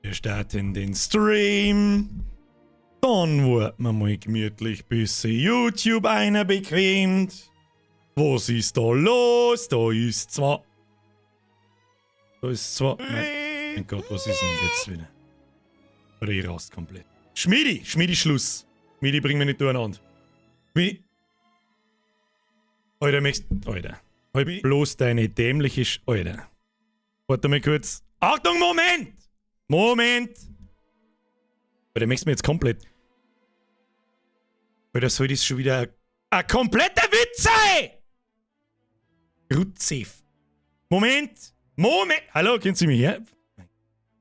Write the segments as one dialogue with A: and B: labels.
A: Wir starten den Stream. Dann warten wir mal gemütlich, bis sich YouTube einer bequemt. Was ist da los? Da ist zwar. Da ist zwar. Mein, mein Gott, was ist denn jetzt wieder? Oder ich rast komplett. Schmiedi! Schmiedi, Schluss! Schmiedi, bring mich nicht durcheinander. Schmiedi. Alter, möchtest. Alter. Halt bloß deine dämliche. Sch Alter. Warte mal kurz. Achtung, Moment! Moment! Alter, möchtest du mir jetzt komplett. Alter, soll das schon wieder ein kompletter Witz sein? Rutzef. Moment! Moment! Hallo, können Sie mich her?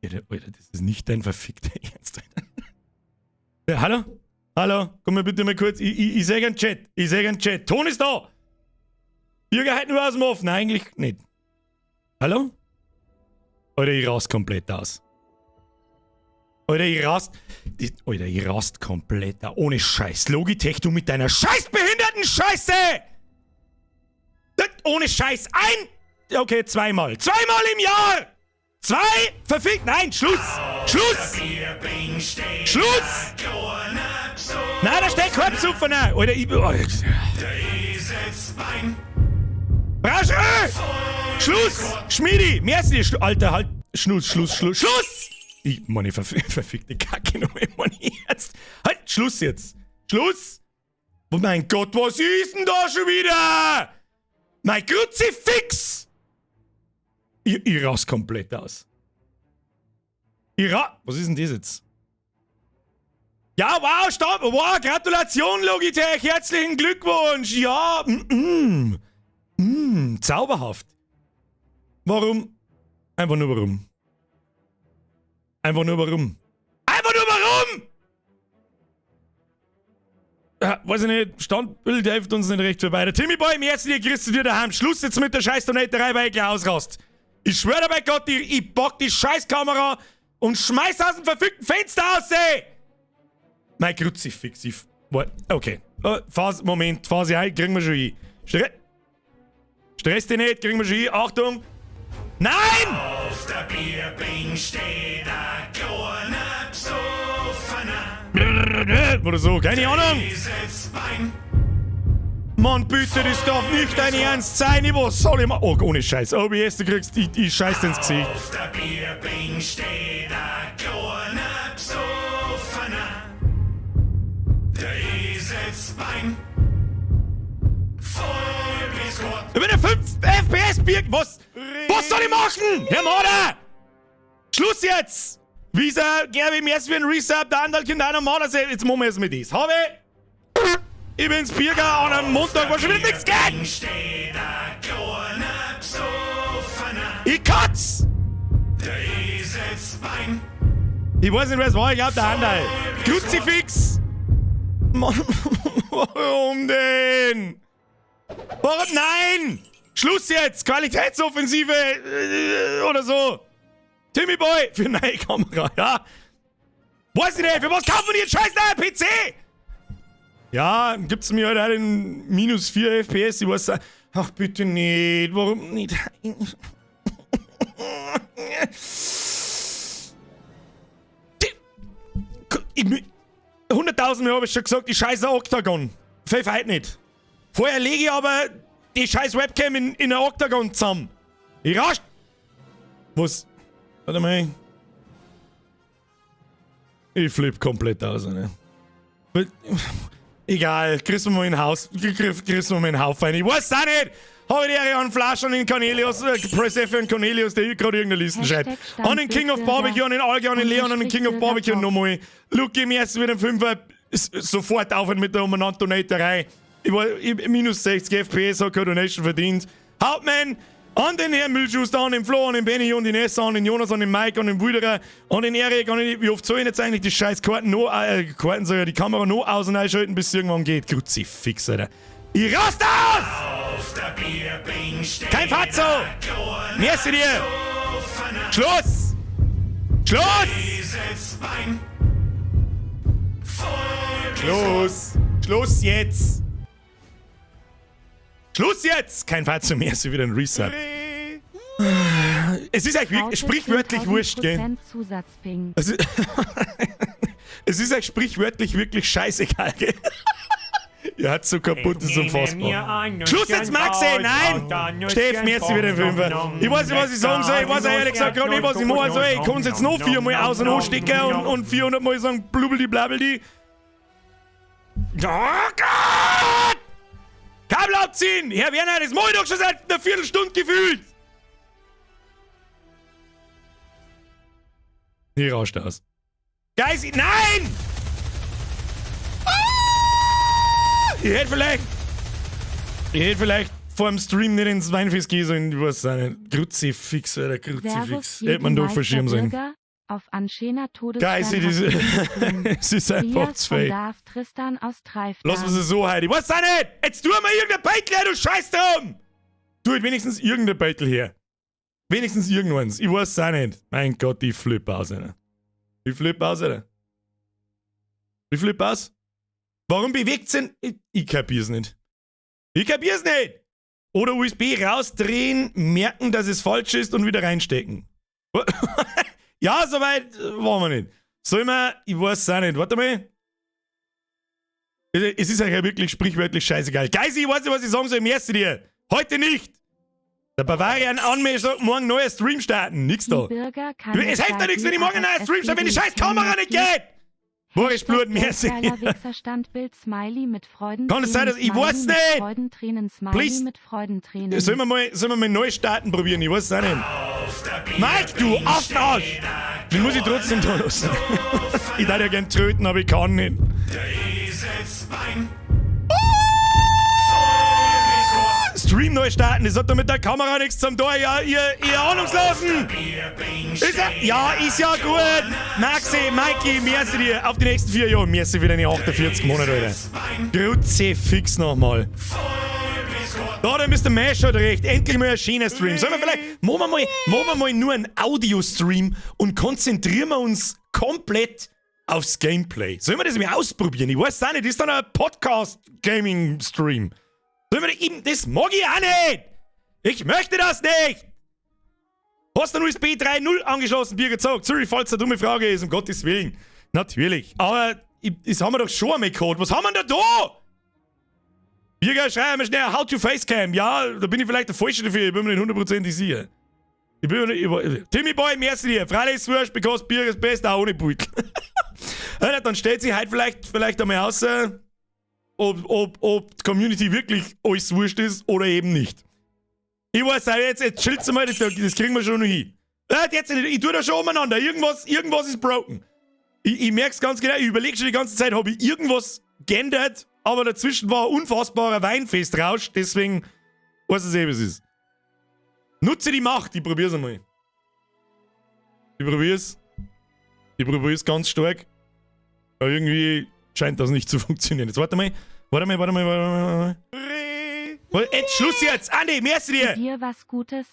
A: Alter, Alter, das ist nicht dein verfickter Ernst, Alter. Ja, hallo? Hallo? Komm mal bitte mal kurz. Ich seh einen Chat. Ich seh einen Chat. Ton ist da! Bürger halt nur aus dem Off. Nein, eigentlich nicht. Hallo? Alter, ich rast komplett aus. Alter, ich rast. Alter, ich rast komplett aus. Ohne Scheiß. Logitech, du mit deiner scheißbehinderten Scheiße! Das, ohne Scheiß. Ein! Okay, zweimal. Zweimal im Jahr! Zwei! Verfickt! Nein, Schluss! Schluss! Schluss! Nein, da steht kein Besoffener! Alter, ich. Oh, Brauchst Schluss! Schmiedi! Merci! Alter, halt! Schluss, Schluss, Schluss, Schluss! Ich, meine verfickte Kacke noch immer ernst. Halt, Schluss jetzt! Schluss! Oh mein Gott, was ist denn da schon wieder? Mein Kruzifix! Ich rast komplett aus. Ich ra... Was ist denn das jetzt? Ja, wow, stopp! Wow, Gratulation, Logitech! Herzlichen Glückwunsch! Ja, zauberhaft. Warum? Einfach nur warum. Einfach nur warum. Einfach nur warum! Ja, weiß ich nicht, Standbild hilft uns nicht recht vorbei. Der Timmy Boy, im ersten Jahr kriegst du dir daheim. Schluss jetzt mit der scheiß Donaterei, weil ich gleich ausrast. Ich schwöre bei Gott, ich pack die Scheißkamera und schmeiß aus dem verfickten Fenster aus, ey! Mein Kruzifix, ich. Okay. Phase, Moment, Phase 1 kriegen wir schon hin. Stress dich nicht, kriegen wir schon hin. Achtung! Nein!
B: Auf der Bierbing steht ein kleiner Besoffener.
A: Oder so, keine Ahnung.
B: Eselsbein.
A: Mann, bitte, das darf nicht dein Ernst sein. Was soll ich machen? Oh, ohne Scheiß. OBS, du kriegst, ich scheiß dir ins Gesicht.
B: Auf der Bierbing steht ein kleiner Besoffener. Der Eselsbein. Voll bis Gott.
A: Ich bin der 5 FPS Bier. Was? Was soll ich machen? Herr Marder! Schluss jetzt! Visa, Gerbi, merci für den Resub, der Andal kommt einer Marder. Jetzt machen wir es mit das. Habe ich bin's Birger an einem Montag, wo schon wieder nichts geht!
B: Steht ein kleiner Besoffener.
A: Ich kotz!
B: Der Eselsbein.
A: Ich weiß nicht, wer es war, ich glaub, der Andal. Kruzifix! Mann, warum denn? Warum? Nein! Schluss jetzt! Qualitätsoffensive oder so! Timmy Boy für neue Kamera, ja? Weiß ich nicht, für was kaufen wir jetzt scheiß neuen PC? Ja, gibt's mir halt auch den minus 4 FPS, ich weiß. Ach, bitte nicht, warum nicht? Ich, 100.000 Mal habe ich schon gesagt, die scheiß Oktagon. Pfeff heute nicht. Vorher lege ich aber die scheiß Webcam in ein Oktagon zusammen. Ich rasch. Was? Warte mal. Ich flipp komplett aus, ne? Egal, kriegst du mal in Haus, kriegst du mal in den Haufen rein. Ich weiß auch nicht! Habe die Ehre an Flasch, an den Cornelius, Press F an Cornelius, der gerade irgendeine Listen schreibt. An den King of Barbecue, an den Alge, an den Leon, an den King of Barbecue nochmal. Luke, mir erst wieder Fünfer, sofort aufhören mit der Umeinander-Donaterei. Ich war ich, minus 60 FPS, hat keine Donation verdient. Hauptmann, an den Herrn Müllschuster, an den Flo, an den Benny, an den Nessa, an den Jonas, an den Mike, an den Wilderer, an den Erik, an den, wie oft soll ich jetzt eigentlich die scheiß Karten noch, Karten soll ja die Kamera noch aus- und einschalten, bis es irgendwann geht. Kruzifix, Alter. Ich rast aus!
B: Auf der Bierbing steht
A: Kein Fatzo!
B: ein kleiner
A: Merci dir!
B: Besoffener.
A: Schluss! Schluss!
B: Eselsbein. Voll bis
A: Schluss! Schluss jetzt! Schluss jetzt! Kein Fatzo mehr, ist wieder ein Resub. Es ist euch wirklich
C: Raute
A: sprichwörtlich wurscht, gell?
C: 10.000% Zusatzping.
A: Es ist euch sprichwörtlich wirklich scheißegal, gell? Ihr habt so kaputt, das ist unfassbar. Schluss jetzt, Maxi! Nein! Steff, merci für den Fünfer. Ich weiß nicht, was ich sagen soll. Ich weiß auch ehrlich gesagt gerade nicht, was ich machen soll. Ich kann es jetzt noch viermal aus- und anstecken und 400 Mal sagen, blubbeldi blabbeldi. Oh Gott! Kabel abziehen! Herr Werner, das mach ich doch schon seit einer Viertelstunde gefühlt! Hier rauscht aus. Geist, nein! Ah! Ich hätte vielleicht vor dem Stream nicht ins Weinfest gehen sollen, ich weiß es auch nicht. Kruzifix, Alter, Kruzifix.
C: Servus,
A: Hätte man doch verschieben sollen.
C: Bürger. Auf an schöner Todesstern
A: Geil, es ist einfach
C: Trias
A: zu
C: von
A: viel.
C: Darf Tristan aus Treiftan.
A: Lass uns es so heute. Ich weiß auch nicht! Jetzt tu mal irgendein Beitel her, du Scheiß drum! Tu halt wenigstens irgendein Beitel her. Wenigstens irgendeins. Ich weiß es auch nicht. Mein Gott, ich flippe aus, Alter. Ich flippe aus, Alter. Ich flippe aus. Warum bewegt's denn? Ich kapier's nicht. Ich kapier's nicht! Oder USB rausdrehen, merken, dass es falsch ist und wieder reinstecken. Ja, soweit waren wir nicht. Soll man, ich weiß es auch nicht. Warte mal. Es ist euch ja wirklich sprichwörtlich scheißegal. Geisi, ich weiß nicht, was ich sagen soll, merci dir. Heute nicht. Der Bavarian Anmesch sagt, morgen neuer Stream starten. Nix da.
C: Die Bürger kann
A: Es hilft doch nichts, wenn ich morgen einen neuen Stream starte, wenn die scheiß Kamera nicht geht. Boris Blut, merci.
C: Geiler Wichser-Standbild, Smiley mit Freudentränen.
A: Kann es sein, dass- ich
C: Smiley
A: weiß
C: mit
A: nicht.
C: Freudentränen, Smiley
A: Please.
C: mit Freudentränen.
A: Sollen wir mal neu starten probieren? Ich weiß es auch nicht. Mike, du Affenarsch! Den muss ich trotzdem da lassen. Ich darf ja gern tröten, aber ich kann nicht. Stream neu starten, das hat doch mit der Kamera nichts zum Tor, ja, ihr Ahnungslosen! Ist ja, ja, ist ja gut! Maxi, Mikey, merci dir auf die nächsten 4 Jahre. Merci für deine 48 Monate, Alter. Kruzifix nochmal. Da, der Mr. Mash hat recht. Endlich mal ein schöner Stream. Sollen wir vielleicht, machen wir mal nur einen Audio-Stream und konzentrieren wir uns komplett aufs Gameplay. Sollen wir das mal ausprobieren? Ich weiß auch nicht, das ist dann ein Podcast-Gaming-Stream. Sollen wir eben, das mag ich auch nicht! Ich möchte das nicht! Hast du ein USB 3.0 angeschlossen, Bier gezogen? Sorry, falls eine dumme Frage ist, um Gottes Willen. Natürlich. Aber das haben wir doch schon einmal gehabt. Was haben wir denn da? Birger, schreib mir schnell How to Facecam. Ja, da bin ich vielleicht der Falsche dafür. Ich bin mir nicht hundertprozentig sicher. Ich bin mir nicht, ich, Timmy Boy, merci dir. Freilich ist wurscht, because Bier ist best, auch ohne Beutel. Alter, dann stellt sich halt vielleicht einmal aus, ob die Community wirklich alles wurscht ist oder eben nicht. Ich weiß auch jetzt, jetzt chillt's mal, das kriegen wir schon noch hin. Jetzt, ich tue da schon umeinander. Irgendwas ist broken. Ich merk's ganz genau, ich überleg schon die ganze Zeit, hab ich irgendwas geändert, aber dazwischen war ein unfassbarer Weinfestrausch, deswegen weiß ich eh, was es ist. Nutze die Macht, ich probier's einmal. Ich probier's. Ich probier's ganz stark. Aber irgendwie scheint das nicht zu funktionieren. Jetzt warte mal. Warte mal, warte mal, warte mal, warte mal. Warte, jetzt Schluss jetzt! Andi, merci dir!
C: Dir was Gutes,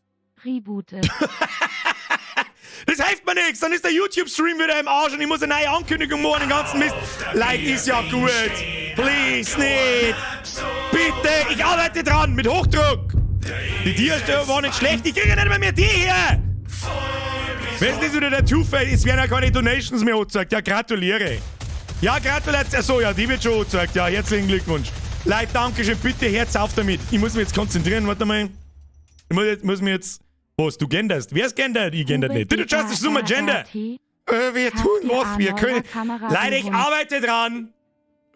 C: Reboot es.
A: Das hilft mir nichts, dann ist der YouTube-Stream wieder im Arsch und ich muss eine neue Ankündigung machen, den ganzen Mist. Leute, ist ja gut. Please, nicht. Bitte, ich arbeite dran, mit Hochdruck. Die Tierstelle war nicht schlecht, ich kriege ja nicht mal mehr die hier. Wer ist das wieder der Two-Face? Es werden ja keine Donations mehr angezeigt. Ja, gratuliere. Ja, gratulation. Achso, ja, die wird schon angezeigt. Ja, herzlichen Glückwunsch. Leute, danke schön. Bitte, Herz auf damit. Ich muss mich jetzt konzentrieren. Warte mal. Ich muss mir jetzt... Was, du genderst? Wer ist gendert? Ich gendert nicht. Bitte just assume gender. Wir tun was wir können. Leider, ich arbeite dran.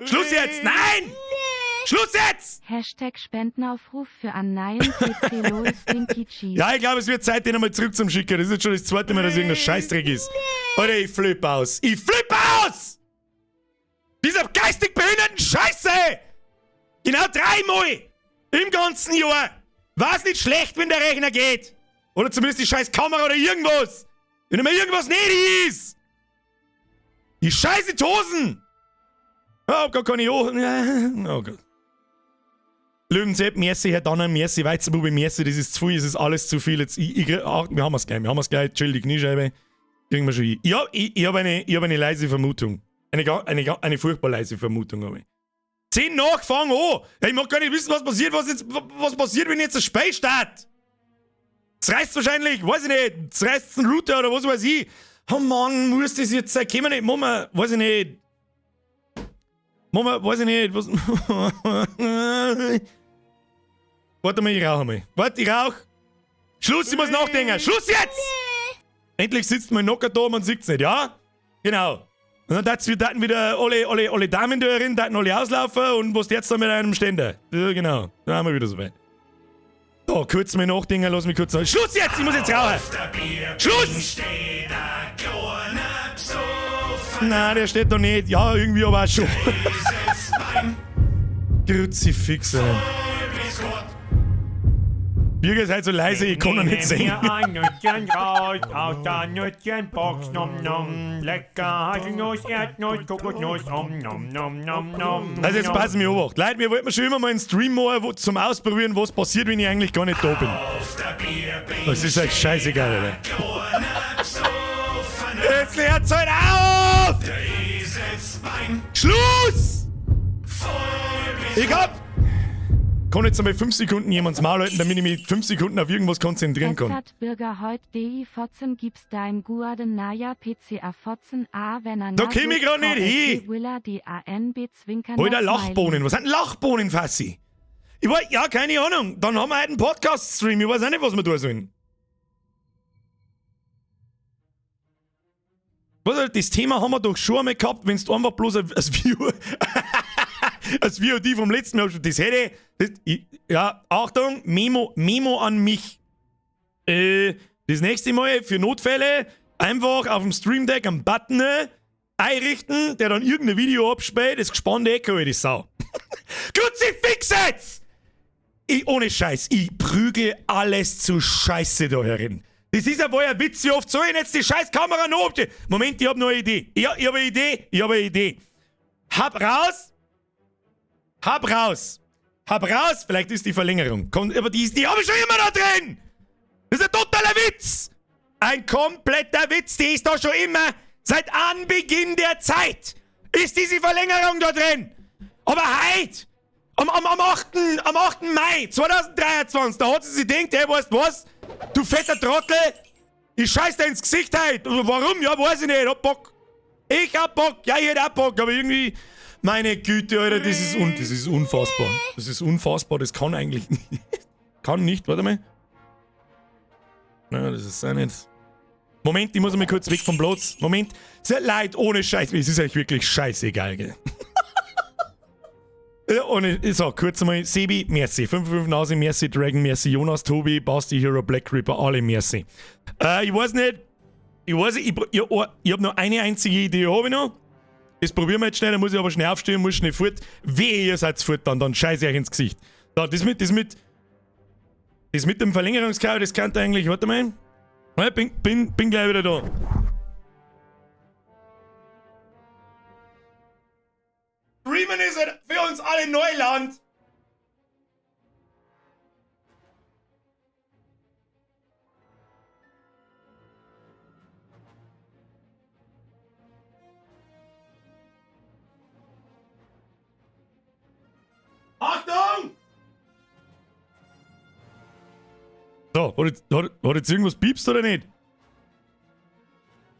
A: Schluss jetzt. Nein! Schluss jetzt!
C: Hashtag Spendenaufruf für an neuen PC Lol Stinky Cheese.
A: Ja, ich glaube, es wird Zeit, den einmal zurück zum Schicken. Das ist jetzt schon das zweite Mal, dass irgendein Scheißdreck ist. Alter, ich flipp aus. Ich flipp aus! Dieser geistig behinderten Scheiße! Genau dreimal! Im ganzen Jahr! War's nicht schlecht, wenn der Rechner geht? Oder zumindest die scheiß Kamera oder irgendwas! Wenn immer irgendwas nicht ist! Die scheiße Tosen! Oh Gott, kann ich auch. Oh Gott. Löwensepp, merci, Herr Donner, merci, Weizenbube, merci, das ist zu viel, es ist alles zu viel. Jetzt, ach, wir haben es gleich, wir haben es gleich. Chill die Kniescheibe. Kriegen wir schon hin. Ja, ich hab eine leise Vermutung. Eine furchtbar leise Vermutung habe ich. 10 nach, fang an! Ja, ich mag gar nicht wissen, was passiert, was passiert, wenn jetzt das Spiel startet. Zerreißt wahrscheinlich, weiß ich nicht, zerreißt einen Router oder was weiß ich. Oh Mann, muss das jetzt sein? Können wir nicht, machen wir, weiß ich nicht. Machen wir, weiß ich nicht, was. Warte mal, ich rauche mal. Warte, ich rauch. Schluss, ich muss nachdenken. Schluss jetzt! Endlich sitzt mein Nocker da, man sieht's nicht, ja? Genau. Und dann tat's, wir taten wieder alle Damen da drin, taten alle auslaufen und was jetzt da mit einem Ständer? Ja, genau. Dann haben wir wieder so weit. So, kurz mal nachdenken, lass mich kurz. Schluss jetzt! Ich muss jetzt rauchen! Schluss! Nein, der steht da nicht. Ja, irgendwie aber auch schon. Kruzifix, ey. Birger ist halt so leise, ich kann ihn nicht sehen.
D: Mir ein Nüsschen raus aus der Nüsschenbox, nom nom. Lecker Haselnuss, Erdnuss, Kokosnuss, om nom nom nom nom.
A: Also jetzt passen wir auf. Leute, wir wollten schon immer mal einen Stream machen, wo, zum Ausprobieren, was passiert, wenn ich eigentlich gar nicht da bin. Das ist euch scheißegal, Alter. Jetzt lernt's halt auf! Schluss! Ich hab... Kann jetzt einmal 5 Sekunden jemands Maul halten, damit ich mich 5 Sekunden auf irgendwas konzentrieren kann.
C: Edzard Bürger heut DI Fotzen gibst dein Guarden Naya PCA Fotzen A wenn er
A: Da komm ich grad nicht hin.
C: Willa D A N B Zwinkern.
A: Alter, Lachbohnen. Was sind denn Lachbohnen, Fassi? Ich weiß, ja, keine Ahnung. Dann haben wir halt einen Podcast-Stream. Ich weiß auch nicht, was wir da sollen. Was, das Thema haben wir doch schon einmal gehabt, wenn du einfach bloß ein View, als VOD vom letzten Mal, das hätte, das, ich, ja, Achtung, Memo an mich. Das nächste Mal für Notfälle einfach auf dem Stream Deck einen Button einrichten, der dann irgendein Video abspielt, das gespannte Echo, die Sau. Kruzifix jetzt! Ich, ohne Scheiß, ich prügel alles zu Scheiße da herin. Das ist ja wohl ein Witz, wie oft soll ich jetzt die scheiß Kamera noch abstellen? Moment, ich hab noch eine Idee. Ich hab eine Idee, ich hab eine Idee. Hab raus! Hab raus! Hab raus! Vielleicht ist die Verlängerung. Komm, aber die hab ich schon immer da drin! Das ist ein totaler Witz! Ein kompletter Witz, die ist da schon immer. Seit Anbeginn der Zeit ist diese Verlängerung da drin! Aber heute! Am 8. Mai 2023, da hat sie sich gedacht, hey, weißt du was? Du fetter Trottel! Ich scheiß dir ins Gesicht heute! Warum? Ja, weiß ich nicht, ich hab Bock! Ich hab Bock! Ja, ich hätt auch Bock, aber irgendwie... Meine Güte, Alter, das ist unfassbar. Das ist unfassbar, das kann eigentlich nicht. Kann nicht, warte mal. Nein, das ist auch nicht. Moment, ich muss mal kurz weg vom Platz. Moment. Sehr leid, ohne Scheiß. Es ist euch wirklich scheißegal, gell? Ja, ohne, so, kurz einmal. Sebi, merci. 5 Nase, merci. Dragon, merci. Jonas, Tobi, Basti, Hero, Black Reaper, alle merci. Ich weiß nicht. Ich weiß nicht, ich hab noch eine einzige Idee, hab ich noch. Das probieren wir jetzt schnell, dann muss ich aber schnell aufstehen, muss schnell fort. Wehe, ihr seid fort, dann scheiße ich euch ins Gesicht. So, das mit dem Verlängerungskabel, das könnte eigentlich, warte mal. Ja, bin gleich wieder da. Streamen ist halt für uns alle Neuland. Achtung! So, hat jetzt irgendwas piepst oder nicht?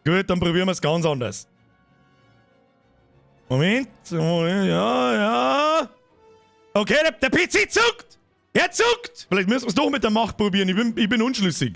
A: Gut, dann probieren wir es ganz anders. Moment, ja, ja. Okay, der PC zuckt! Er zuckt! Vielleicht müssen wir es doch mit der Macht probieren, ich bin unschlüssig.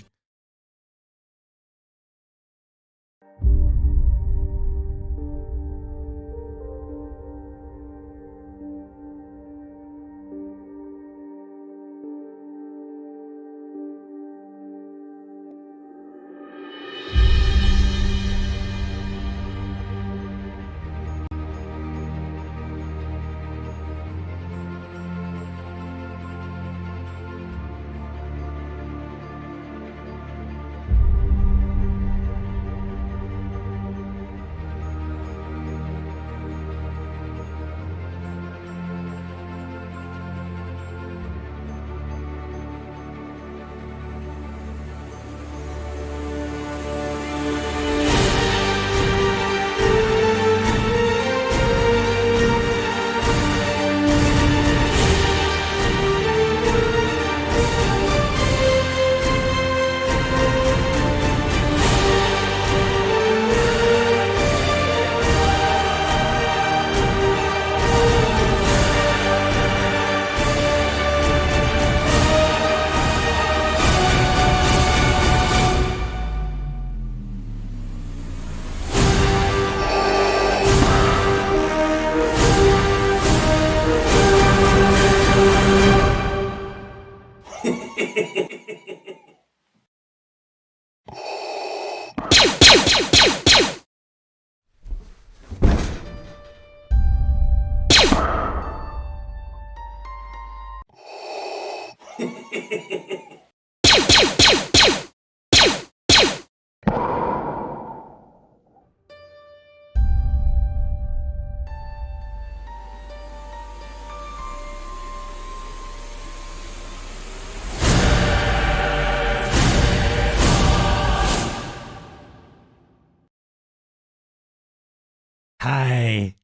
A: Hi.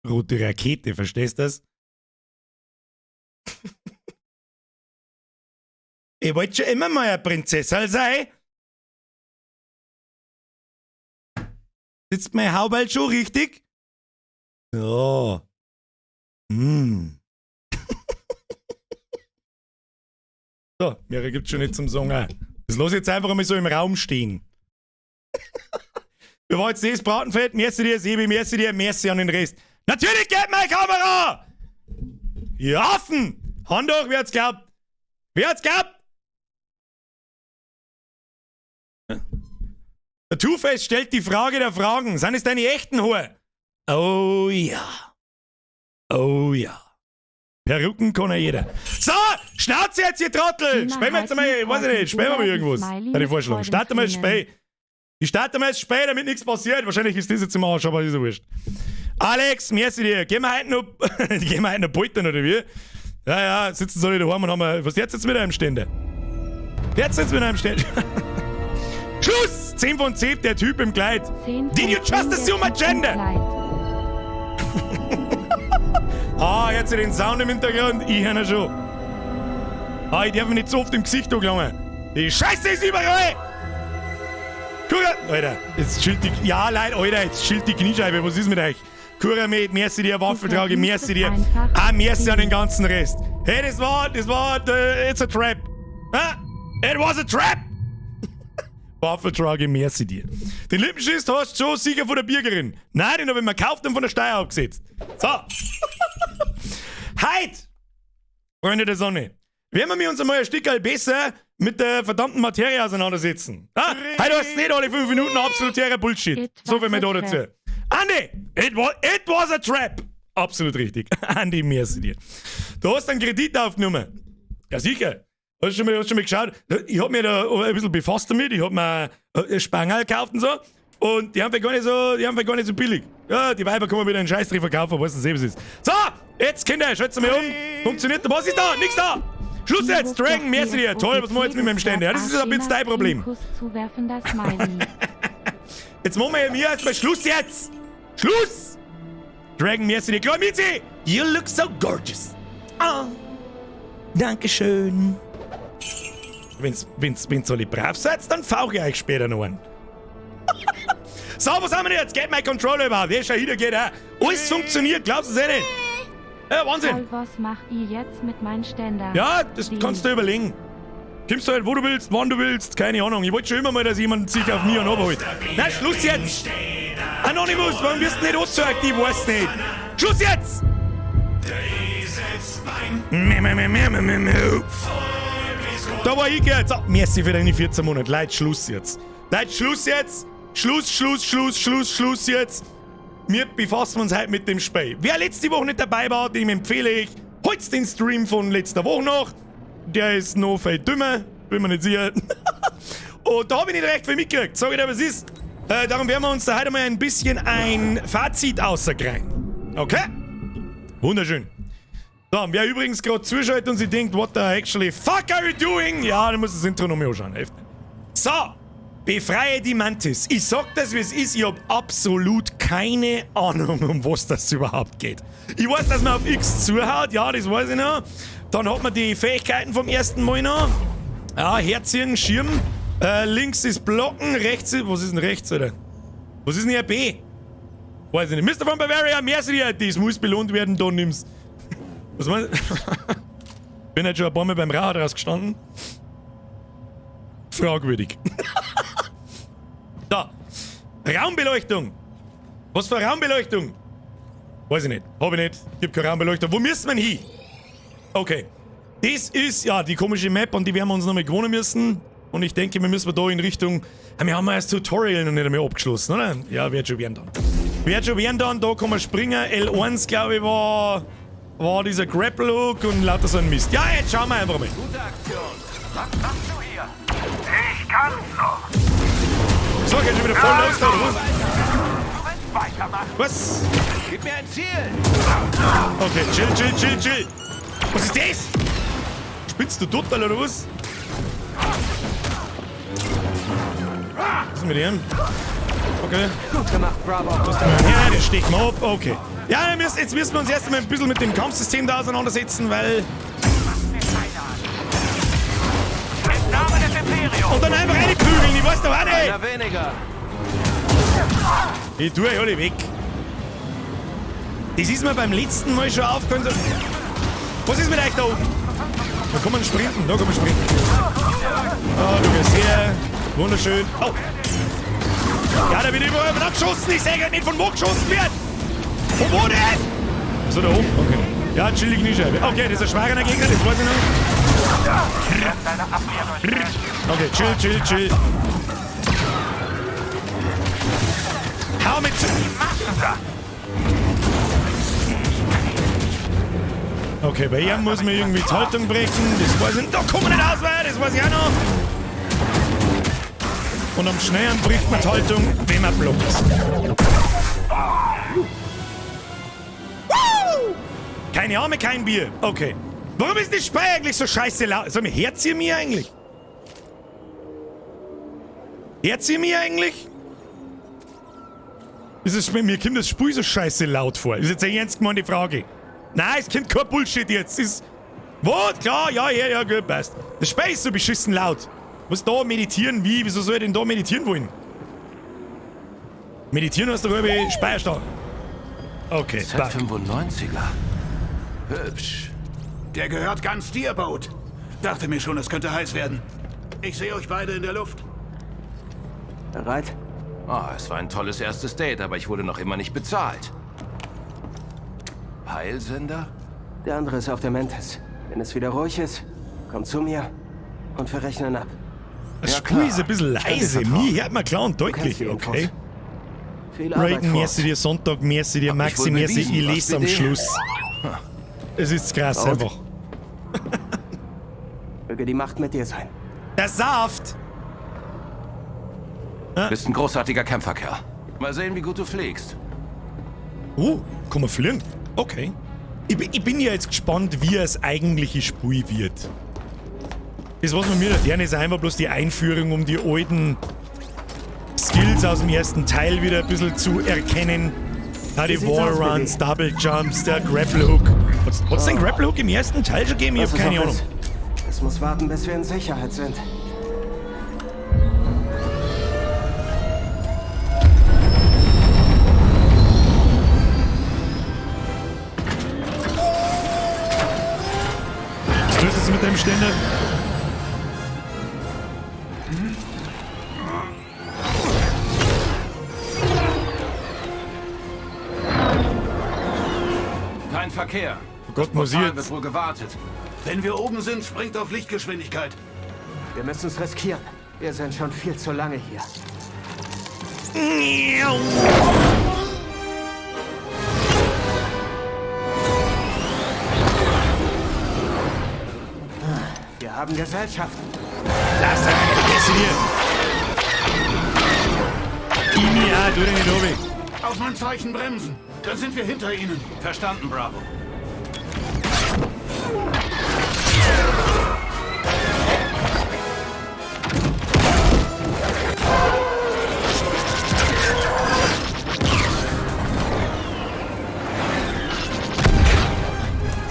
A: Rote Rakete, verstehst du das? Ich wollte schon immer mal eine Prinzessin sein. Sitzt mein Haubal schon richtig? Ja. Hm. So, mehr gibt's schon nicht zum Sagen. Das lass ich jetzt einfach einmal so im Raum stehen. Wir wollen jetzt das Bratenfett, merci dir, Sebi, merci dir, merci an den Rest. Natürlich geht meine Kamera! Ihr Affen! Hand hoch, wer hat's glaubt? Wer hat's glaubt? Der Two-Face stellt die Frage der Fragen. Sind es deine echten Haare? Oh ja. Oh ja. Perücken kann ja jeder. So, Schnauze jetzt, ihr Trottel! Spielen wir jetzt einmal, ich weiß ich nicht, spielen wir mal irgendwas. Hätte ich vorschlagen. Starten wir das Spiel. Ich starte mal das Spiel, damit nichts passiert. Wahrscheinlich ist das jetzt im Arsch, aber ist ja wurscht. Alex, merci dir. Gehen wir heute noch, gehen wir heute noch poltern, oder wie? Ja, ja, sitzen sie alle daheim und haben wir, was jetzt mit einem Ständer? Jetzt jetzt mit einem Ständer. Schluss! 10 von 10, der Typ im Kleid.
C: 10
A: Did you
C: von
A: just
C: 10, der
A: assume my
C: Typ im
A: gender?
C: Kleid.
A: Ah, jetzt den Sound im Hintergrund. Ich höre ihn schon. Ah, ich darf mich nicht so oft im Gesicht angelangen. Die Scheiße ist überall! Guck, Alter, jetzt chillt die. Ja, Leute, Alter, jetzt chillt die Kniescheibe. Was ist mit euch? Kuramet, merci dir, Waffeltrage, merci dir. Ah, merci an den ganzen Rest. Hey, das war, it's a trap. Ah, it was a trap! Waffeltrage, merci dir. Den Lippenschiss hast du schon sicher von der Birgerin. Nein, den habe ich mir gekauft und von der Steuer abgesetzt. So. Heit, Freunde der Sonne, werden wir uns einmal ein Stück besser mit der verdammten Materie auseinandersetzen. Ah, heute heißt es nicht alle 5 Minuten absoluter Bullshit.
C: It
A: So viel
C: was
A: mehr da
C: a
A: dazu.
C: trap.
A: Andi, it was a trap. Absolut richtig. Andi, merci dir. Du hast einen Kredit aufgenommen. Ja, sicher. Hast du schon mal geschaut? Ich hab mir da ein bisschen befasst damit. Ich hab mir ein Spangerl gekauft und so. Und die haben gar nicht so, die haben gar nicht so billig. Ja, die Weiber kann man wieder einen Scheißdreck verkaufen, was denn selbst ist. So, jetzt Kinder, schalt's mal um. Funktioniert der? Was ist da? Nix da! Schluss jetzt! Dragon, merci dir. Toll, was machen wir jetzt mit meinem Ständer? Ja, das ist ein bisschen dein Problem.
C: Kuss zuwerfender Smiley.
A: Jetzt machen wir hier erstmal Schluss jetzt! Schluss! Dragon, merci dir. Klar, Mizi! You look so gorgeous. Ah. Dankeschön. Wenn's alle brav seid, dann fauche ich euch später noch einen. So, was haben wir denn jetzt? Geht mein Controller überhaupt? Der schon wieder geht auch. Alles funktioniert, glaubst du es eh nicht? Ja, Wahnsinn.
C: Toll, was mach ich jetzt mit meinem Ständer?
A: Ja, das
C: Wie?
A: kannst du überlegen. Kommst du halt, wo du willst, wann du willst, keine Ahnung. Ich wollte schon immer mal, dass jemand sich auf mich und runterholt. Na, Schluss jetzt! Anonymous, warum wirst du nicht angezeigt? Ich weiß nicht. Schluss jetzt! Meh, meh, meh, meh, meh, meh, meh. Da war ich jetzt. So, merci für deine 14 Monate. Leute, Schluss jetzt. Leute, Schluss jetzt. Schluss, Schluss, Schluss, Schluss, Schluss jetzt. Wir befassen uns heute mit dem Spiel. Wer letzte Woche nicht dabei war, dem empfehle ich, holt den Stream von letzter Woche noch. Der ist noch viel dümmer, bin mir nicht sicher. Und da habe ich nicht recht viel mitgekriegt. Sag ich dir, was ist. Darum werden wir uns da heute mal ein bisschen ein Fazit außerkriegen. Okay? Wunderschön. So, und wer übrigens gerade zuschaut und sich denkt, what the actually fuck are you doing? Ja, dann muss das Intro noch mal anschauen. Hilft nicht. So, befreie die Mantis. Ich sag das, wie es ist. Ich hab absolut keine Ahnung, um was das überhaupt geht. Ich weiß, dass man auf X zuhaut. Ja, das weiß ich noch. Dann hat man die Fähigkeiten vom ersten Mal noch. Ja, Herziehen, Schirm. Links ist Blocken, rechts ist. Was ist denn rechts, Alter? Was ist denn hier B? Weiß ich nicht. Mr. von Bavaria, merci dir. Das muss belohnt werden, da nimm's. Was meinst du? Bin jetzt schon ein paar Mal beim Raucher rausgestanden. Fragwürdig. Da. Raumbeleuchtung. Was für Raumbeleuchtung? Weiß ich nicht. Hab ich nicht. Gibt keine Raumbeleuchtung. Wo müssen wir denn hin? Okay. Das ist ja die komische Map, und die werden wir uns nochmal gewohnen müssen. Und ich denke, wir müssen da in Richtung. Ah, wir haben ja das Tutorial noch nicht einmal abgeschlossen, oder? Ja, wird schon werden dann. Wird schon werden dann, da kann man springen. L1, glaube ich, war dieser Grapple Hook und lauter so ein Mist. Ja, jetzt schauen wir einfach mal.
E: Gute Aktion. Was machst du hier? Ich kann's noch.
A: So, geht schon wieder voll los da, oder was?
E: Du willst weitermachen.
A: Was?
E: Gib mir ein Ziel.
A: Okay, chill, chill, chill, chill. Was ist das? Spinnst du total oder was? Was ist mit dem? Okay.
F: Gut gemacht, Bravo.
A: Ja, den stechen wir ab. Okay. Ja, jetzt müssen wir uns erst einmal ein bisschen mit dem Kampfsystem da auseinandersetzen, weil...
E: Im Namen des Imperiums.
A: Und dann einfach reinprügeln, ich weiß doch auch nicht.
F: Einer weniger.
A: Ich tue euch alle weg. Das ist mir beim letzten Mal schon aufgefallen. Was ist mit euch da oben? Da kann man sprinten, da kann man sprinten. Ah, du gehst her. Wunderschön. Oh. Ja, da wird überall abgeschossen. Ich sehe nicht, von wo geschossen wird. Von wo denn? Achso, da oben. Okay. Ja, chillig Kniescheibe. Okay, das ist ein schwerer Gegner, das weiß ich noch. Okay, chill, chill, chill. Hau mit... Okay, bei ihm muss man irgendwie die Haltung brechen. Das weiß ich nicht. Da kommen wir nicht aus, weil das weiß ich auch noch. Und am schnellsten bricht man die Haltung, wenn man blockt. Woo! Keine Arme, kein Bier. Okay. Warum ist das Spiel eigentlich so scheiße laut? Sag mal, hört ihr mir eigentlich? Hört ihr mir eigentlich? Ist es, mir kommt das Spiel so scheiße laut vor. Ist jetzt eine ernst gemeinte Frage. Nein, es kommt kein Bullshit jetzt. Ist. Was? Klar, ja, ja, ja, gut, passt. Das Spiel ist so beschissen laut. Was da meditieren? Wie? Wieso soll ich denn da meditieren wollen? Meditieren heißt doch irgendwie Speicherstand. Okay, fuck.
G: Z95er. Hübsch.
B: Der gehört ganz dir, Boat. Dachte mir schon, es könnte heiß werden. Ich sehe euch beide in der Luft.
F: Bereit?
G: Oh, es war ein tolles erstes Date, aber ich wurde noch immer nicht bezahlt. Peilsender?
F: Der andere ist auf der Mantis. Wenn es wieder ruhig ist, komm zu mir und wir rechnen ab.
A: Das
G: Ja,
A: Spiel
G: klar.
A: ist ein bisschen
G: Ich kann dir
A: leise.
G: vertrauen.
A: Mir hört man klar und
F: Du kennst
A: deutlich.
F: die Infos.
A: Okay.
F: Viel Arbeit
A: Raiden,
F: vor
A: merci
F: uns.
A: dir Sonntag, merci dir
G: Hab mich
A: Maxi,
G: wohl
A: merci,
G: bewiesen,
A: ich
G: was,
A: lese am
G: BD?
A: Schluss. Es ist krass
F: Und?
A: einfach.
F: Möge die Macht mit dir sein.
A: Der Saft!
G: Bist ein großartiger Kämpfer, Kerl. Mal sehen, wie gut du fliegst.
A: Oh, kann man fliegen? Okay. Ich bin ja jetzt gespannt, wie es eigentliche Spiel wird. Das, was man mir erklären, ist einfach bloß die Einführung, um die alten Skills aus dem ersten Teil wieder ein bisschen zu erkennen. Ja, die
F: Wie sieht's aus,
A: Wallruns,
F: Baby?
A: Double Jumps, der Grapple Hook. Hat's den Grapple Hook im ersten Teil schon gegeben? Ich
F: Was
A: hab
F: es
A: keine
F: auch
A: Ahnung.
F: ist. Es muss warten, bis wir in Sicherheit sind.
A: Was tust du jetzt mit deinem Ständer?
G: Kein Verkehr.
A: Oh Gott, muss ich
G: Portal
A: jetzt...
G: wird wohl gewartet.
B: Wenn wir oben sind, springt auf Lichtgeschwindigkeit.
F: Wir müssen es riskieren. Wir sind schon viel zu lange hier. Wir haben Gesellschaft.
A: Lass das hier. Imi, ah, tu dich nicht runter.
B: Auf mein Zeichen bremsen. Dann sind wir hinter ihnen.
G: Verstanden, Bravo.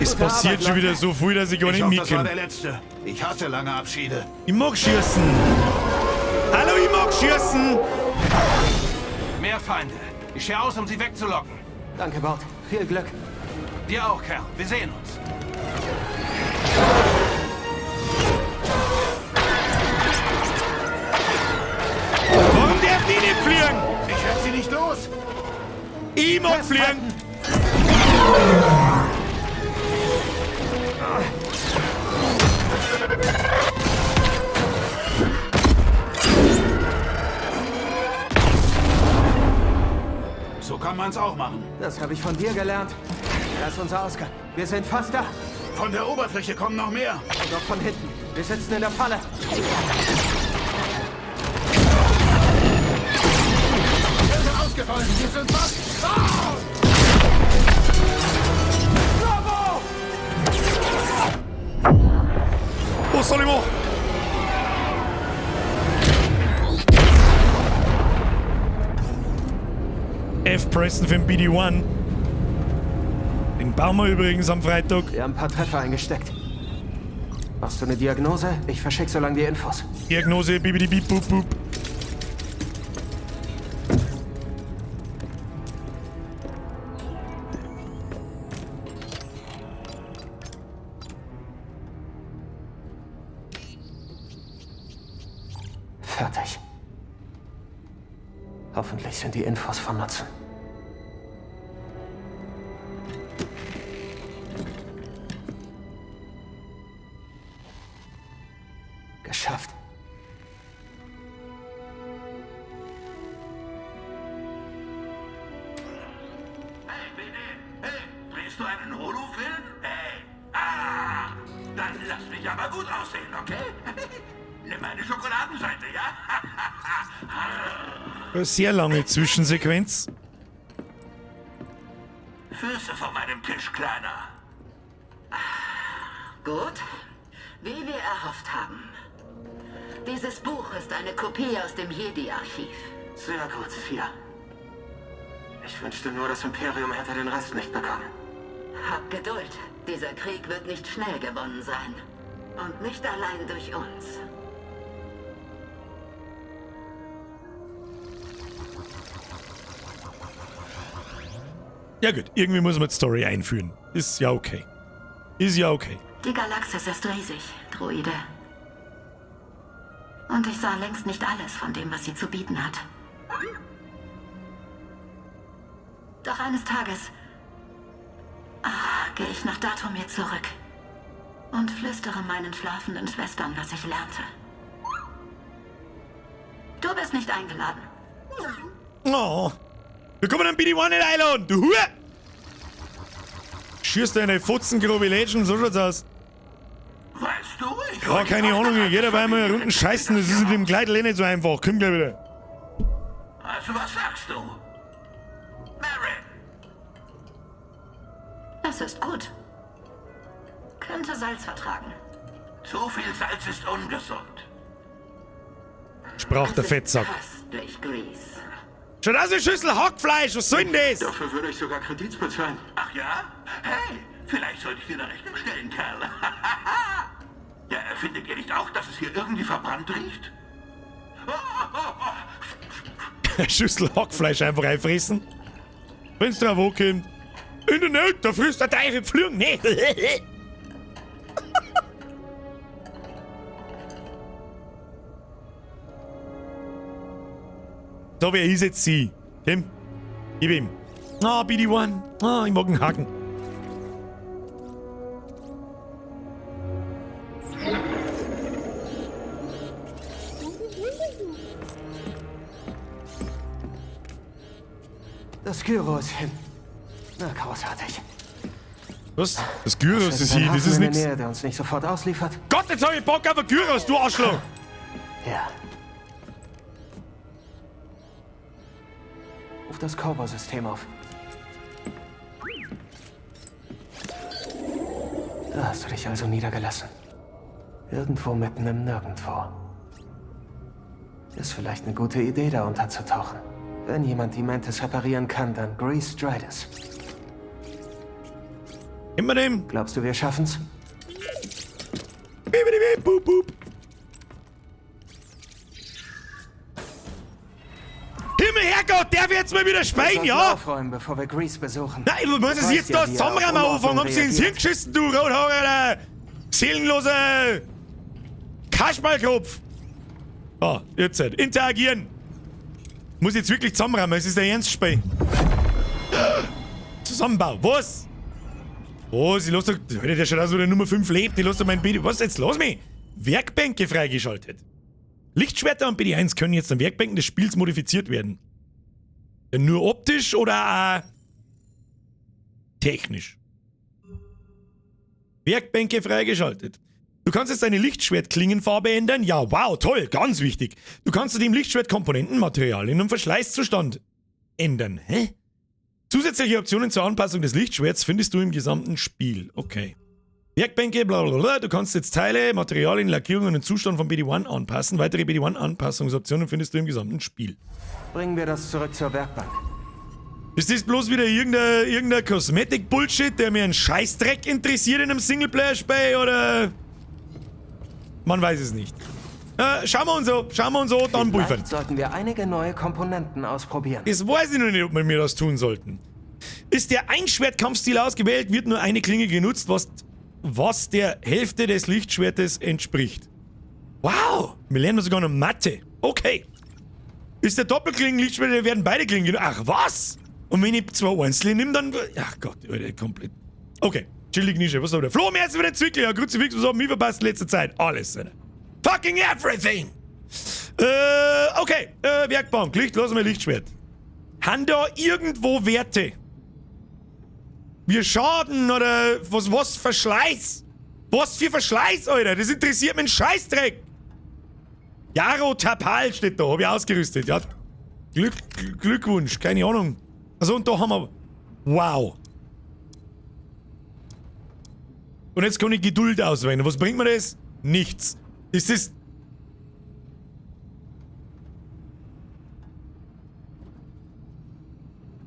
A: Es
F: Gute
A: passiert
F: Arbeit,
A: schon wieder
F: Leute.
A: so viel, dass ich gar
B: Ich
A: nicht
B: hoffe, das war
A: mitkomme.
B: der letzte. Ich hasse lange Abschiede.
A: Ich mag schießen. Hallo, ich mag schießen.
G: Mehr Feinde. Ich scher aus, um sie wegzulocken.
F: Danke, Bord. Viel Glück.
G: Dir auch, Kerl. Wir sehen uns.
A: Warum darf die nicht fliegen?
B: Ich werd sie nicht los.
A: Ich mag fliegen.
B: So kann man's auch machen.
F: Das habe ich von dir gelernt. Das ist unser Ausgang. Wir sind fast da.
B: Von der Oberfläche kommen noch mehr.
F: Und auch von hinten. Wir sitzen in der Falle.
B: Wir sind ausgefallen. Wir sind fast. Ah!
A: Was soll ich machen? F pressen für den BD-1. Den bauen wir übrigens am Freitag.
F: Wir haben ein paar Treffer eingesteckt. Machst du eine Diagnose? Ich verschicke so lange die Infos.
A: Diagnose, bibidi bip, bup, bup.
F: Fertig. Hoffentlich sind die Infos von Nutzen. Geschafft.
B: Hey, BD, hey, drehst du einen Holofilm? Hey, ah, dann lass mich aber gut aussehen, okay? Nimm meine Schokoladenseite, ja?
A: Eine sehr lange Zwischensequenz.
B: Füße von meinem Tisch, Kleiner.
H: Gut, wie wir erhofft haben. Dieses Buch ist eine Kopie aus dem Jedi-Archiv.
F: Sehr gut, Fia. Ich wünschte nur, das Imperium hätte den Rest nicht bekommen.
H: Hab Geduld. Dieser Krieg wird nicht schnell gewonnen sein. Und nicht allein durch uns.
A: Ja gut, irgendwie muss man die Story einführen. Ist ja okay. Ist ja okay.
H: Die Galaxis ist riesig, Droide. Und ich sah längst nicht alles von dem, was sie zu bieten hat. Doch eines Tages gehe ich nach Dathomir zurück und flüstere meinen schlafenden Schwestern, was ich lernte. Du bist nicht eingeladen.
A: Oh. Wir kommen am BD-1 nicht einladen, du Hure! Schierst deine Fotzengrube Legend, so schaut's aus.
B: Weißt du, ich
A: Ja, keine Ahnung, ich geh dabei mal runden scheißen, das ist mit dem Kleidl eh nicht so einfach. Komm gleich wieder.
B: Also, was sagst du? Mary!
H: Es ist gut. Könnte Salz vertragen.
B: Zu viel Salz ist ungesund.
A: Sprach der Fettsack.
H: Köstlich, Grease.
A: Schon aus eine Schüssel Hackfleisch, was soll denn das?
F: Dafür würde ich sogar Kredits bezahlen.
B: Ach ja? Hey, vielleicht sollte ich dir eine Rechnung stellen, Kerl. Ja, findet ihr nicht auch, dass es hier irgendwie verbrannt riecht?
A: Schüssel Hackfleisch einfach einfressen. Wenn's drauf ankommt. In der Not, da frisst der Teufel Pflügen. Nee. So, wer ist jetzt sie? Tim, gib ihm. Ah, BD-1. Ah, ich mag einen Haken.
F: Das Gyro ist hin. Na, großartig.
A: Was? Das Gyros ist hin, das ist
F: in der
A: nix.
F: Nähe, der uns nicht sofort ausliefert.
A: Gott, jetzt hab ich Bock auf ein Gyros, du Arschloch!
F: Ja. Ruf das Cobra-System auf. Da hast du dich also niedergelassen. Irgendwo mitten im Nirgendwo. Ist vielleicht eine gute Idee, da unterzutauchen. Wenn jemand die Mantis reparieren kann, dann Grease Dridis.
A: Immer dem.
F: Glaubst du, wir schaffen's?
A: Bip, bup, bup. Himmel, Herrgott, darf ich jetzt mal wieder speien, ja?
F: Aufräumen, bevor wir Grease besuchen.
A: Nein, du musst es jetzt
F: ja,
A: da zusammenräumen anfangen. Haben sie ins Hirn geschissen, du Rothaariger, seelenloser Kasperlkopf. Ah, jetzt halt. Interagieren. Muss jetzt wirklich zusammenräumen, es ist der Ernstspiel. Zusammenbau, was? Was? Ich lass doch. Alter, der schaut aus, wie der Nummer 5 lebt. Ich lass doch mein BD. Was jetzt? Los mich! Werkbänke freigeschaltet. Lichtschwerter und BD1 können jetzt an Werkbänken des Spiels modifiziert werden. Ja, nur optisch oder auch technisch? Werkbänke freigeschaltet. Du kannst jetzt deine Lichtschwertklingenfarbe ändern. Ja, wow, toll, ganz wichtig. Du kannst zudem Lichtschwertkomponenten, Materialien und Verschleißzustand ändern. Hä? Zusätzliche Optionen zur Anpassung des Lichtschwerts findest du im gesamten Spiel. Okay. Werkbänke, bla bla bla. Du kannst jetzt Teile, Materialien, Lackierungen und Zustand von BD-1 anpassen. Weitere BD-1-Anpassungsoptionen findest du im gesamten Spiel.
F: Bringen wir das zurück zur Werkbank.
A: Ist das bloß wieder irgendein Cosmetic-Bullshit, der mir einen Scheißdreck interessiert in einem Singleplayer-Spiel, oder? Man weiß es nicht. Schauen wir uns an, schauen wir uns an, dann
F: Vielleicht
A: pulvern.
F: sollten wir einige neue Komponenten ausprobieren.
A: Das weiß ich noch nicht, ob wir mir das tun sollten. Ist der Einschwertkampfstil ausgewählt, wird nur eine Klinge genutzt, was der Hälfte des Lichtschwertes entspricht. Wow, wir lernen sogar noch Mathe. Okay. Ist der Doppelklingen-Lichtschwert, dann werden beide Klingen genutzt. Ach was? Und wenn ich zwei einzelne nehme, dann... Ach Gott, Alter, komplett. Okay, chillig Nische, was soll der? Flo, mir ist wieder Zwickel. Ja, Kruzifix, was haben wir verpasst in letzter Zeit? Alles, Alter. Fucking everything! Okay, Werkbank, Licht, lass mal Lichtschwert. Haben da irgendwo Werte? Wir Schaden oder was Verschleiß? Was für Verschleiß, Alter? Das interessiert mich ein Scheißdreck. Jaro Tapal steht da, hab ich ausgerüstet. Ja, Glückwunsch, keine Ahnung. Also und da haben wir... Wow. Und jetzt kann ich Geduld auswählen. Was bringt mir das? Nichts. Ist das...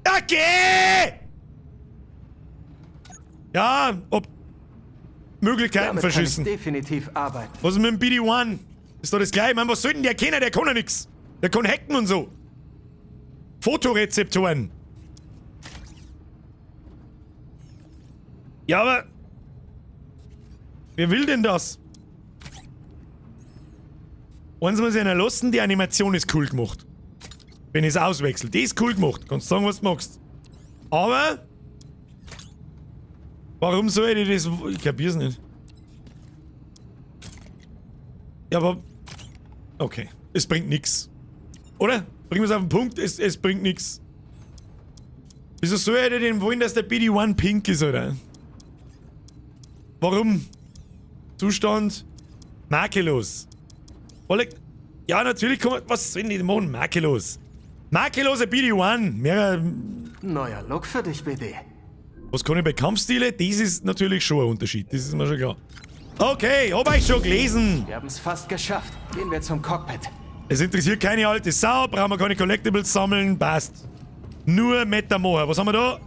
A: Okay! Ja, ob Möglichkeiten
F: Damit kann ich
A: verschissen.
F: definitiv arbeiten.
A: Was ist mit dem BD-1? Ist doch das gleiche. Ich meine, was soll denn der kennen? Der kann ja nix. Der kann hacken und so. Fotorezeptoren. Ja, aber... Wer will denn das? Eins muss ich einer lassen, die Animation ist cool gemacht. Wenn ich's auswechsel. Die ist cool gemacht. Kannst sagen, was du magst. Aber... Warum soll ich das... Ich kapier's nicht. Ja, aber... Okay. Es bringt nix. Oder? Bringen wir's auf den Punkt, es bringt nix. Wieso soll ich denn wollen, dass der BD-1 pink ist, oder? Warum? Zustand? Makellos. Wolle, ja, natürlich kann man... Was sollen die denn machen? Makellos. Makelloser BD-1. Mehrer...
F: Neuer Look für dich, BD.
A: Was kann ich bei Kampfstile? Das ist natürlich schon ein Unterschied. Das ist mir schon klar. Okay, hab ich schon gelesen.
F: Wir haben's fast geschafft. Gehen wir zum Cockpit.
A: Es interessiert keine alte Sau, brauchen wir keine Collectibles sammeln, passt. Nur Metamoa. Was haben wir da?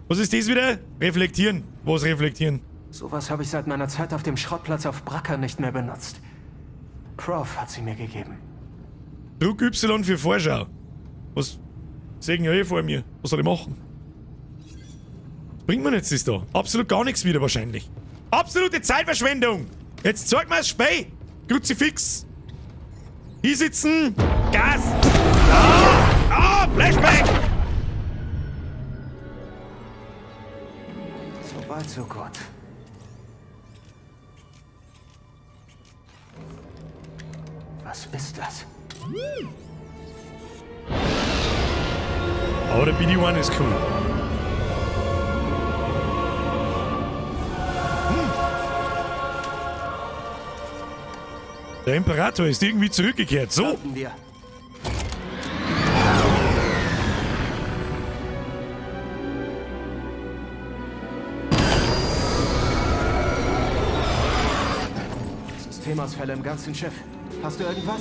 A: Was ist das wieder? Reflektieren. Was reflektieren?
F: Sowas habe ich seit meiner Zeit auf dem Schrottplatz auf Bracca nicht mehr benutzt. Prof hat sie mir gegeben.
A: Druck Y für Vorschau. Was? Sehen ja eh vor mir. Was soll ich machen? Was bringt mir jetzt das da? Absolut gar nichts wieder wahrscheinlich. Absolute Zeitverschwendung! Jetzt zeig mir das Spiel! Kruzifix! Hier sitzen! Gas! Ah! Ah! Flashback!
F: So weit, so gut. Was ist das?
A: Aber der BD-1 ist cool. Der Imperator ist irgendwie zurückgekehrt. So.
F: Warten wir. Systemausfälle im ganzen Schiff. Hast du irgendwas?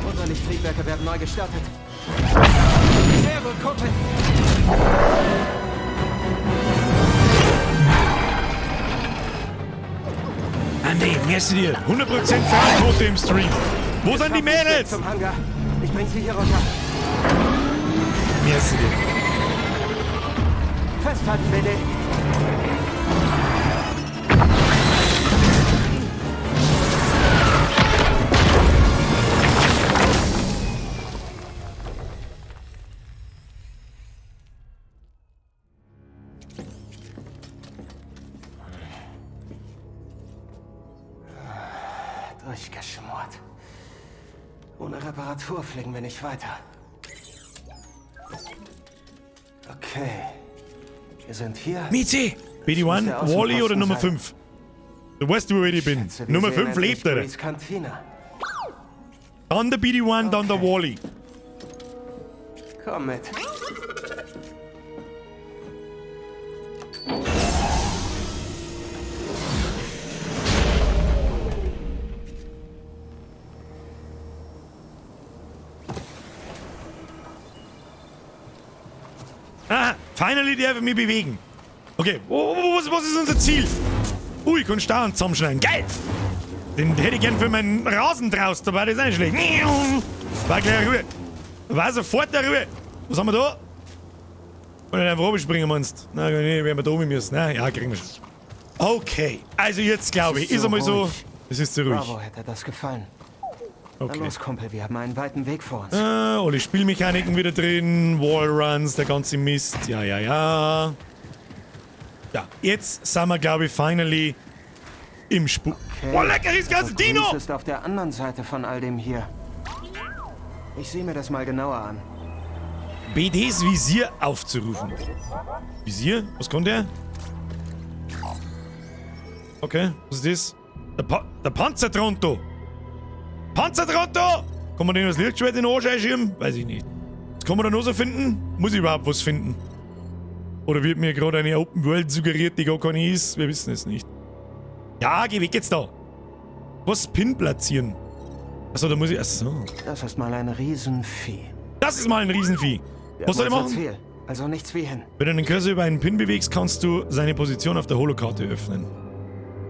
F: Unterlichttriebwerke werden neu gestartet. Sehr gut, Kumpel.
A: Andi, merci dir. 100% Frauenquote im Stream. Wo sind die Mädels?
F: Zum Hangar. Ich bring sie hier runter.
A: Merci dir.
F: Festhalten, BD. Durchgeschmort. Ohne Reparatur fliegen wir nicht weiter. Okay. Wir sind hier.
A: Mizi! BD-1,
F: Das muss der
A: Wally oder
F: Außenposten
A: Nummer
F: sein.
A: 5? Du weißt, wo ich bin.
F: Schätze, wir
A: Nummer
F: sehen
A: 5
F: endlich
A: lebt, Alter.
F: Greez Cantina.
A: Dann der BD-1, dann der
F: Okay.
A: Wally.
F: Komm mit.
A: Finally darf ich mich bewegen. Okay, was ist unser Ziel? Ui, ich kann Stein zusammenschneiden. Geil! Den hätte ich gern für meinen Rasen draußen, da war das auch nicht schlecht. War gleich Ruhe. War sofort der Ruhe. Was haben wir da? Wollen wir einfach springen, meinst du? Nein, nee, werden wir da oben müssen. Nein, ja, kriegen wir schon. Okay, also jetzt glaube ich, ist einmal so. Es ist zu ruhig.
F: Bravo, hätte das gefallen.
A: Okay.
F: Na los, Kumpel, wir haben einen weiten Weg vor uns.
A: Alle Spielmechaniken wieder drin, Wallruns, der ganze Mist. Ja, ja, ja. Ja, jetzt sind wir, glaube ich, finally im Spuk.
F: Okay.
A: Oh, lecker ist ganze
F: Also
A: Dino!
F: Grease ist auf der anderen Seite von all dem hier. Ich sehe mir das mal genauer an.
A: BDs Visier aufzurufen. Visier? Was kann der? Okay, was ist das? Der Panzertronto! Panzertronto! Kann man den das Lichtschwert in den Arsch einschieben? Weiß ich nicht. Was kann man da noch so finden? Muss ich überhaupt was finden? Oder wird mir gerade eine Open World suggeriert, die gar keine ist? Wir wissen es nicht. Ja, geh weg jetzt da! Was Pin platzieren? Achso, da muss ich. Achso.
F: Das ist mal ein Riesenvieh.
A: Das ist mal ein Riesenvieh.
F: Wir
A: Was soll ich
F: haben unser
A: machen?
F: Ziel. Also nichts wie hin.
A: Wenn du den Cursor über einen Pin bewegst, kannst du seine Position auf der Holokarte öffnen.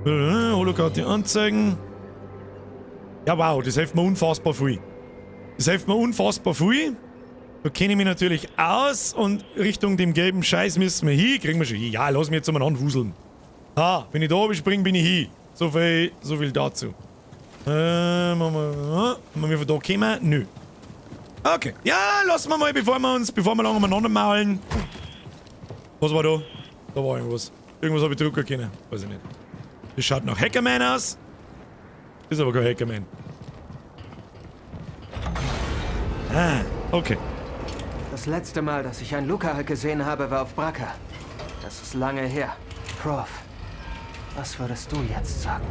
A: Holokarte anzeigen. Ja, wow, das hilft mir unfassbar viel. Das hilft mir unfassbar viel. Da kenne ich mich natürlich aus und Richtung dem gelben Scheiß müssen wir hin. Kriegen wir schon hin. Ja, lass mich jetzt umeinander wuseln. Ah, wenn ich da oben springe, bin ich hin. So viel dazu. Machen wir von da kommen? Nö. Okay. Ja, lassen wir mal, bevor wir lange umeinander maulen. Was war da? Da war irgendwas. Irgendwas habe ich drucken können. Weiß ich nicht. Das schaut nach Hackerman aus. Ist aber kein Hackerman. Ah, okay.
F: Das letzte Mal, dass ich einen Lucrehulk gesehen habe, war auf Bracca. Das ist lange her. Prof, was würdest du jetzt sagen?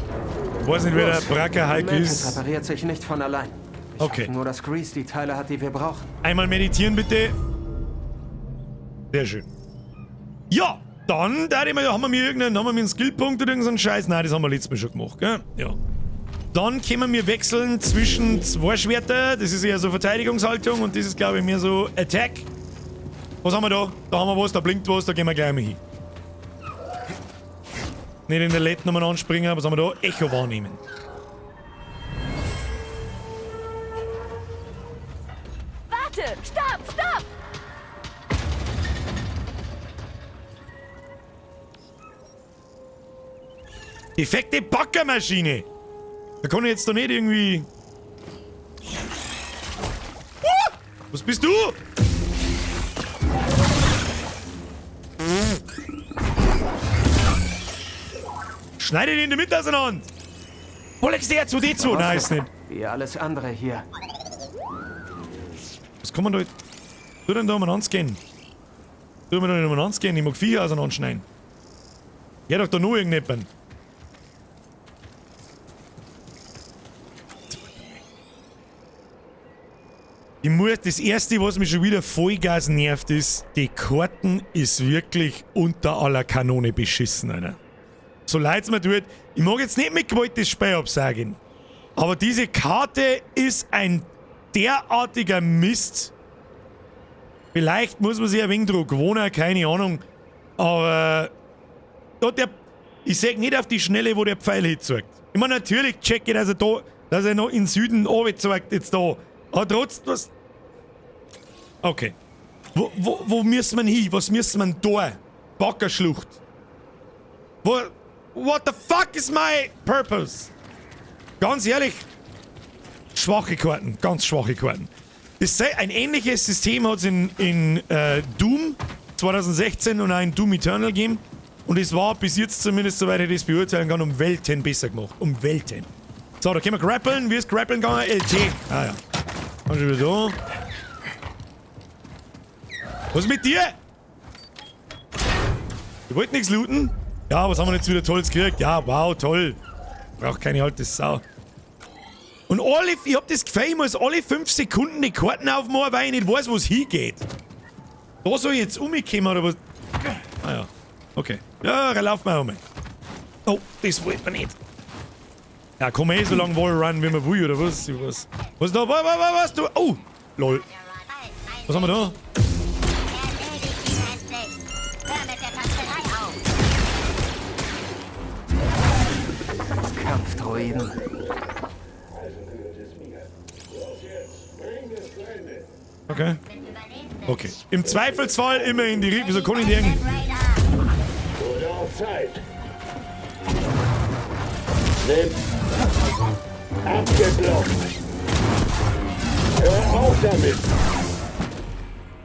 A: Ich weiß nicht, wer der Bracca-Hulk
F: Mantis
A: ist.
F: repariert sich nicht von allein. Ich
A: Okay.
F: hoffe nur, dass Grease die Teile hat, die wir brauchen.
A: Einmal meditieren, bitte. Sehr schön. Ja, dann, da haben wir mir irgendeinen, haben wir mir einen Skillpunkt oder irgendeinen Scheiß? Nein, das haben wir letztes Mal schon gemacht, gell? Ja. Dann können wir wechseln zwischen zwei Schwerter. Das ist eher so Verteidigungshaltung und das ist, glaube ich, mehr so Attack. Was haben wir da? Da haben wir was, da blinkt was, da gehen wir gleich mal hin. Nicht in der letzten nochmal anspringen, was haben wir da? Echo wahrnehmen.
I: Warte! Stopp! Stopp!
A: Defekte Backermaschine! Da kann ich jetzt doch nicht irgendwie... Was bist du? Schneide ihn in der Mitte auseinander! Wo legst du R2D2? Nein, ist nicht.
F: Wie alles andere hier.
A: Was kann man da... Tu denn da umeinander gehen? Tu mir da nicht umeinander gehen, ich mag Viecher auseinanderschneiden. Ja, doch da nur irgendjemand. Ich muss, das erste, was mich schon wieder Vollgas nervt, ist, die Karten ist wirklich unter aller Kanone beschissen, Alter. So leid's mir tut, ich mag jetzt nicht mit Gewalt das Spiel absagen, aber diese Karte ist ein derartiger Mist. Vielleicht muss man sich ein wenig dran gewohnen, keine Ahnung, aber da der, ich seh nicht auf die Schnelle, wo der Pfeil hinzeigt. Ich meine, natürlich check ich, dass er da, dass er noch in Süden runter zeigt jetzt da. Aber trotzdem, was... Okay. Wo müssen wir hin? Was müssen wir da? Backerschlucht. Wo... What the fuck is my purpose? Ganz ehrlich, schwache Karten. Ganz schwache Karten. Das sei, ein ähnliches System hat's in Doom 2016 und auch in Doom Eternal gegeben. Und es war bis jetzt zumindest, soweit ich das beurteilen kann, um Welten besser gemacht. Um Welten. So, da können wir grappeln. Wie ist grappeln gegangen? LT. Ah ja. Komm schon wieder da. Was ist mit dir? Ich wollte nichts looten. Ja, was haben wir jetzt wieder Tolles gekriegt? Ja, wow, toll. Braucht keine alte Sau. Und alle, ich hab das Gefühl, ich muss alle 5 Sekunden die Karten aufmachen, weil ich nicht weiß, wo es hingeht. Da soll ich jetzt umkommen oder was? Ah ja, okay. Ja, lauf mal um. Oh, das wollte man nicht. Ja, komm eh so lange Wallrun, wie man will, oder was? Ich weiß. Was da? Was, was, was, was? Du? Oh! Lol. Was haben wir da?
F: Kampfdroiden.
A: Okay. Okay. Im Zweifelsfall immer in die Richtung. Wieso kann ich die irgendwie?
B: Wurde auch Zeit. Nimm. Abgeblockt. Hör auf damit.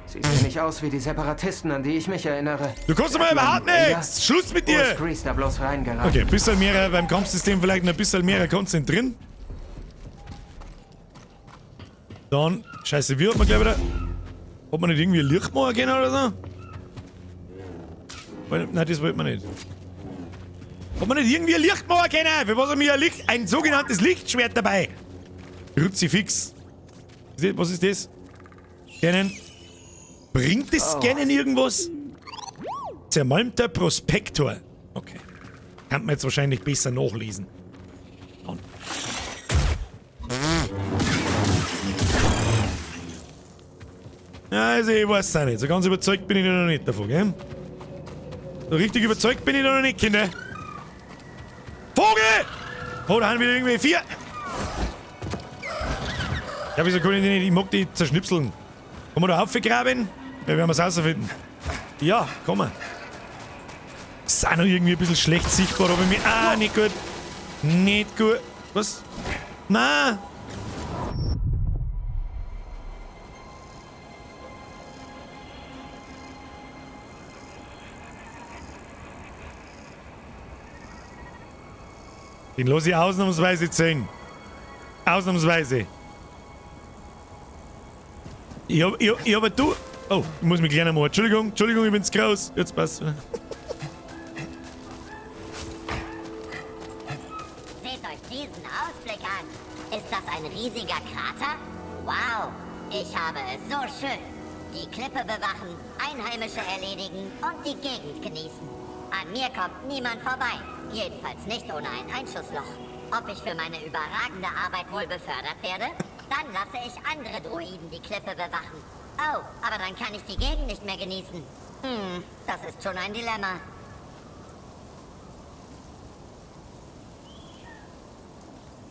F: Sie sehen nicht aus wie die Separatisten, an die ich mich erinnere.
A: Du kannst mal überhaupt nichts! Schluss mit dir!
F: Wo ist Grease da bloß reingeraten?
A: Okay, ein bisschen mehr beim Kampfsystem vielleicht noch ein bisschen mehr konzentrieren. Dann, scheiße, wie hat man gleich wieder... Hat man nicht irgendwie ein Licht machen können oder so? Nein, das wollte man nicht. Hat man nicht irgendwie ein Licht machen können? Für was haben wir ein Licht, ein sogenanntes Lichtschwert dabei? Kruzifix. Was ist das? Scannen. Bringt das Scannen irgendwas? Zermalmter Prospektor. Okay. Kann man jetzt wahrscheinlich besser nachlesen. Dann. Ja, also ich weiß es auch nicht. So ganz überzeugt bin ich noch nicht davon, gell? So richtig überzeugt bin ich noch nicht, Kinder. Vogel! Oh, da haben wir irgendwie 4. Ja, wieso kann ich die nicht? Ich mag die zerschnipseln. Kann man da aufgraben? Ja, werden wir es rausfinden. Ja, komm mal. Ist auch noch irgendwie ein bisschen schlecht sichtbar, aber mir. Ah, nicht gut. Nicht gut. Was? Na! Den lasse ich ausnahmsweise 10. Ausnahmsweise. Ich hab du. Oh, ich muss mich kleiner machen. Entschuldigung, Entschuldigung, ich bin's groß. Jetzt passt.
H: Seht euch diesen Ausblick an. Ist das ein riesiger Krater? Wow, ich habe es so schön. Die Klippe bewachen, Einheimische erledigen und die Gegend genießen. An mir kommt niemand vorbei. Jedenfalls nicht ohne ein Einschussloch. Ob ich für meine überragende Arbeit wohl befördert werde? Dann lasse ich andere Druiden die Klippe bewachen. Oh, aber dann kann ich die Gegend nicht mehr genießen. Hm, das ist schon ein Dilemma.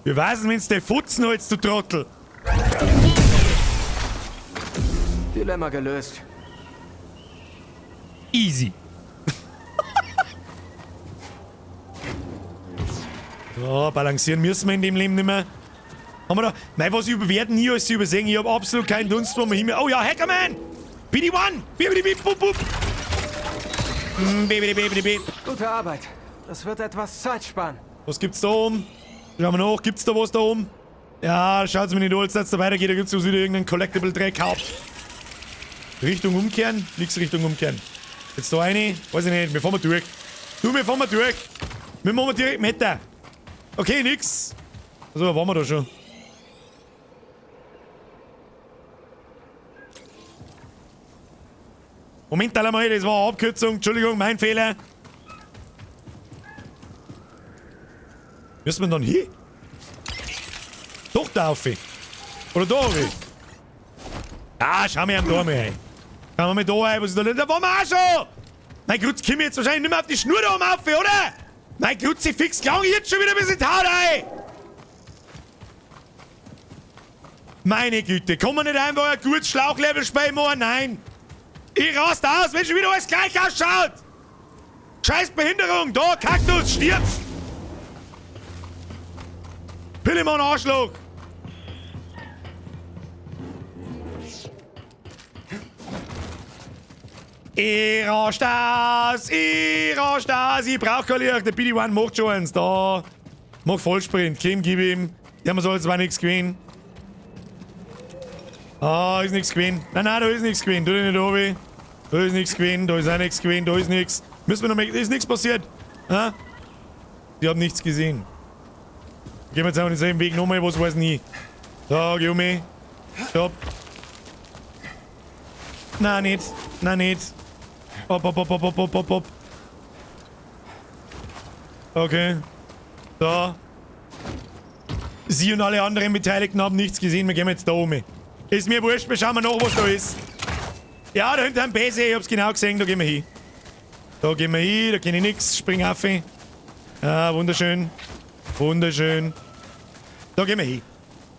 A: Wir wissen, wenn's der Futzen holst, du Trottel.
F: Dilemma gelöst.
A: Easy. So, balancieren müssen wir in dem Leben nicht mehr. Haben wir da. Nein, was ich werden nie alles übersehen. Ich hab absolut keinen Dunst vom Himmel. Oh ja, Hackerman! BD1! BBDB, bup, bup! BBDB.
F: Gute Arbeit. Das wird etwas Zeit sparen.
A: Was gibt's da oben? Schauen wir nach. Gibt's da was da oben? Ja, schaut's mir nicht an, als da weitergeht. Da gibt's wieder irgendeinen Collectible-Dreck. Richtung umkehren? Nix Richtung umkehren. Jetzt da eine? Weiß ich nicht. Wir fahren mal durch. Du, wir fahren mal durch. Wir machen direkt Meter. Okay, nix. Also, waren wir da schon. Moment einmal, das war eine Abkürzung. Entschuldigung, mein Fehler. Müssen wir dann hin? Doch, da auf. Oder da auf. Ah, schau mir am da mal ein. Schauen wir mal da ein, was ist da denn? Da waren wir auch schon! Mein Gott, komm ich jetzt wahrscheinlich nicht mehr auf die Schnur da oben auf, oder? Mein Kruzifix, klang ich jetzt schon wieder ein bisschen Haut ein! Meine Güte, kann man nicht einfach ein gutes Schlauchlevel-Spiel machen? Nein! Ich rast aus, wenn schon wieder alles gleich ausschaut! Scheiß Behinderung! Da, Kaktus, stirb! Pillemann, Arschloch! Ich rast aus, ich rast aus, ich brauch kein Licht, der BD-1 macht schon eins, da. Mach Vollsprint, komm, gib ihm. Der soll zwar nichts gewinnen. Ah, ist nichts gewesen. Nein, nein, da ist nichts gewesen. Tu dich nicht runter. Da ist nichts gewesen, da ist auch nichts gewesen, da ist nichts. Müssen wir noch mal, ist nichts passiert. Ha? Die haben nichts gesehen. Gehen wir jetzt einfach denselben Weg nochmal, was weiß nie. So, geh um mich. Stopp. Nein, nicht. Nein, nicht. Hopp, hopp, hopp, hopp, hopp, hopp, hopp. Okay. So. Sie und alle anderen Beteiligten haben nichts gesehen. Wir gehen jetzt da um. Ist mir wurscht, wir schauen mal nach, was da ist. Ja, da hinten am PC, ich hab's genau gesehen, da gehen wir hin. Da gehen wir hin, da kenne ich nix. Spring auf. Ah, wunderschön. Wunderschön. Da gehen wir hin.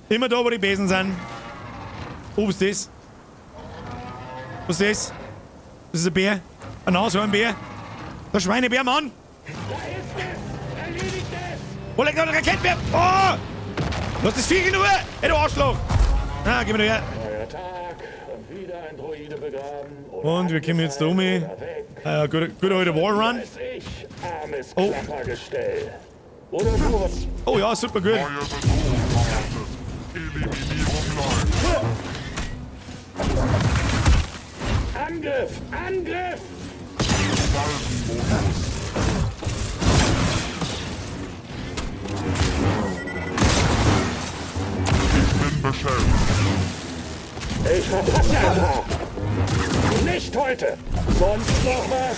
A: Immer da, wo die Besen sind. Oh, was ist das? Was ist das? Das ist ein Bär. Ein Nashornbär. Der Schweinebär, Mann!
B: Da ist es! Erledigt es!
A: Wo liegt noch ein Raketenbär? Oh! Lass das Viech in Ruhe! Ey, du Arschloch! Ah, geh mir doch her.
B: Neuer Tag und wieder ein Droide begraben. Oder
A: Und wir kommen jetzt da um. Guter, guter alter Wallrun.
B: Weiß ich, armes
A: Oh.
B: Klappergestell. Oder du.
A: Oh ja, super gut.
J: Neue Bedrohung erwartet. Eliminierung läuft.
B: Angriff! Angriff!
J: Salvenmodus. Ich bin beschädigt.
B: Ich verpasse ein paar. Nicht heute. Sonst noch was?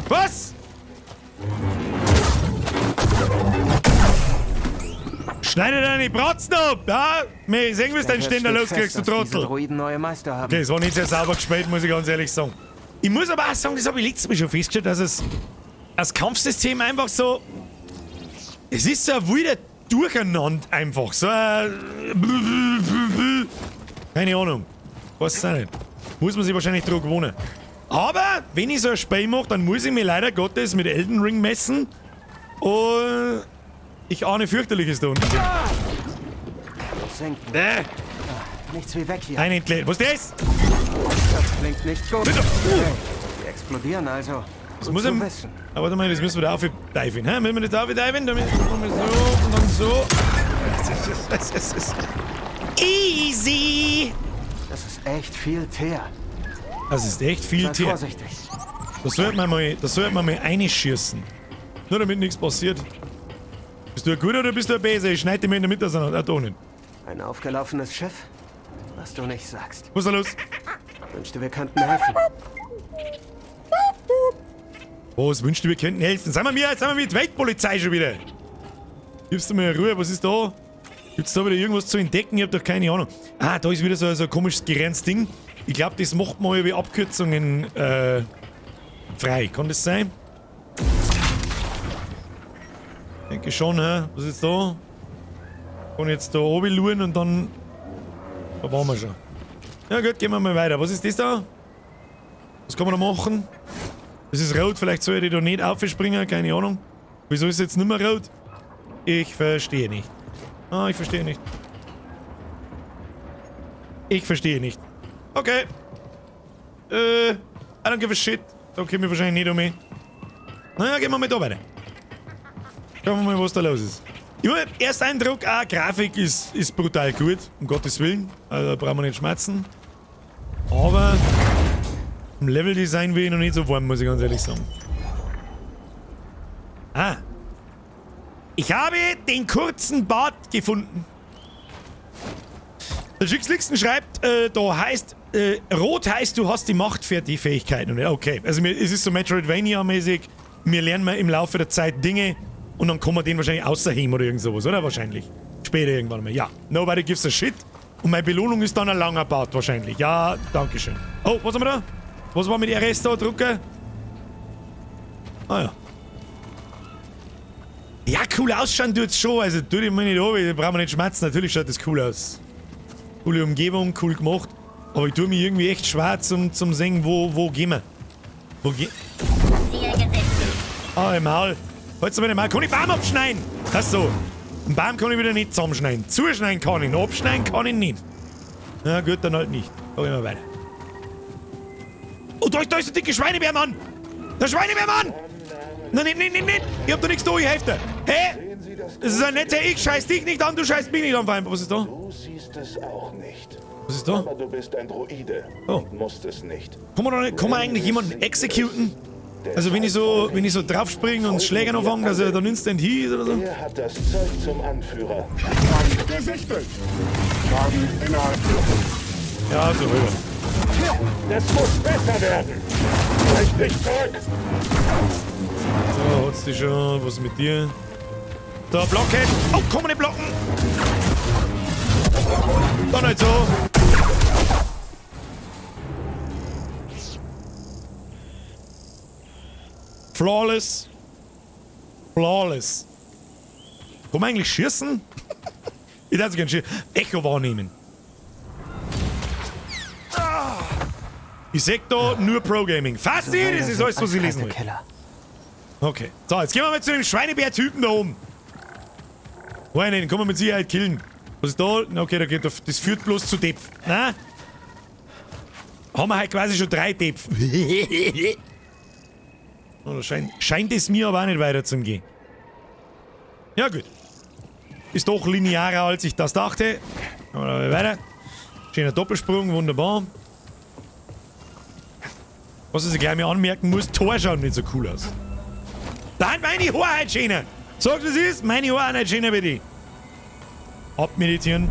A: Was? Schneide deine Bratzen ab! Ja? Wir sehen, wie du deinen Ständer loskriegst, du Trottel.
F: Droiden neue Meister haben.
A: Okay, es war nicht sehr sauber gespielt, muss ich ganz ehrlich sagen. Ich muss aber auch sagen, das habe ich letztes Mal schon festgestellt, dass es das Kampfsystem einfach so. Es ist so ein wilder Durcheinander einfach. So ein. Keine Ahnung. Weiß es auch nicht. Muss man sich wahrscheinlich dran gewohnen. Aber, wenn ich so ein Spiel mache, dann muss ich mir leider Gottes mit Elden Ring messen. Und ich ahne fürchterliches da unten.
F: Senken. Nichts wie weg hier.
A: Ein Entleert. Was ist das?
F: Das klingt nicht gut.
A: Bitte.
F: Hey, die explodieren also.
A: Das
F: Gut
A: muss
F: zu
A: ich.
F: wissen.
A: Aber warte mal, das müssen wir da aufdiven. Hä? Müssen wir das da aufdiven? Damit machen wir so und dann so. Das ist easy.
F: Das ist echt viel Teer.
A: Das ist echt viel
F: Sei
A: Teer.
F: vorsichtig.
A: Da sollte man mal, da sollte man mal reinschießen. Nur damit nichts passiert. Bist du ein guter oder bist du ein Böser? Ich schneide dich mir in der Mitte auseinander. Ah, da nicht.
F: Ein aufgelaufenes Schiff? Was du nicht sagst.
A: Was ist da los?
F: Wünschte, wir könnten helfen.
A: Was wünscht du, wir könnten helfen? Sind wir mir, sind wir mit Weltpolizei schon wieder? Gibst du mir Ruhe, was ist da? Gibt's da wieder irgendwas zu entdecken? Ich hab doch keine Ahnung. Ah, da ist wieder so, so ein komisches gerenntes Ding. Ich glaube, das macht mal über Abkürzungen frei. Kann das sein? Denke schon, hä? Was ist da? Kann ich jetzt da oben luren und dann. Da waren wir schon. Ja gut, gehen wir mal weiter. Was ist das da? Was kann man da machen? Das ist rot, vielleicht soll ich da nicht aufspringen, keine Ahnung. Wieso ist es jetzt nicht mehr rot? Ich verstehe nicht. Ah, ich verstehe nicht. Ich verstehe nicht. Okay. I don't give a shit. Da komme ich wahrscheinlich nicht um mich. Naja, gehen wir mal da weiter. Schauen wir mal, was da los ist. Ich mein, Ersteindruck, auch Grafik ist brutal gut, um Gottes Willen. Also, da brauchen wir nicht schmerzen. Aber im Leveldesign will ich noch nicht so warm, muss ich ganz ehrlich sagen. Ah. Ich habe den kurzen Bart gefunden. Der Schickslixen schreibt, da heißt, rot heißt, du hast die Macht für die Fähigkeiten. Und okay, also mir, es ist so Metroidvania-mäßig, wir lernen mal im Laufe der Zeit Dinge und dann kann man den wahrscheinlich außerheben oder irgend sowas, oder? Wahrscheinlich. Später irgendwann mal. Ja, nobody gives a shit. Und meine Belohnung ist dann ein langer Bart wahrscheinlich. Ja, dankeschön. Oh, was haben wir da? Was war mit RS da, Drucker? Ah ja. Ja, cool ausschauen tut's schon. Also tu dich mal nicht an, da brauchen wir nicht schmerzen. Natürlich schaut das cool aus. Coole Umgebung, cool gemacht. Aber ich tue mir irgendwie echt schwer zum sehen, wo gehen wir. Wo gehen. Ah, im Maul. Halt's mal den Maul. Kann ich Baum abschneiden? Ach so. Einen Baum kann ich wieder nicht zusammenschneiden. Zuschneiden kann ich, abschneiden kann ich nicht. Na gut, dann halt nicht. Da gehen wir weiter. Oh, da ist der dicke Schweinebär, Mann! Der Schweinebär, Mann! Nein, nein, nein, nein, nein! Ich hab da nichts da, ich helfe dir. Hä? Das ist ein netter Ich scheiß dich nicht an, du scheißt mich nicht an, Feind. Was ist da?
B: Du siehst es auch nicht.
A: Was ist da?
B: Aber du bist ein Droide
A: Oh.
B: und musst es nicht.
A: Kann man, da nicht, kann man eigentlich jemanden executen? Also wenn ich so draufspringe und Schläger noch fange, dass er dann instant hier ist oder so?
B: Er hat das Zeug zum Anführer.
J: Gesichtet. Schaden innerhalb.
A: Ja, so rüber.
B: Das muss besser werden. Brech dich zurück.
A: So, hat's dich schon. Was ist mit dir? Da, Blockhead. Oh, komm nicht blocken. Dann halt so. Flawless. Flawless. Kann man eigentlich schießen? Ich darf so gerne schießen. Echo wahrnehmen. Ich seh da nur Pro-Gaming. Fasti, das ist alles, was ich lesen will. Okay. So, jetzt gehen wir mal zu dem Schweinebär-Typen da oben. Nein, den kann man mit Sicherheit killen. Was ist da? Okay, da geht, das führt bloß zu Depf. Na? Haben wir halt quasi schon 3 Depf. Oh, da scheint es mir aber auch nicht weiter zu gehen. Ja, gut. Ist doch linearer, als ich das dachte. Aber weiter. Schöner Doppelsprung, wunderbar. Was ich gleich mal anmerken muss, Tor schaut nicht so cool aus. Dann meine Haare halt schöner. Sag, was ist? Meine Haare nicht schöner, bitte. Abmeditieren.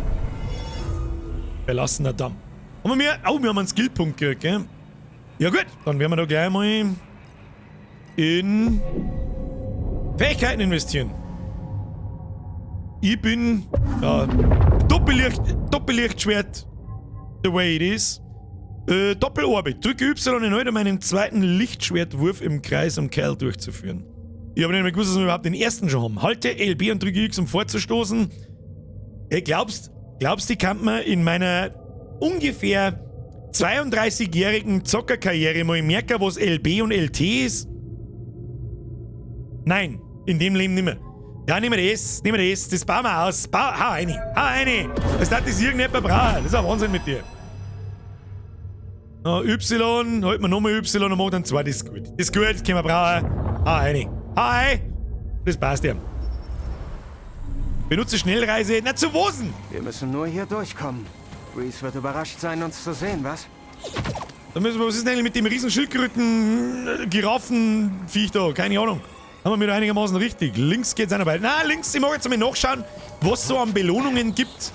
A: Verlassener Damm. Haben wir, oh, wir haben einen Skillpunkt gekriegt, gell? Ja gut, dann werden wir da gleich mal in Fähigkeiten investieren. Ich bin ja, Doppellichtschwert, the way it is. Doppelorbit. Drücke Y erneut, um einen zweiten Lichtschwertwurf im Kreis um Kerl durchzuführen. Ich habe nicht mehr gewusst, dass wir überhaupt den ersten schon haben. Halte LB und drücke X, um vorzustoßen. Hey, glaubst du, kann man in meiner ungefähr 32-jährigen Zockerkarriere mal merken, was LB und LT ist? Nein, in dem Leben nimmer. Ja, nehmen wir das, nehmen wir das, das bauen wir aus. Hau rein, hau rein. Das darf das irgendjemand brauchen. Das ist ein Wahnsinn mit dir. Na, Y, halt mir nochmal Y und mach dann zwei, das ist gut. Das ist gut, das können wir brauchen. Hau rein. Hau rein. Das passt ja. Benutze Schnellreise. Na, zu Wosen!
F: Wir müssen nur hier durchkommen. Rhys wird überrascht sein, uns zu sehen, was?
A: Da müssen wir, was ist denn eigentlich mit dem riesen Schildkröten, Giraffenviech da? Keine Ahnung. Haben wir mir da einigermaßen richtig. Links geht's auch noch weiter. Na, links, ich mag jetzt mal nachschauen, was es so an Belohnungen gibt.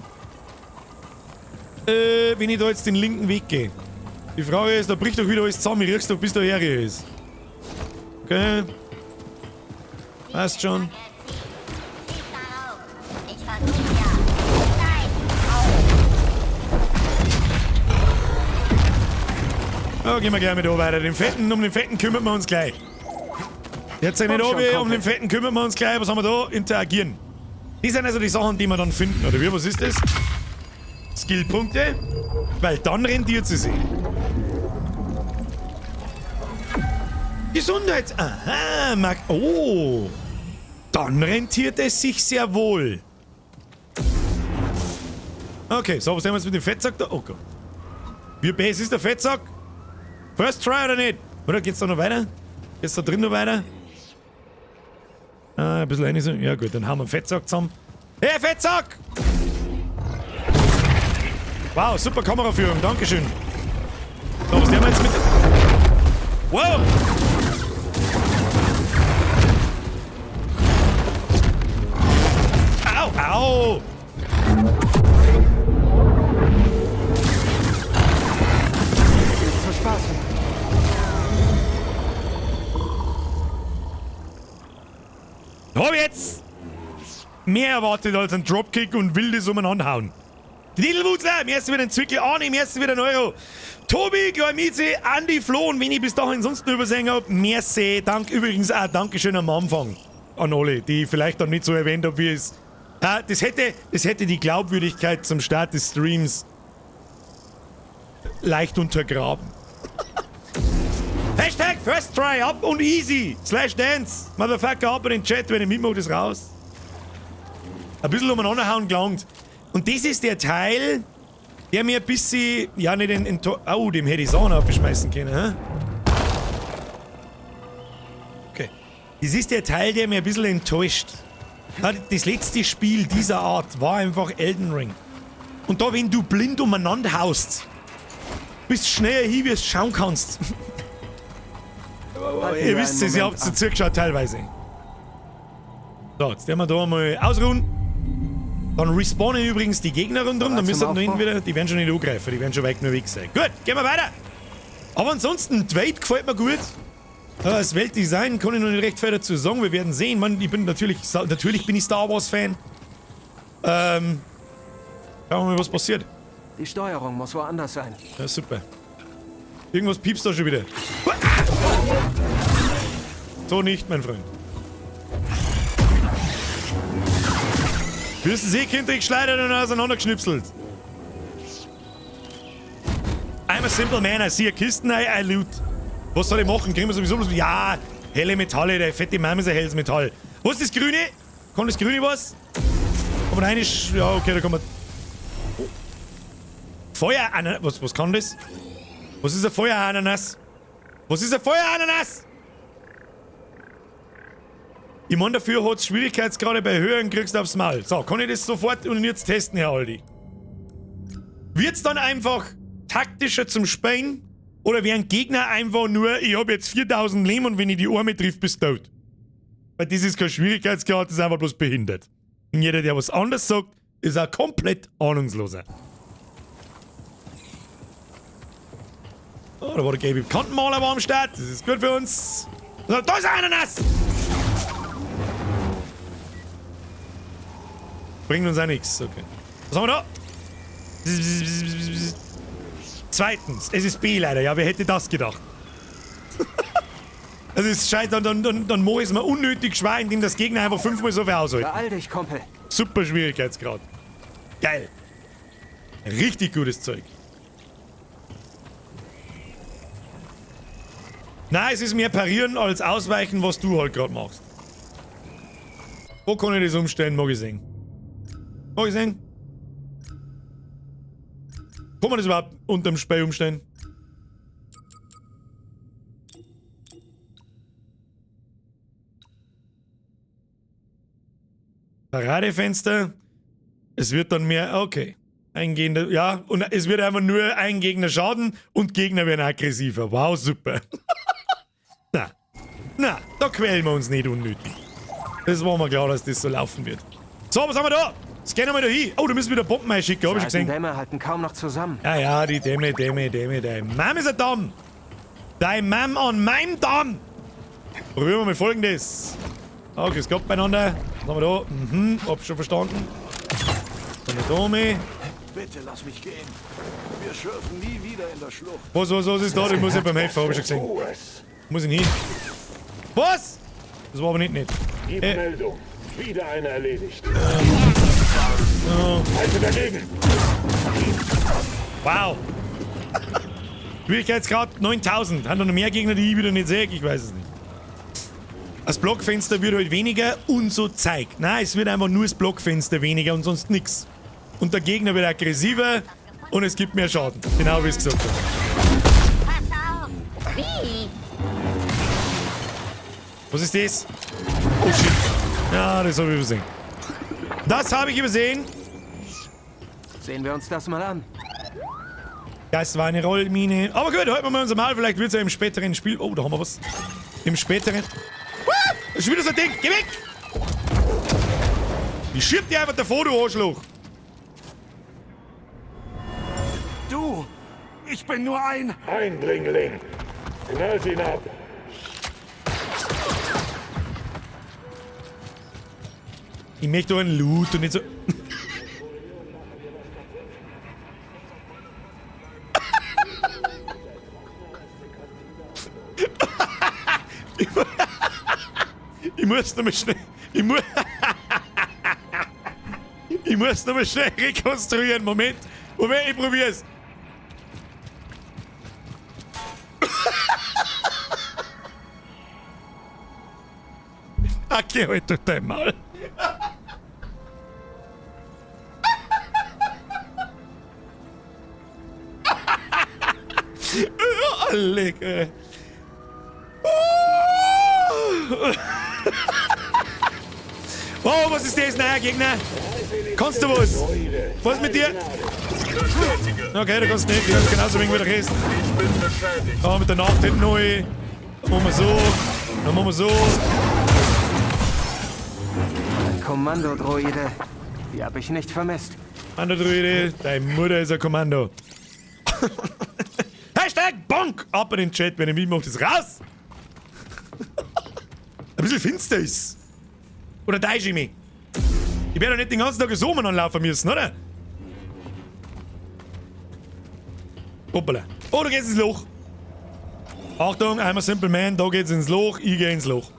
A: Wenn ich da jetzt den linken Weg gehe. Die Frage ist, da bricht doch wieder alles zusammen. Ich riech's doch, bis da her ist. Okay. Passt schon. Ja, gehen wir gleich mit da weiter. Den Fetten, um den Fetten kümmern wir uns gleich. Jetzt nicht oben, um den Fetten kümmern wir uns gleich. Was haben wir da? Interagieren. Die sind also die Sachen, die wir dann finden, oder wie? Was ist das? Skillpunkte? Weil dann rentiert sie sich. Gesundheit. Aha, mag. Oh. Dann rentiert es sich sehr wohl. Okay, so, was haben wir jetzt mit dem Fettsack da? Oh Gott. Wie base ist der Fettsack? First try oder nicht? Oder geht's da noch weiter? Geht's da drin noch weiter? Ah, ein bisschen rein. Ja gut, dann haben wir einen Fettsack zusammen. Hey, Fettsack! Wow, super Kameraführung, dankeschön. So, was nehmen wir jetzt mit? Wow! Au, au! Hab jetzt mehr erwartet als ein Dropkick und wildes Umeinanderhauen. Die Didelwutzler, im ersten wieder ein Zwickel, Arne, im ersten wieder ein Euro. Tobi, Gleumize, Andi, Flo und wenn ich bis dahin sonst noch übersehen hab, merci. Dank übrigens auch Dankeschön am Anfang an alle, die ich vielleicht dann nicht so erwähnt hab, wie es. Ja, das hätte die Glaubwürdigkeit zum Start des Streams leicht untergraben. Hashtag First Try, up und easy. /dance. Motherfucker, ab in den Chat, wenn ich mitmache, das raus. Ein bisschen umeinander gelangt. Und das ist der Teil, der mir ein bisschen, ja nicht in oh, dem hätte ich Sachen aufschmeißen können, hä? Okay. Das ist der Teil, der mir ein bisschen enttäuscht. Das letzte Spiel dieser Art war einfach Elden Ring. Und da, wenn du blind umeinander haust, bist schneller hin, wie es schauen kannst. Ihr wisst es, ihr habt es zugeschaut teilweise. So, jetzt werden wir da mal ausruhen. Dann respawnen übrigens die Gegner rundherum, dann müssen wir da hinten wieder, die werden schon nicht angreifen, die werden schon weit genug weg sein. Gut, gehen wir weiter. Aber ansonsten, die Welt gefällt mir gut. Das Weltdesign kann ich noch nicht recht viel dazu sagen, wir werden sehen. Man, ich bin natürlich bin ich Star Wars Fan. Schauen wir mal, was passiert.
F: Die Steuerung muss woanders sein.
A: Ja, super. Irgendwas piepst da schon wieder. So nicht, mein Freund. Wirst du Seekind geschleudert und auseinandergeschnipselt. I'm a simple man, I see a Kisten, I loot. Was soll ich machen? Kriegen wir sowieso bloß... Ja, helle Metalle, der fette Mann ist ein helles Metall. Was ist das Grüne? Kommt das Grüne was? Aber nein, ist... Ja, okay, da kommen wir... Oh. Feuerananas... Was kann das? Was ist ein Feuerananas? Was ist ein Feuerananas? Ich meine, dafür hat es Schwierigkeitsgrade bei höheren kriegst du aufs Maul. So, kann ich das sofort und jetzt testen, Herr Aldi? Wird's dann einfach taktischer zum Spielen? Oder werden Gegner einfach nur, ich hab jetzt 4000 Leben und wenn ich die Arme trifft, bist du tot? Weil das ist kein Schwierigkeitsgrad, das ist einfach bloß behindert. Und jeder, der was anderes sagt, ist ein komplett Ahnungsloser. Oh, da war der gelbe Kantenmaler war am Start. Das ist gut für uns. So, da ist ein Ananas! Bringt uns auch nichts. Okay. Was haben wir da? Zweitens, es ist B leider. Ja, wer hätte das gedacht? Das ist scheiße, dann mach ich's mir unnötig schwer, indem das Gegner einfach 5-mal so viel aushalten.
F: Beeil dich, Kumpel.
A: Super Schwierigkeitsgrad. Geil. Richtig gutes Zeug. Nein, es ist mehr parieren als ausweichen, was du halt grad machst. Wo kann ich das umstellen? Mag ich sehen. Mag ich sehen? Kann man das überhaupt unterm Spiel umstellen? Paradefenster. Es wird dann mehr... Okay. Eingehender... Ja, und es wird einfach nur ein Gegner schaden und Gegner werden aggressiver. Wow, super. Na. Na, da quälen wir uns nicht unnötig. Das war mir klar, dass das so laufen wird. So, was haben wir da? Scannen wir da hin. Oh, da müssen wir wieder Bomben einschicken, hab ich schon gesehen.
F: Die Dämme halten kaum noch zusammen.
A: Ja, ja, die Dämme, Dämme, Dämme. Dein Mom ist ein Damm. Dein Mom an meinem Damm. Probieren wir mal Folgendes. Okay, grüß Gott beieinander. Was haben wir da? Mhm, hab schon verstanden. Dann da mal.
B: Bitte lass mich gehen. Wir schürfen nie wieder in der Schlucht.
A: Was ist da? Ich muss ja beim helfen, hab ich schon gesehen. Muss ich hin? Was? Das war aber nicht nett.
J: Gib Meldung. Wieder einer erledigt.
A: Oh.
J: Halte dagegen.
A: Wow. Schwierigkeitsgrad 9000. Haben da noch mehr Gegner, die ich wieder nicht sehe? Ich weiß es nicht. Das Blockfenster wird halt weniger und so zeigt. Nein, es wird einfach nur das Blockfenster weniger und sonst nix. Und der Gegner wird aggressiver und es gibt mehr Schaden. Genau wie ich es gesagt habe.
H: Pass auf! Wie?
A: Was ist das? Oh shit. Ja, das habe ich übersehen. Das habe ich übersehen.
F: Sehen wir uns das mal an.
A: Das war eine Rollmine. Aber gut, halten wir mal unser Maul. Vielleicht wird's ja im späteren Spiel... Oh, da haben wir was. Im späteren... Ah, das ist wieder so ein Ding. Geh weg! Ich schieb dir einfach davor, du Arschloch.
G: Du! Ich bin nur ein...
J: Eindringling. Knallt ihn ab.
A: Ich möchte doch einen Loot und nicht so... Ich muss noch mal schnell... Ich muss... Ich muss noch mal schnell rekonstruieren. Moment. Moment, ich probier's. Okay, halt doch dein Maul. Lecker. Oh, was ist das? Neuer Gegner? Kannst du was? Was mit dir? Okay, du kannst nicht. Du kannst genauso wenig wie der Rest. Oh, mit der Nacht hinten neu. Dann machen wir so. Dann machen wir so.
F: Ein Kommandodroide. Die hab ich nicht vermisst.
A: Kommandodroide, deine Mutter ist ein Kommando. Hashtag Bonk! Ab in den Chat, wenn ihr mitmacht, ist raus! Ein bisschen finster ist. Oder da, Jimmy? Ich werde doch nicht den ganzen Tag so anlaufen müssen, oder? Hoppala. Oh, da geht's ins Loch. Achtung, I'm a simple man, da geht's ins Loch, ich geh ins Loch.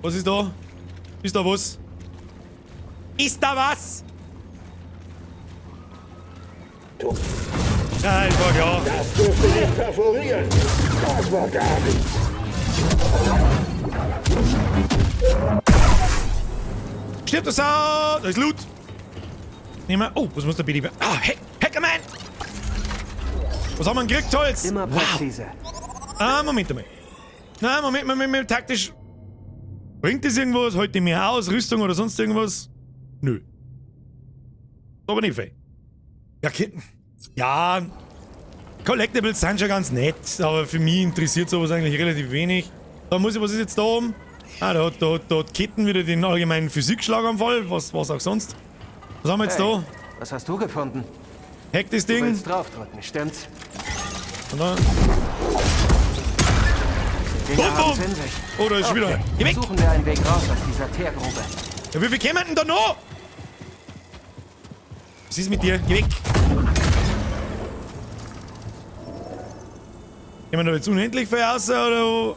A: Was ist da? Ist da was? Ist da was? Ja, das war klar.
J: Das dürfte nicht perforieren. Das war gar nichts.
A: Stirbt das Sau! Da ist Loot! Nehmen wir. Oh, was muss der BD? Ah, Hackerman! Was haben wir denn gekriegt, Holz?
F: Immer präzise.
A: Wow. Ah, Moment einmal. Na, Moment, Moment, Moment, taktisch. Bringt das irgendwas? Holt die mehr aus? Rüstung oder sonst irgendwas? Nö. Aber nicht viel. Ja, ja, Collectibles sind schon ganz nett, aber für mich interessiert sowas eigentlich relativ wenig. Da muss ich, was ist jetzt da oben? Ah, da hat Ketten wieder den allgemeinen Physikschlaganfall, was auch sonst. Was haben wir jetzt
F: hey,
A: da?
F: Was hast du gefunden?
A: Hack das Ding.
F: Du willst draufdrücken, stimmt's?
A: Und dann. Bum, bum. Oh, da ist schon wieder. Geh weg!
F: Suchen wir einen Weg raus aus dieser Teergrube.
A: Ja, wie viel kämen denn da noch? Was ist mit dir? Geh weg! Gehen wir da jetzt unendlich viel raus, oder?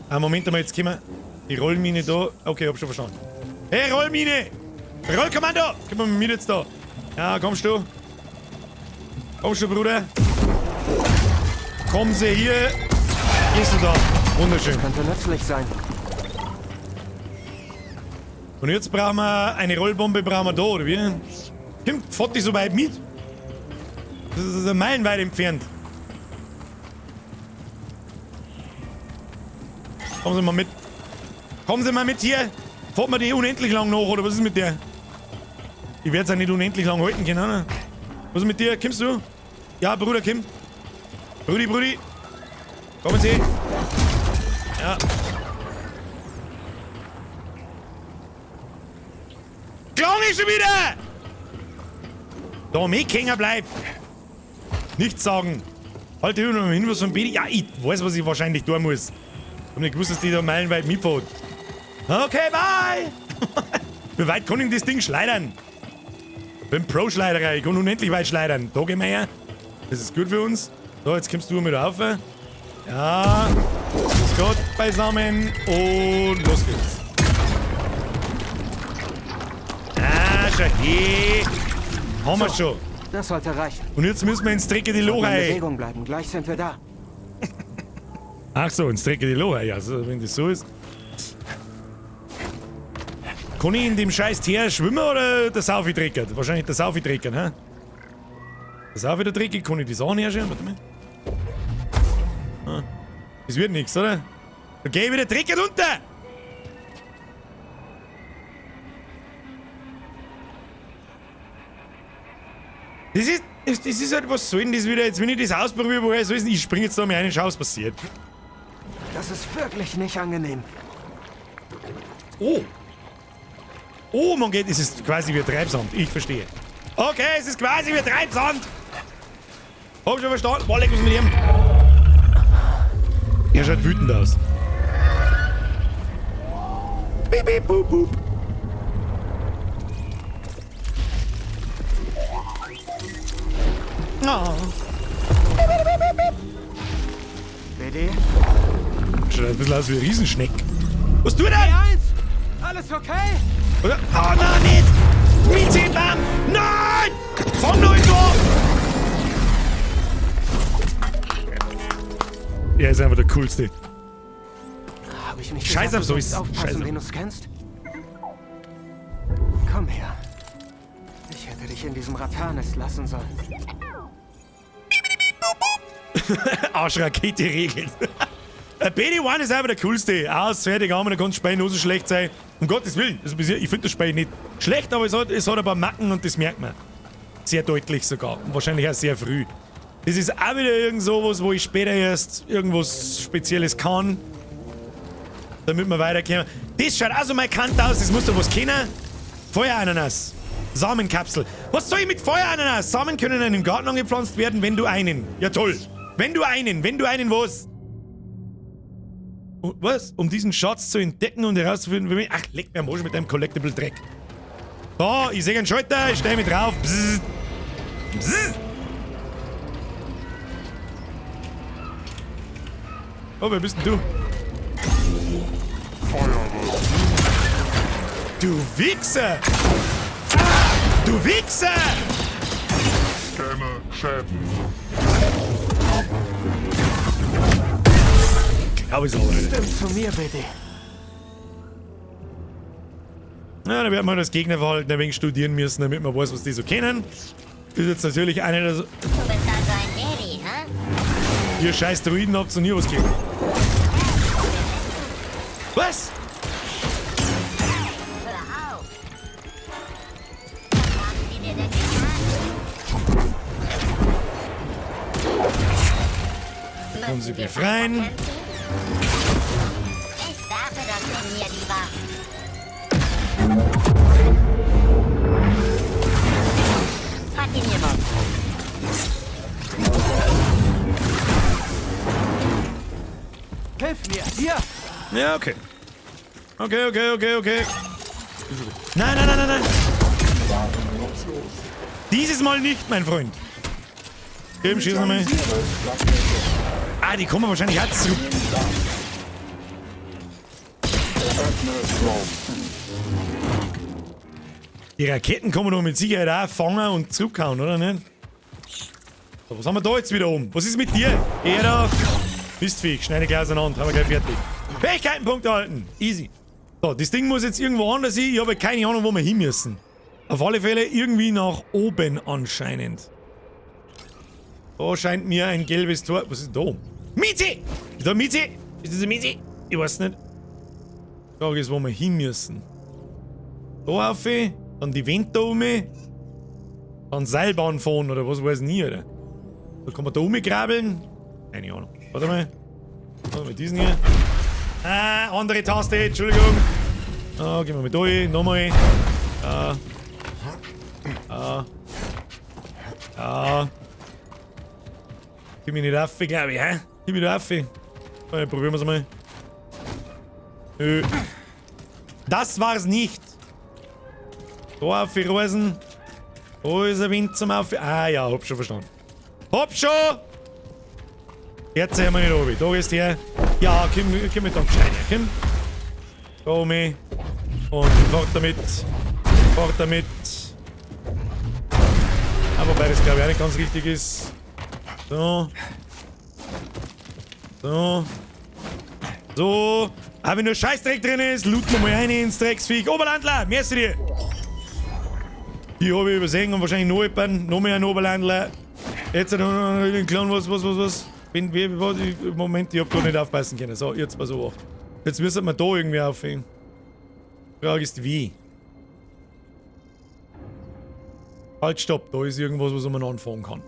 A: Ah, Moment einmal, jetzt kommen wir. Die Rollmine da. Okay, hab schon verstanden. Hey, Rollmine! Rollkommando! Komm mal mit jetzt da. Ja, kommst du? Kommst du, Bruder? Kommen Sie hier. Gehst du da. Wunderschön.
F: Das könnte nützlich sein.
A: Und jetzt brauchen wir eine Rollbombe, brauchen wir da, oder wie? Kommt, fährt die so weit mit? Das ist meilenweit entfernt. Kommen Sie mal mit. Kommen Sie mal mit hier. Fährt man die unendlich lang nach, oder was ist mit der? Ich werde es ja nicht unendlich lang halten können, oder? Was ist mit dir? Kommst du? Ja, Bruder, komm. Brudi, Brudi. Kommen Sie. Ja. Klang ich schon wieder! Da am Eck hängen bleib. Nichts sagen. Halt immer noch hin, was von BD. Ja, ich weiß, was ich wahrscheinlich tun muss. Ich hab nicht gewusst, dass die da meilenweit mitfährt. Okay, bye! Wie weit kann ich das Ding schleudern? Ich bin Pro-Schleiderer, ich kann unendlich weit schleudern. Da gehen wir her. Das ist gut für uns. So, jetzt kommst du mit rauf. Ja, ist gut beisammen und los geht's. Ah, schau hier. Haben wir schon.
F: Das sollte reichen.
A: Und jetzt müssen wir ins dreckige Loch
F: In
A: rein.
F: Bewegung bleiben, gleich sind wir da.
A: Ach so, ins dreckige Loch rein. Also, wenn das so ist. Kann ich in dem scheiß Teer schwimmen oder der Saufi dreckert? Wahrscheinlich der Saufi dreckert, hä? Der Saufi der dreckig, kann ich das auch herstellen? Warte mal. Ah, das wird nichts, oder? Da geh ich wieder dreckig runter! Das ist halt, was soll denn das wieder? Jetzt, wenn ich das ausprobiere, woher soll es denn? Ich spring jetzt da mal rein und schau, was passiert.
F: Das ist wirklich nicht angenehm.
A: Oh! Oh, man geht, es ist quasi wie Treibsand. Ich verstehe. Okay, es ist quasi wie Treibsand. Hab schon verstanden. Boah, leck, was mit ihm? Er schaut wütend aus. Piep, piep, bup, bup. Oh. Piep, piep, piep, piep.
F: BD?
A: Schaut ein bisschen aus wie ein Riesenschneck. Was tut er?
F: B1! Alles okay?
A: Oder? Oh nein, nicht! Mietzehnbaum! Nein! Fang doch nicht an! Er ist einfach der coolste.
F: Hab ich nicht
A: Scheiß
F: gesagt,
A: auf
F: du
A: so
F: sollst
A: ist.
F: aufpassen,
A: Scheiß auf.
F: wen du scannst? Komm her. Ich hätte dich in diesem Rathanis lassen sollen.
A: Arschrakete regelt. BD-1 ist einfach der coolste. Aus, fertig, haben, da kann das Spiel nur so schlecht sein. Um Gottes Willen. Also, ich finde das Spiel nicht schlecht, aber es hat ein paar Macken und das merkt man. Sehr deutlich sogar. Und wahrscheinlich auch sehr früh. Das ist auch wieder irgend sowas, wo ich später erst irgendwas Spezielles kann. Damit wir weiterkommen. Das schaut auch so markant aus, das muss doch was kennen. Feuerananas. Samenkapsel. Was soll ich mit Feuerananas? Samen können in einem Garten angepflanzt werden, wenn du einen. Ja toll. Wenn du einen was? Was? Um diesen Schatz zu entdecken und herauszufinden, wie. Ach, leck mir am Arsch mit deinem Collectible-Dreck. Da, ich sehe einen Schalter, ich stelle mich drauf. Bzzz. Bzzz. Oh, wer bist denn du? Du Wichser! Du Wichser!
J: Scanne Schäden.
A: Glaube ich auch, Alter.
F: Stimmt zu mir, BD.
A: Na, da werden wir das Gegnerverhalten ein wenig studieren müssen, damit man weiß, was die so kennen. Ist jetzt natürlich einer der...
H: Du bist also ein Jedi, hä?
A: Ihr scheiß Druiden habt noch nie was gehört. Was?
H: Hör auf! Was haben sie dir denn getan?
A: Und sie befreien.
H: Ich werfe das Ding hier lieber. Pack ihn hier, Bob.
F: Hilf mir! Hier!
A: Ja, okay. Okay, okay, okay, okay. Nein, nein, nein, nein, nein. Dieses Mal nicht, mein Freund. Komm, schieß nochmal. Ah, die kommen wahrscheinlich auch zurück. Die Raketen kommen doch mit Sicherheit auch fangen und zurückhauen, oder nicht? So, was haben wir da jetzt wieder oben? Was ist mit dir? Er da. Mistviech, schneide gleich auseinander, haben wir gleich fertig. Fähigkeitenpunkte erhalten. Easy. So, das Ding muss jetzt irgendwo anders sein. Ich habe keine Ahnung, wo wir hin müssen. Auf alle Fälle irgendwie nach oben anscheinend. Da scheint mir ein gelbes Tor. Was ist da? Miezi! Ist da Miezi? Ist das ein Miezi? Ich weiß nicht. Die Frage ist, wo wir hin müssen. Da rauf, dann die Wände da oben, dann Seilbahn fahren oder was weiß ich nie, oder? Da kann man da rumgrabbeln. Keine Ahnung. Warte mal. So, mit diesen hier. Ah, andere Taste, Entschuldigung. Ah, gehen wir mit da hin, nochmal. Ah. Ah. Ah. Gib mich nicht auf, glaube ich, hä? Gib mich nicht auf. Okay, probieren wir's mal. Nö. Das war's nicht. Da auf die Rosen. Da ist ein Wind zum Auf. Ah ja, hab schon verstanden. Hab schon! Jetzt haben wir nicht runter. Da gehst du her. Ja, komm, komm mit da gescheit her. Komm. Da um. Und fort damit. Fort damit. Ah, wobei das glaube ich auch nicht ganz richtig ist. So. So. So. Aber wenn nur Scheißdreck drin ist, looten wir mal rein ins Drecksviech. Oberlandler, merci dir. Die habe ich übersehen und wahrscheinlich noch jemanden. Noch mehr ein Oberlandler. Jetzt noch den Clown, was. Bin, wie, was, Moment, ich hab gar nicht aufpassen können. So, jetzt pass auf. Jetzt müssen wir da irgendwie aufhängen. Die Frage ist, wie? Halt, stopp. Da ist irgendwas, was man anfangen kann.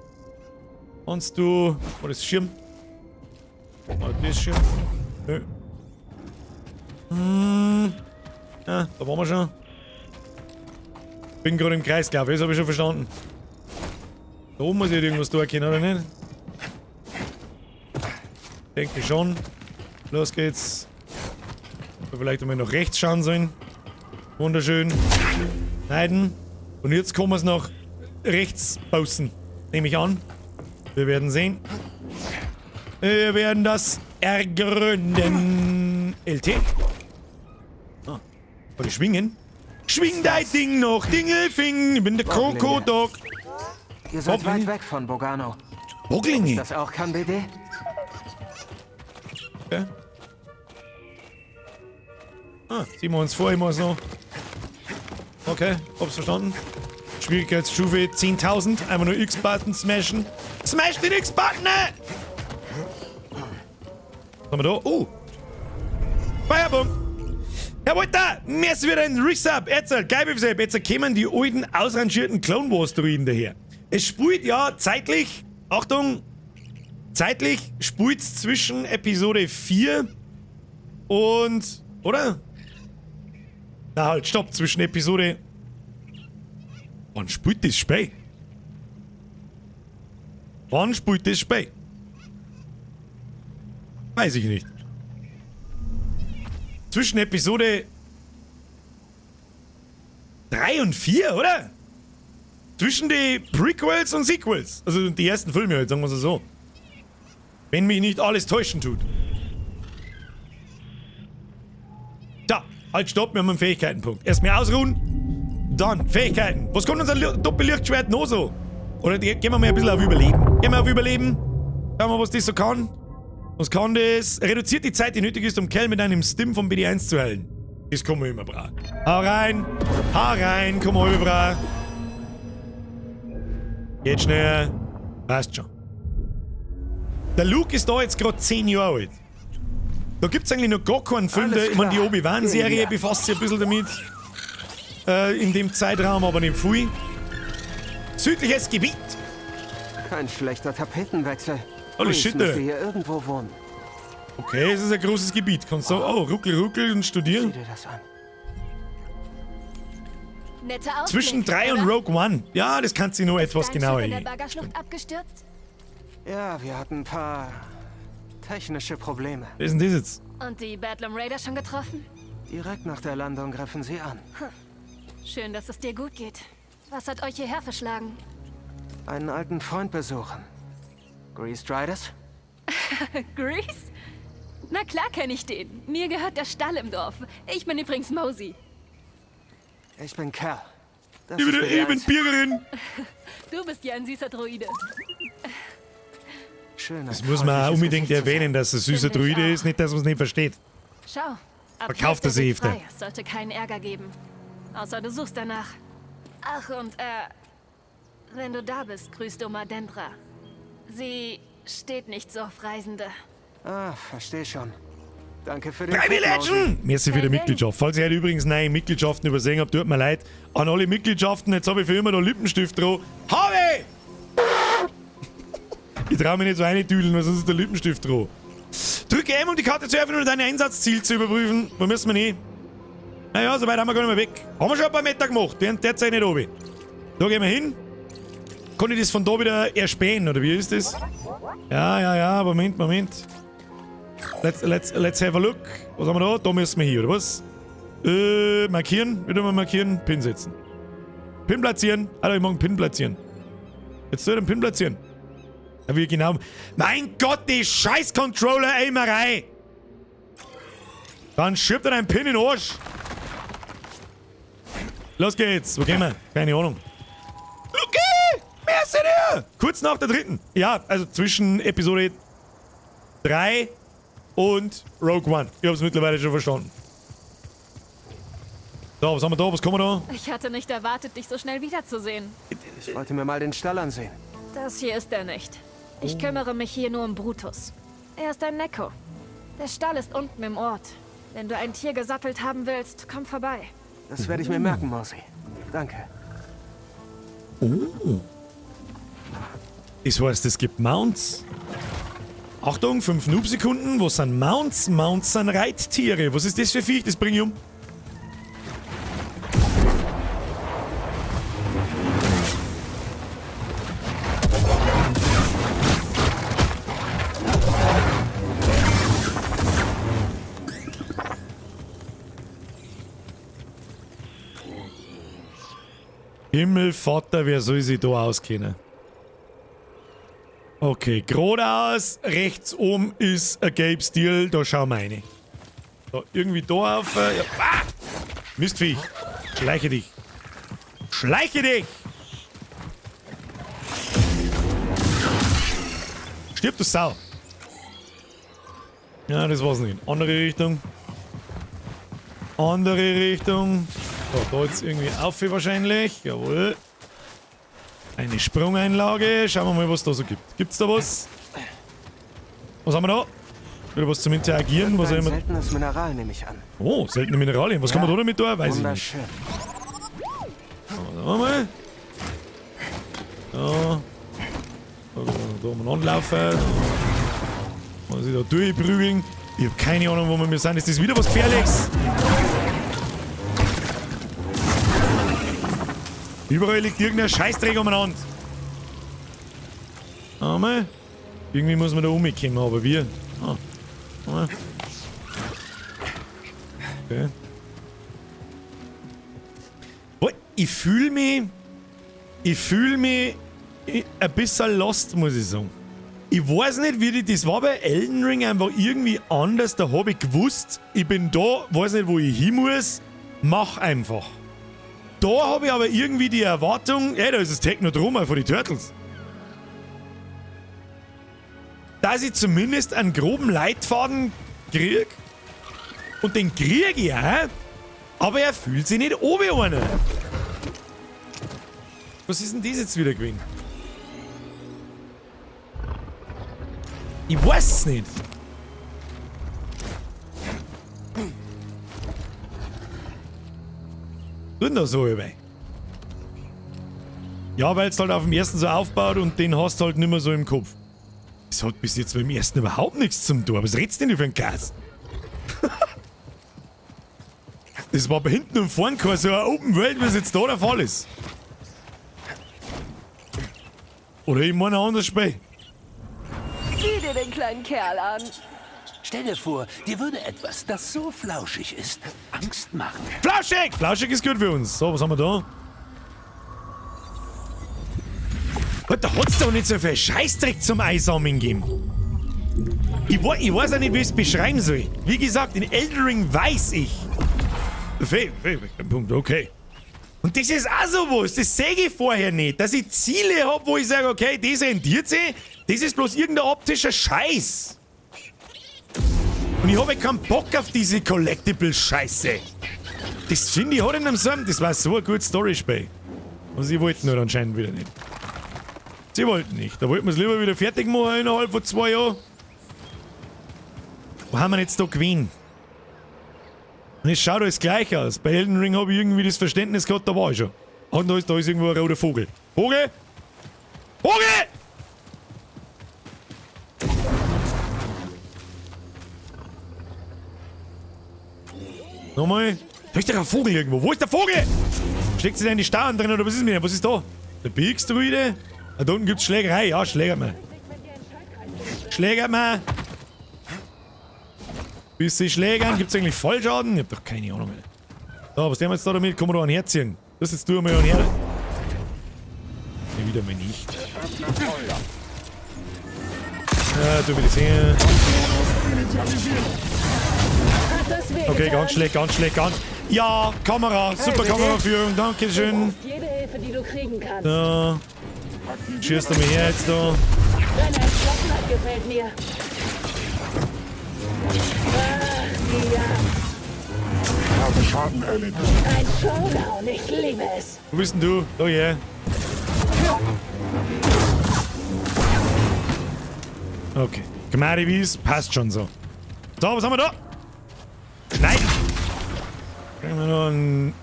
A: Kannst du... War das Schirm? War das Schirm? Nö. Hm. Ja, da waren wir schon. Bin gerade im Kreis, glaube ich. Das habe ich schon verstanden. Da oben muss ich irgendwas tun können, oder nicht? Denke schon. Los geht's. Vielleicht einmal nach rechts schauen sollen. Wunderschön. Schneiden. Und jetzt kommen wir es nach rechts pausen. Nehme ich an. Wir werden sehen. Wir werden das ergründen. LT. Ah. Wollte ich schwingen? Schwing dein Ding noch, Dingelfing. Ich bin der Krokodok.
F: Ihr seid weit weg von Bogano.
A: Boglinge?
F: Ist das auch kann, BD?
A: Okay. Ah, ziehen wir uns vor, immer so. Okay, hab's verstanden. Schwierigkeitsstufe 10.000. Einfach nur X-Button smashen. Smash den X-Button! Was haben wir da? Oh! Feierpunkt! Herr Walter, mir ist wieder ein Resub. Jetzt, geil, jetzt kommen die alten, ausrangierten Clone Wars Druiden daher. Es spielt ja zeitlich, Achtung, zeitlich spielt's zwischen Episode 4 und, oder? Na halt, stopp, zwischen Episode... Wann spielt das Spiel? Wann spielt das Spiel? Weiß ich nicht. Zwischen Episode 3 und 4, oder? Zwischen die Prequels und Sequels. Also die ersten Filme halt, sagen wir es so. Wenn mich nicht alles täuschen tut. So, Halt, stopp, wir haben einen Fähigkeitenpunkt. Erst mehr ausruhen, dann Fähigkeiten. Was kommt unser Doppellichtschwert noch so? Oder gehen wir mal ein bisschen auf Überleben. Gehen wir auf Überleben. Schauen wir, was das so kann. Was kann das? Reduziert die Zeit, die nötig ist, um Cal mit einem Stim vom BD1 zu heilen. Das kann man immer brauchen. Hau rein! Hau rein! Komm rüber! Geht schnell. Passt schon. Der Luke ist da jetzt gerade 10 Jahre alt. Da gibt's eigentlich noch gar keinen Film, der, ich meine, die Obi-Wan-Serie befasst sich ein bisschen damit. In dem Zeitraum, aber nicht viel. Südliches Gebiet.
F: Kein schlechter Tapetenwechsel.
A: Holy shit,
F: müsste hier irgendwo wohnen.
A: Okay, es ist ein großes Gebiet. Kannst du, oh, ruckel, ruckel und studieren.
F: Sieh dir das an.
I: Netter Ausblick,
A: Zwischen 3 und Rogue One. Ja, das kannst du nur etwas genauer
I: in der Baggerschlucht abgestürzt?
F: Ja, wir hatten ein paar technische Probleme.
A: Wer ist denn das jetzt?
I: Und die Bedlam Raider schon getroffen?
F: Direkt nach der Landung griffen sie an.
I: Schön, dass es dir gut geht. Was hat euch hierher verschlagen?
F: Einen alten Freund besuchen. Grease Driders?
I: Grease? Na klar kenne ich den. Mir gehört der Stall im Dorf. Ich bin übrigens Mosey.
F: Ich bin Cal. Das
A: Ich bin Bürgerin.
I: Du bist ja ein süßer Droide.
F: Schön,
A: Das muss man auch unbedingt erwähnen, dass es ein süßer Droide ist, nicht, dass man es nicht versteht.
I: Schau.
A: Verkauft er
I: sie
A: sich öfter.
I: Es sollte keinen Ärger geben. Außer du suchst danach. Ach, und wenn du da bist, grüßt Oma Dendra. Sie steht nicht so auf Reisende.
F: Ah, verstehe schon. Danke für den
A: Freiwillig Action! Merci für die Mitgliedschaft. Falls ihr heute übrigens neue Mitgliedschaften übersehen habt, tut mir leid. An alle Mitgliedschaften, jetzt habe ich für immer noch Lippenstift drauf. Habe! Ich traue mich nicht so reintüdeln, weil sonst ist der Lippenstift drauf. Drücke M, um die Karte zu öffnen und dein Einsatzziel zu überprüfen. Wo müssen wir hin? Naja, so weit haben wir gar nicht mehr weg. Haben wir schon ein paar Meter gemacht. Den derzeit nicht oben. Da gehen wir hin. Kann ich das von da wieder erspähen, oder wie ist das? Ja, ja, ja, Moment, Moment. Let's have a look. Was haben wir da? Da müssen wir hier, oder was? Markieren. Wieder mal markieren. Pin setzen. Pin platzieren. Alter, ich mag einen Pin platzieren. Jetzt soll ich den Pin platzieren. Ja, wie genau. Mein Gott, die scheiß Controller-Aimerei! Dann schiebt er einen Pin in den Arsch. Los geht's. Wo gehen wir? Keine Ahnung. Okay! Merci dir! Kurz nach der dritten. Ja, also zwischen Episode 3 und Rogue One. Ich hab's mittlerweile schon verstanden. So, was haben wir da? Was kommen wir da?
I: Ich hatte nicht erwartet, dich so schnell wiederzusehen.
F: Ich wollte mir mal den Stall ansehen.
I: Das hier ist er nicht. Ich kümmere mich hier nur um Brutus. Er ist ein Neko. Der Stall ist unten im Ort. Wenn du ein Tier gesattelt haben willst, komm vorbei.
F: Das werde ich mir merken, Mosey. Danke.
A: Oh. Das heißt, es gibt Mounts. Achtung, 5 Noob-Sekunden. Was sind Mounts? Mounts sind Reittiere. Was ist das für Viech? Das bringe ich um. Himmelvater, wer soll sich da auskennen? Okay, geradeaus, rechts oben ist ein gelbes Stil, da schauen wir rein. So, irgendwie da auf. Ja. Ah! Mistviech! Schleiche dich! Schleiche dich! Stirb, du Sau! Ja, das war's nicht. Andere Richtung. Andere Richtung. So, da jetzt irgendwie auf wahrscheinlich. Jawohl. Eine Sprungeinlage. Schauen wir mal, was da so gibt. Gibt's da was? Was haben wir da? Wieder was zum Interagieren? Was auch immer.
F: Seltenes Mineral nehme ich an.
A: Oh, seltene Mineralien. Was kann man da damit tun? Weiß ich nicht.
F: Wunderschön.
A: So, mal. So. Da umeinander laufen. Muss ich da durchprügeln. Ich hab keine Ahnung, wo wir sind. Ist das wieder was Gefährliches? Überall liegt irgendein Scheißdreck umeinander. Einmal. Irgendwie muss man da umkommen, aber wir. Ah. Einmal. Okay. Boah, ich fühle mich. Ich fühle mich ein bisschen lost, muss ich sagen. Ich weiß nicht, wie die, das war bei Elden Ring einfach irgendwie anders. Da habe ich gewusst, ich bin da, weiß nicht, wo ich hin muss, mach einfach. Da habe ich aber irgendwie die Erwartung, ey, da ist das Technodrom von den Turtles. Dass ich zumindest einen groben Leitfaden krieg. Und den krieg ich auch, aber er fühlt sich nicht oben einer. Was ist denn das jetzt wieder gewesen? Ich weiß es nicht. Tut denn da so über? Ja, weil es halt auf dem ersten so aufbaut und den hast du halt nicht mehr so im Kopf. Das hat bis jetzt beim ersten überhaupt nichts zum tun. Was redst du denn für einen Gas? Das war bei hinten und vorn kein so eine Open World, wie es jetzt da der Fall ist. Oder ich meine ein anderes Spiel.
K: Sieh dir den kleinen Kerl an.
B: Stell dir vor, dir würde etwas, das so flauschig ist, Angst machen.
A: Flauschig! Flauschig ist gut für uns. So, was haben wir da? Da hat's doch nicht so viel Scheißdreck zum Einsammeln gegeben. Ich weiß auch nicht, wie ich es beschreiben soll. Wie gesagt, in Elden Ring weiß ich. Punkt, okay. Und das ist auch sowas, das sehe ich vorher nicht. Dass ich Ziele hab, wo ich sage, okay, das rendiert sich, das ist bloß irgendein optischer Scheiß. Und ich habe keinen Bock auf diese Collectible-Scheiße. Das finde ich hat in einem so, das war so ein gutes Story-Spiel. Und sie wollten nur anscheinend wieder nicht. Sie wollten nicht. Da wollten wir es lieber wieder fertig machen innerhalb von 2 Jahren. Wo haben wir jetzt da gewesen? Und es schaut alles gleich aus. Bei Elden Ring habe ich irgendwie das Verständnis gehabt, da war ich schon. Und da ist irgendwo ein roter Vogel. Vogel! Vogel! Nochmal. Da ist doch ein Vogel irgendwo. Wo ist der Vogel? Steckt sich da in die Starren drin oder was ist mit dem? Was ist da? Der Biggs-Druide? Ah, da unten gibt's Schlägerei. Ja, schlägert mal. Schlägert mal. Bis sie schlägern. Gibt's eigentlich Vollschaden? Ich hab doch keine Ahnung mehr. So, was nehmen wir jetzt da damit? Kann man da einen herziehen? Das jetzt du einmal einen her. Nee, wieder mal nicht. Ja, tu mir das her. Okay, ganz schlecht, ganz schlecht, ganz. Ja, Kamera, super Kameraführung, dankeschön.
K: Jede Hilfe, die du kriegen kannst.
A: So. Schießt du mir her jetzt da.
K: Deine Entschlossenheit gefällt mir. Ach, ja.
J: Habe Schaden erlitten.
K: Ein Showdown, ich liebe es.
A: Wo bist denn du? Oh yeah. Okay. Gmarivis, passt schon so. So, was haben wir da? Schneiden! Kriegen wir noch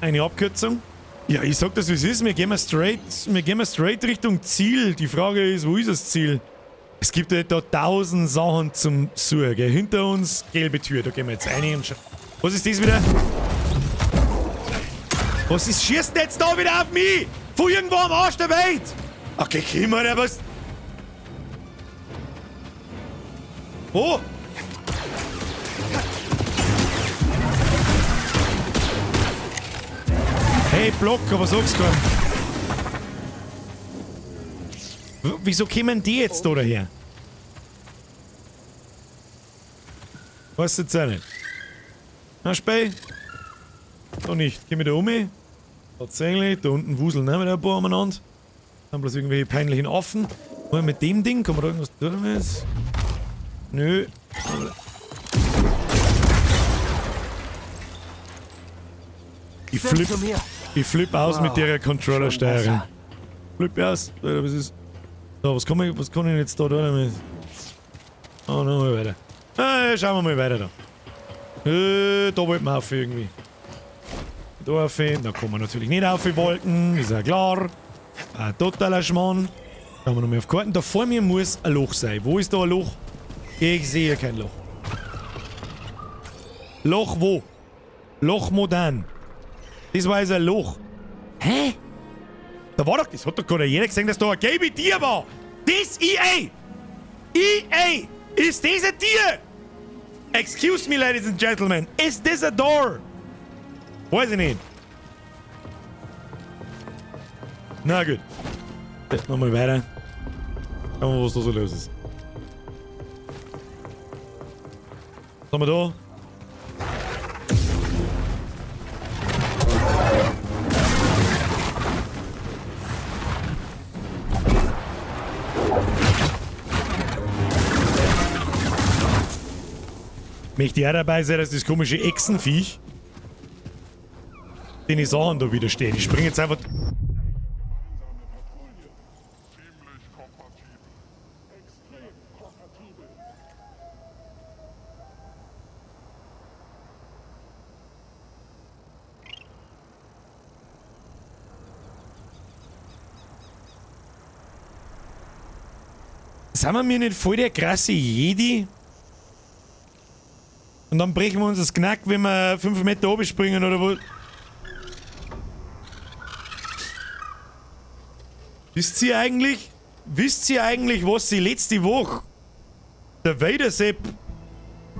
A: eine Abkürzung? Ja, ich sag das, wie es ist. Wir gehen mal straight Richtung Ziel. Die Frage ist, wo ist das Ziel? Es gibt ja da 1000 Sachen zum Suchen. Gell? Hinter uns, gelbe Tür. Da gehen wir jetzt rein und schauen. Was ist das wieder? Was ist? Schießt denn jetzt da wieder auf mich? Von irgendwo am Arsch der Welt! Okay, komm mal, was? Wo? Hey, Block, aber sag's gar nicht. Wieso kommen die jetzt da daher? Weiß jetzt auch nicht. Na, Spey? Da nicht. Geh mir da um. Tatsächlich, da unten wuseln auch wieder ein paar umeinander. Dann bloß irgendwelche peinlichen Affen. Mal mit dem Ding, kann man da irgendwas tun damit? Nö. Ich flipp aus mit der Controller-Steuerung. Flipp aus. Alter, was ist? So, was kann ich jetzt da tun damit? Oh, noch mal weiter. Ah, schauen wir mal weiter da. Da wollten wir auf irgendwie. Da auf, da kommen wir natürlich nicht auf die Wolken, ist ja klar. Ein totaler Schmarrn. Schauen wir nochmal auf Karten. Da vor mir muss ein Loch sein. Wo ist da ein Loch? Ich sehe kein Loch. Loch wo? Loch modern. Das war jetzt ein Loch. Hä? Da war doch, das hat doch gerade jeder gesehen, dass da ein gelbe Tier war. Das EA! EA! Ist das ein Tier? Excuse me, ladies and gentlemen. Is this a door? Weiß ich nicht. Na gut. Jetzt nochmal weiter. Schauen wir, was da so los ist. Was haben wir da? Möchte ich auch dabei sein, dass das komische Echsenviech den ich Sachen da wieder steht. Ich springe jetzt einfach. Sind wir mir nicht voll der krasse Jedi? Und dann brechen wir uns das Knack, wenn wir 5 Meter oben springen oder wo. Wisst ihr eigentlich, was sie letzte Woche der Vader-Sepp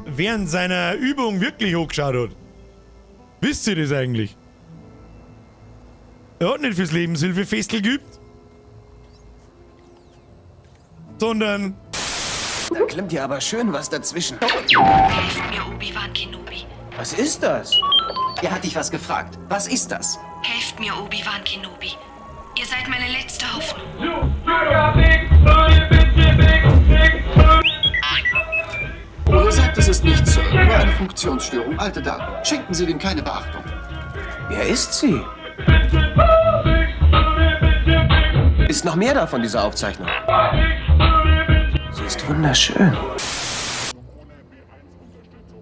A: während seiner Übung wirklich hochgeschaut hat? Wisst ihr das eigentlich? Er hat nicht fürs Lebenshilfefestel geübt, sondern
G: Da klemmt ja aber schön was dazwischen.
L: Helft mir, Obi-Wan Kenobi.
G: Was ist das?
F: Er hat dich was gefragt. Was ist das?
L: Helft mir, Obi-Wan Kenobi. Ihr seid meine letzte Hoffnung.
M: Er sagt, es ist nichts, Sir. Nur eine Funktionsstörung. Alte Daten. Schenken Sie dem keine Beachtung.
G: Wer ist sie? Ist noch mehr da von dieser Aufzeichnung? Sie ist wunderschön.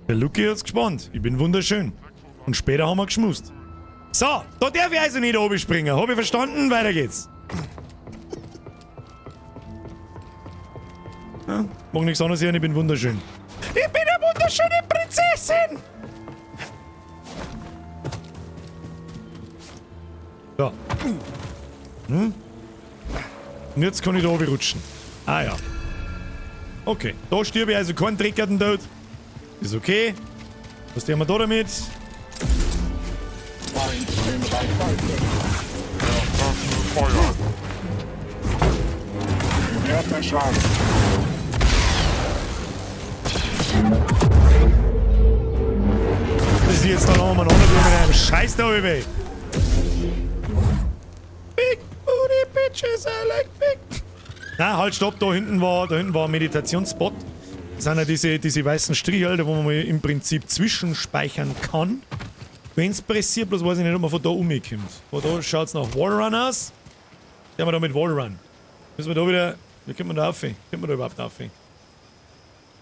A: Der Lucky hat's gespannt. Ich bin wunderschön. Und später haben wir geschmust. So, da darf ich also nicht oben springen. Hab ich verstanden? Weiter geht's. Ja, mag nichts anderes hören, ich bin wunderschön. Ich bin eine wunderschöne Prinzessin! So. Hm? Und jetzt kann ich da oben rutschen. Ah ja. Okay, da stirb ich also keinen dreckigen Tod. Ist okay. Was tun wir da damit? Das ist jetzt da noch mal mit einem Scheiß da über. Big booty bitches, I like big. Na, halt, stopp, da hinten war ein Meditationsspot. Das sind ja diese weißen Striche, wo man mal im Prinzip zwischenspeichern kann. Wenn's pressiert, bloß weiß ich nicht, ob man von da umkommt. Von da schaut's nach Wallrun aus. Ja, wir da mit Wallrun. Müssen wir da wieder. Wie kommt man da rauf? Kommt man da überhaupt rauf?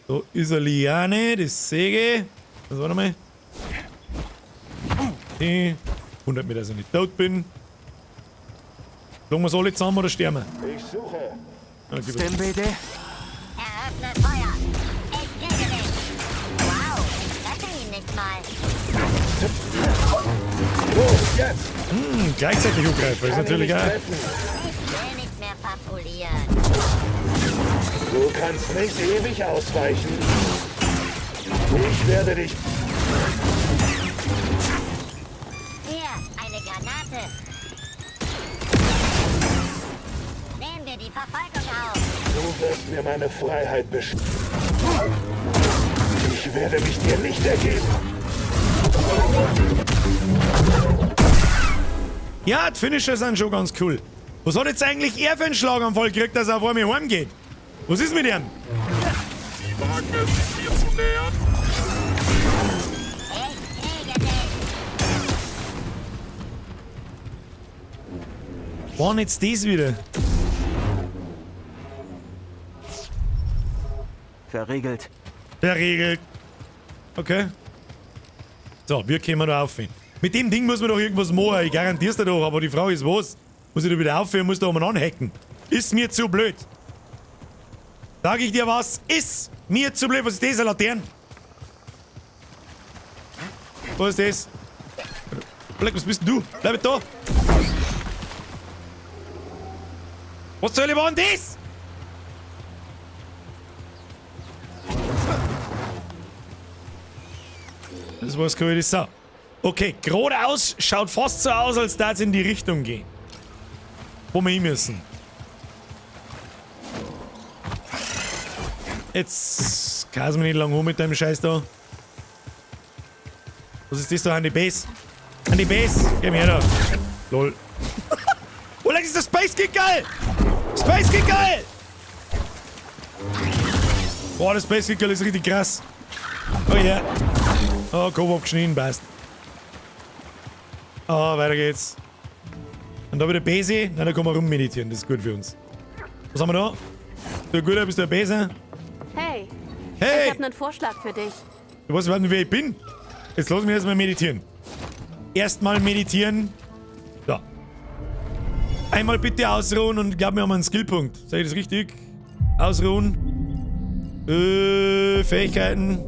A: Da ist eine Liane, das sehe ich. Das war nochmal. Die wundert mich, dass ich nicht tot bin. Schlagen wir's alle zusammen oder sterben wir?
J: Ich suche.
A: Ja, gib es.
F: Stim BD?
H: Eröffne Feuer. Ich kriege dich. Wow, ich treffe ihn nicht mal.
J: Los, jetzt!
A: Hm, gleichzeitig angreifen ist natürlich auch.
H: Ich will nicht mehr patrouillieren.
J: Du kannst nicht ewig ausweichen. Ich werde dich.
H: Hier, eine Granate. Nehmen wir die Verfolgung auf.
J: Du wirst mir meine Freiheit bescheren. Ich werde mich dir nicht ergeben.
A: Ja, die Finisher sind schon ganz cool. Was hat jetzt eigentlich er für einen Schlaganfall gekriegt, dass er auf einmal heimgeht? Was ist mit ihm?
B: Wagen es, sich mir zu nähern?
H: Ich kriege dich.
A: Wann jetzt das wieder?
F: Verriegelt.
A: Verriegelt. Okay. So, wir kommen da auf. Mit dem Ding muss man doch irgendwas machen, ich garantier's dir doch, aber die Frage ist was? Muss ich da wieder aufhören, muss da oben anhacken? Ist mir zu blöd. Sag ich dir was? Ist mir zu blöd. Was ist das, eine Laterne? Was ist das? Bleib, was bist denn du? Bleib da! Was zur Hölle war denn das? Das war's cool, Sau. Okay, geradeaus schaut fast so aus, als da es in die Richtung gehen. Wo wir hin müssen. Jetzt kann ich mich nicht lange um mit dem Scheiß da. Was ist das da an die Base? An die Base! Geh mir her da. Lol. Oh, das ist der Space Kick geil! Space Kick geil! Boah, das Space Kick ist richtig krass. Oh ja. Yeah. Oh, Kopf abgeschnitten, passt. Oh, weiter geht's. Und da wieder Base. Nein, da kann man rummeditieren, das ist gut für uns. Was haben wir da? Du guter, bist du ein Base?
I: Hey.
A: Hey!
I: Ich hab einen Vorschlag für dich.
A: Du weißt überhaupt nicht, wer ich bin. Jetzt lass mich erstmal meditieren. Erstmal meditieren. So. Einmal bitte ausruhen und ich glaube, wir haben einen Skillpunkt. Sag ich das richtig? Ausruhen. Fähigkeiten.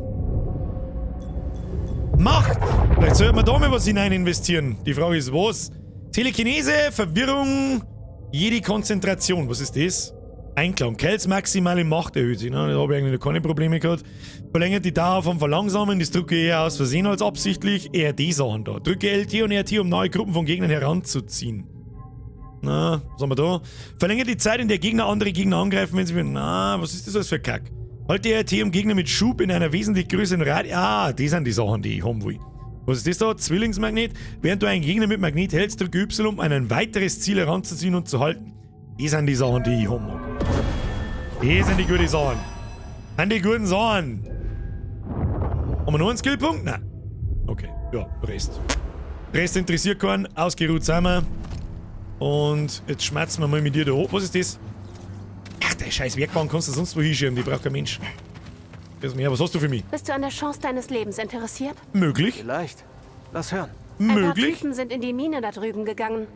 A: Macht! Vielleicht sollte man da mal was hinein investieren. Die Frage ist, was? Telekinese, Verwirrung, jede Konzentration. Was ist das? Einklang. Kells maximale Macht erhöht sich. Ne? Da habe ich eigentlich noch keine Probleme gehabt. Verlängert die Dauer vom Verlangsamen. Das drücke ich eher aus Versehen als absichtlich. Eher die Sachen da. Drücke LT und RT, um neue Gruppen von Gegnern heranzuziehen. Na, was haben wir da? Verlängert die Zeit, in der Gegner andere Gegner angreifen, wenn sie... Na, was ist das alles für Kack? Halte RT, um Gegner mit Schub in einer wesentlich größeren Radius... Ah, die sind die Sachen, die ich haben will. Was ist das da? Zwillingsmagnet. Während du einen Gegner mit Magnet hältst, drücke Y, um ein weiteres Ziel heranzuziehen und zu halten. Die sind die Sachen, die ich haben mag. Die sind die guten Sachen. Sind die guten Sachen. Haben wir noch einen Skillpunkt? Nein. Okay, ja, Rest. Rest interessiert keinen. Ausgeruht sind wir. Und jetzt schmerzen wir mal mit dir da hoch. Was ist das? Ach, der scheiß Werkbank kannst du sonst wo hinschieben. Die braucht kein Mensch. Das mehr. Was hast du für mich?
I: Bist du an der Chance deines Lebens interessiert?
A: Möglich.
F: Vielleicht. Lass hören.
I: Ein paar
A: Möglich.
I: Typen sind in die Mine da drüben gegangen.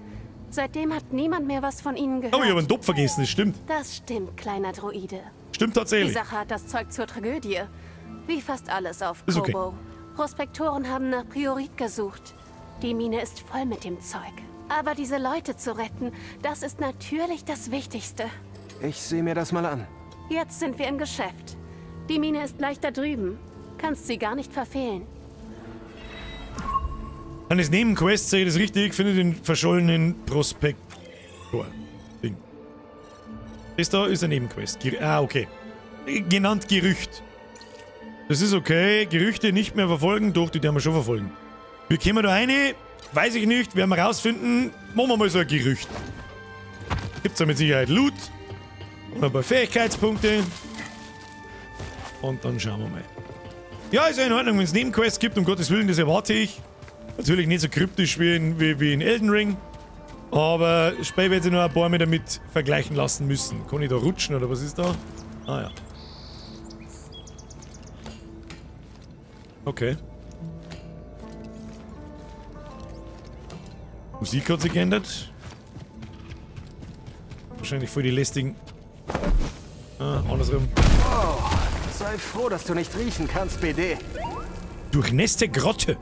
I: Seitdem hat niemand mehr was von ihnen gehört.
A: Oh, ich habe einen Topf vergessen, das stimmt.
I: Das stimmt, kleiner Droide.
A: Stimmt tatsächlich.
I: Die Sache hat das Zeug zur Tragödie. Wie fast alles auf
A: Ist okay.
I: Kobo. Prospektoren haben nach Priorit gesucht. Die Mine ist voll mit dem Zeug. Aber diese Leute zu retten, das ist natürlich das Wichtigste.
F: Ich sehe mir das mal an.
I: Jetzt sind wir im Geschäft. Die Mine ist gleich da drüben. Kannst sie gar nicht verfehlen.
A: An das Nebenquest, sehe ich das richtig, finde den verschollenen Prospektor. Ding. Das da ist eine Nebenquest. Ah, okay. Genannt Gerücht. Das ist okay. Gerüchte nicht mehr verfolgen. Doch, die werden wir schon verfolgen. Wie kommen wir da rein? Weiß ich nicht. Werden wir rausfinden. Machen wir mal so ein Gerücht. Gibt's da mit Sicherheit Loot. Und ein paar Fähigkeitspunkte. Und dann schauen wir mal. Ja, ist ja in Ordnung, wenn es Nebenquests gibt, um Gottes Willen, das erwarte ich. Natürlich nicht so kryptisch wie in Elden Ring. Aber später werde ich noch ein paar mehr damit vergleichen lassen müssen. Kann ich da rutschen oder was ist da? Ah ja. Okay. Musik hat sich geändert. Wahrscheinlich voll die lästigen. Ah, andersrum.
F: Oh, sei froh, dass du nicht riechen kannst, BD.
A: Durchnässte Grotte.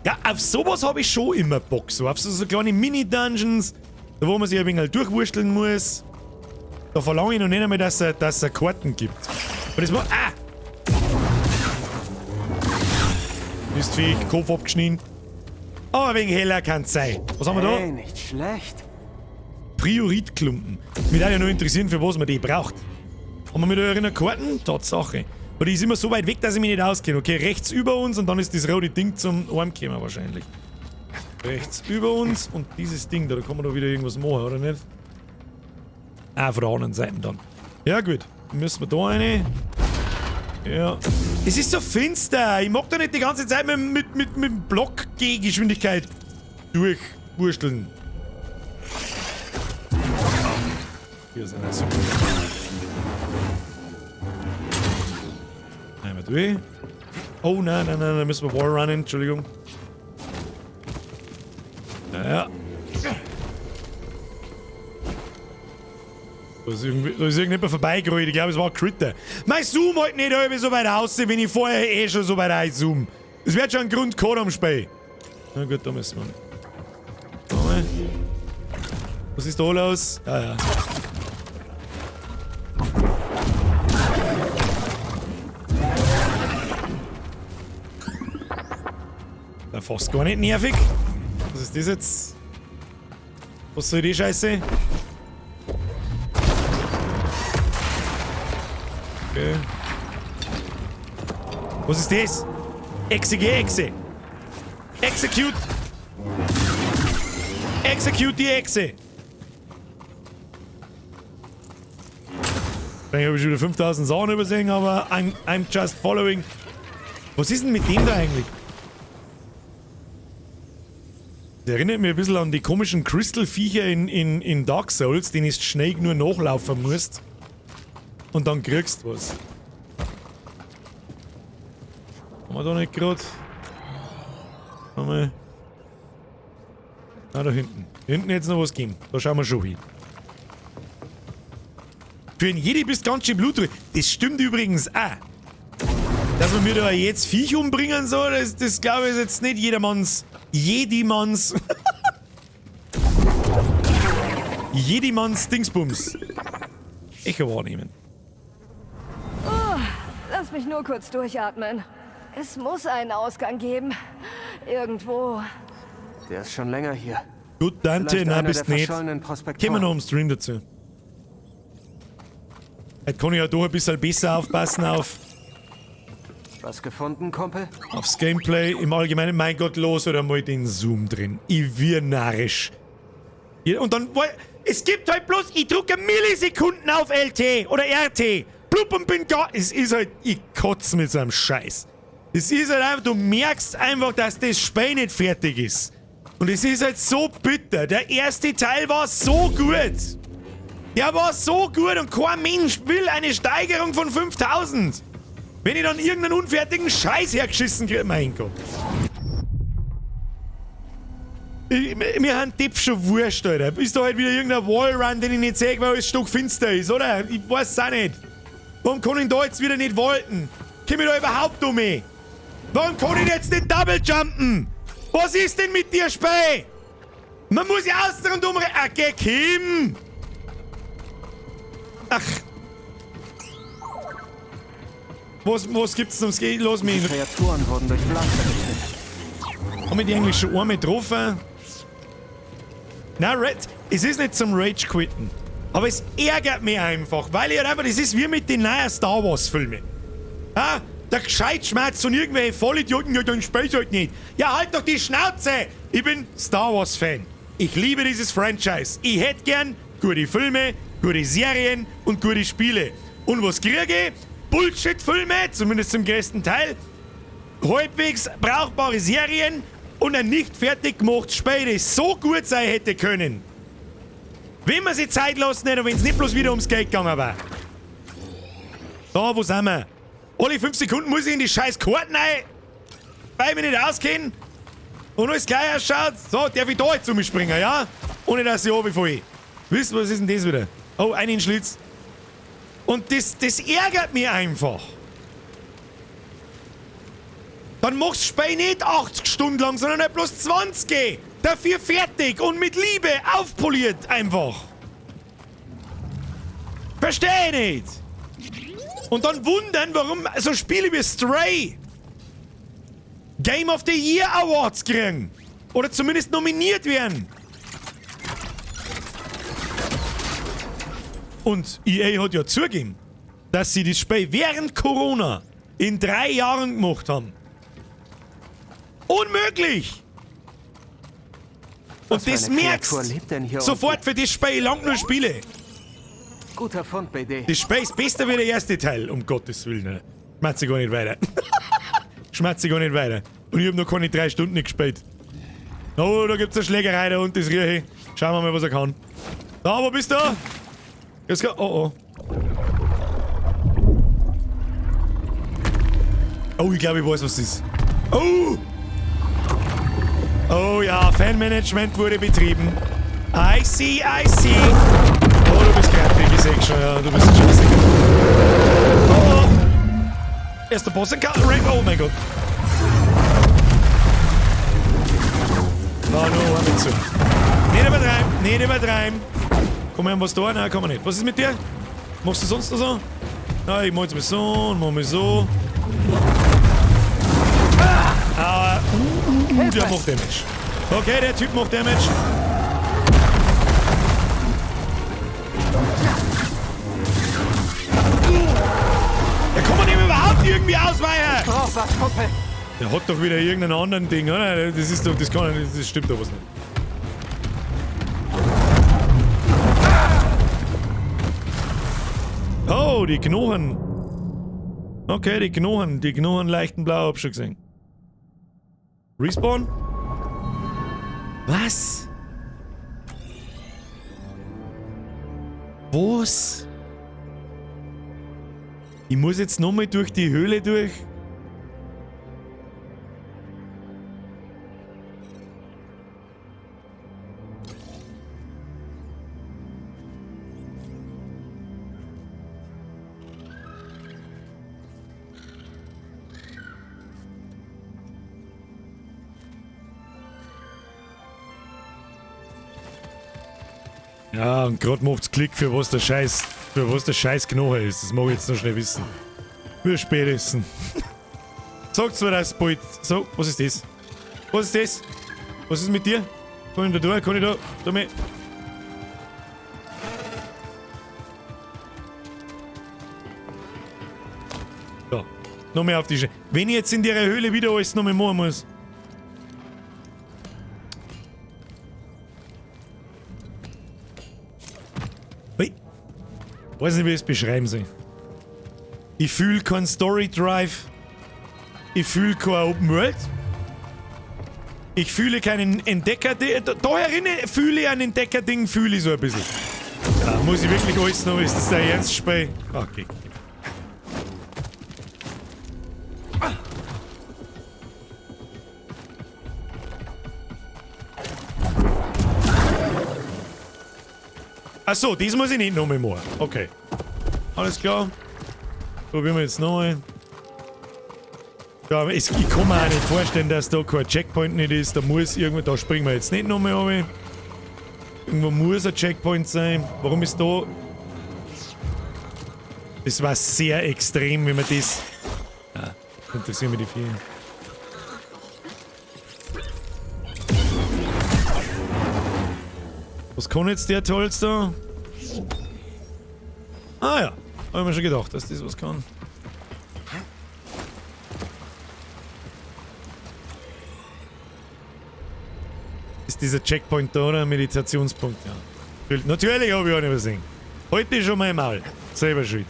A: Ja, auf sowas habe ich schon immer Bock. So auf so kleine Mini-Dungeons, da wo man sich ein wenig halt durchwursteln muss. Da verlange ich noch nicht einmal, dass es Karten gibt. Aber das war. Ah! Mistviech, Kopf abgeschnitten. Aber ein wenig heller kann es sein. Was haben wir da?
F: Hey, nicht schlecht.
A: Prioritklumpen. Mich würde ja nur interessieren, für was man die braucht. Haben wir mit euren Karten? Tatsache. Aber die ist immer so weit weg, dass ich mich nicht auskenne. Okay, rechts über uns und dann ist das rote Ding zum Heimkommen wahrscheinlich. Rechts über uns und dieses Ding da, da kann man doch wieder irgendwas machen, oder nicht? Ah, von der anderen Seite dann. Ja gut, dann müssen wir da rein. Ja. Es ist so finster. Ich mag da nicht die ganze Zeit mit dem Block-G-Geschwindigkeit durchwursteln. Hier sind wir super. Einmal durch. Oh nein, nein, nein, da müssen wir wallrunnen, Entschuldigung. Naja. Da ist irgendjemand vorbeigerollt. Ich glaube, es war ein Critter. Mein Zoom halt nicht irgendwie so weit raus, wenn ich vorher eh schon so weit reinzoome. Es wird schon einen Grund gehabt am Spiel. Na gut, da müssen wir. Mal. Was ist da los? Ja, ja. Da fast gar nicht nervig. Was ist das jetzt? Was soll die Scheiße? Okay. Was ist das? Echse, geh Echse! Execute. Execute die Echse. Vielleicht habe ich schon wieder 5000 Sachen übersehen, aber I'm just following. Was ist denn mit dem da eigentlich? Das erinnert mich ein bisschen an die komischen Crystal-Viecher in Dark Souls, denen du schnell nur nachlaufen musst. Und dann kriegst du was. Haben wir da nicht grad? Haben wir. Ah, da hinten. Hinten jetzt noch was geben. Da schauen wir schon hin. Für einen Jedi bist du ganz schön blutrünstig. Das stimmt übrigens auch. Dass man mir da jetzt Viech umbringen soll, das glaube ich ist jetzt nicht jedermanns. Jedimanns. Jedimanns Dingsbums. Echo wahrnehmen.
N: Oh, lass mich nur kurz durchatmen. Es muss einen Ausgang geben. Irgendwo.
F: Der ist schon länger hier.
A: Gut, Dante,
F: Vielleicht
A: na,
F: einer
A: bist
F: der
A: nicht.
F: verschollenen Prospektoren.
A: Kommen wir noch am Stream dazu. Heute kann ich ja doch ein bisschen besser aufpassen auf.
F: Was gefunden, Kumpel?
A: Aufs Gameplay im Allgemeinen. Mein Gott, los oder mal den Zoom drin. Ich wir narrisch. Ja, und dann, es gibt halt bloß, ich drücke Millisekunden auf LT oder RT. Blub und bin gar. Es ist halt, ich kotze mit so einem Scheiß. Es ist halt einfach, du merkst einfach, dass das Spiel nicht fertig ist. Und es ist halt so bitter. Der erste Teil war so gut. Der war so gut und kein Mensch will eine Steigerung von 5000. Wenn ich dann irgendeinen unfertigen Scheiß hergeschissen kriege, mein Gott. Mir haben Tipp schon wurscht, Alter. Ist da halt wieder irgendein Wallrun, den ich nicht sehe, weil alles stockfinster ist, oder? Ich weiß es auch nicht. Warum kann ich da jetzt wieder nicht walten? Komm ich da überhaupt um mich? Warum kann ich jetzt nicht double jumpen? Was ist denn mit dir, Spey? Man muss ja außen und umre-, ach, geh, Kim! Ach. Was gibt's denn ums Gehen? Los, mich.
F: Die Kreaturen wurden durch Blaster getötet.
A: Haben wir die eigentlich schon einmal getroffen? Na, Red, es ist nicht zum Rage-Quitten. Aber es ärgert mich einfach, weil ich halt einfach, das ist wie mit den neuen Star Wars-Filmen. Ah, der Gescheitschmerz von irgendwelchen Vollidioten, ja, dann spiel's halt nicht. Ja, halt doch die Schnauze! Ich bin Star Wars-Fan. Ich liebe dieses Franchise. Ich hätte gern gute Filme, gute Serien und gute Spiele. Und was kriege ich? Bullshit-Filme, zumindest zum größten Teil, halbwegs brauchbare Serien und ein nicht fertig gemachtes Spiel, das so gut sein hätte können. Wenn man sich Zeit lassen hätte und wenn's nicht bloß wieder ums Geld gegangen war. So, wo sind wir? Alle 5 Sekunden muss ich in die scheiß Karten rein, weil ich mich nicht auskenne. Und alles gleich ausschaut. So, darf ich da jetzt umspringen, ja? Ohne dass ich runterfalle. Wisst ihr, was ist denn das wieder? Oh, einen Schlitz. Und das ärgert mich einfach. Dann machst du Spiel nicht 80 Stunden lang, sondern halt bloß 20. Dafür fertig und mit Liebe aufpoliert einfach. Versteh ich nicht. Und dann wundern, warum so Spiele wie Stray Game of the Year Awards kriegen. Oder zumindest nominiert werden. Und EA hat ja zugegeben, dass sie das Spiel während Corona in 3 Jahren gemacht haben. Unmöglich! Und
F: Was für
A: das
F: eine
A: merkst
F: Kreatur lebt denn hier
A: sofort
F: unten?
A: für das Spiel lang nur Spiele.
F: Guter Fund, BD.
A: Das Spiel ist besser wie der erste Teil, um Gottes Willen. Ne? Schmerz ich gar nicht weiter. Schmerz ich gar nicht weiter. Und ich hab noch keine 3 Stunden nicht gespielt. Oh, da gibt's eine Schlägerei da unten, das rieche ich. Schauen wir mal, was er kann. Da, wo bist du? Jetzt go. Oh, oh. Oh, ich glaube, ich weiß, was das ist. Oh! Oh ja, Fanmanagement wurde betrieben. I see, I see. Oh, du bist fertig, ich seh schon, ja, du bist schon sicher. Oh, oh. Erster Boss in Rank. Oh mein Gott. Oh no, hör mir zu. Nicht übertreiben, nicht übertreiben. Komm her, was da? Nein, kann man nicht. Was ist mit dir? Machst du sonst noch so? Nein, ich mach jetzt mal so und mach mal so. Ah, aber, der macht Damage. Okay, der Typ macht Damage. Da kann man ihm überhaupt irgendwie ausweichen.
F: Ich brauch was, Kumpel.
A: Der hat doch wieder irgendeinen anderen Ding, oder? Das ist doch, das kann nicht, das stimmt doch was nicht. Oh, die Knochen. Okay, die Knochen leichten blau, hab ich schon gesehen. Respawn? Was? Was? Ich muss jetzt nochmal durch die Höhle durch. Ja, und grad macht's Klick, für was der Scheiß, Knochen ist. Das mag ich jetzt noch schnell wissen. Wir spätestens. Sagt's mir das bald. So, was ist das? Was ist das? Was ist mit dir? Kann ich da durch? Kann ich da? Da mit? So. Noch mehr auf die Wenn ich jetzt in der Höhle wieder alles noch mehr machen muss. Weiß nicht, wie ich es beschreiben soll. Ich fühle keinen Story Drive. Ich fühle kein Open World. Ich fühle keinen Entdecker. Da herinnen fühle ich ein Entdecker-Ding, fühle ich so ein bisschen. Da muss ich wirklich alles noch. Ist das der Ernstspiel? Okay. Achso, das muss ich nicht nochmal machen. Okay. Alles klar. Probieren wir jetzt nochmal. Ja, ich kann mir auch nicht vorstellen, dass da kein Checkpoint nicht ist. Da muss irgendwo, da springen wir jetzt nicht nochmal runter. Irgendwo muss ein Checkpoint sein. Warum ist da... Das war sehr extrem, wenn man das... Ah, interessieren mich die vier. Was kann jetzt der Tolls da? Ah ja, hab ich mir schon gedacht, dass das was kann. Ist dieser Checkpoint da oder ein Meditationspunkt? Ja. Natürlich habe ich auch nicht übersehen. Halt ich schon mein Maul. Selber schuld.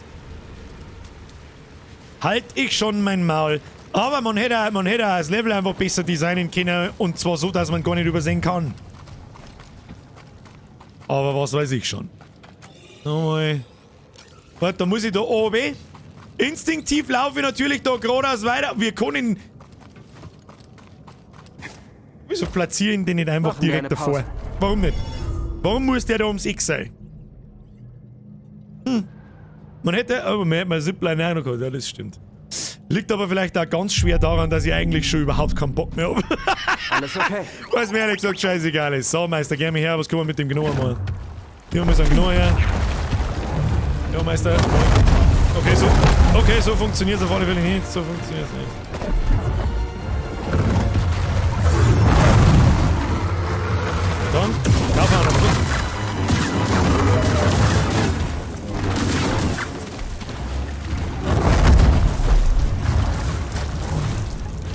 A: Halt ich schon mein Maul. Aber man hätte auch das Level einfach besser designen können. Und zwar so, dass man gar nicht übersehen kann. Aber was weiß ich schon. Nochmal. Warte, da muss ich da oben. Instinktiv laufe ich natürlich da geradeaus weiter. Wir können... Wieso platziere ich den nicht einfach direkt davor? Warum nicht? Warum muss der da ums Eck sein? Hm. Man hätte... Aber man hätte mal Zipline auch noch gehabt. Ja, das stimmt. Liegt aber vielleicht auch ganz schwer daran, dass ich eigentlich schon überhaupt keinen Bock mehr habe.
F: Alles okay.
A: Was mir ehrlich gesagt scheißegal ist. So, Meister, geh mir her. Was kann man mit dem Gnomen machen? Hier haben wir so einen Gnomen her. Ja, Meister. Okay, so. Okay, so funktioniert es auf alle Fälle nicht. So funktioniert es nicht. Dann, laufen wir noch kurz.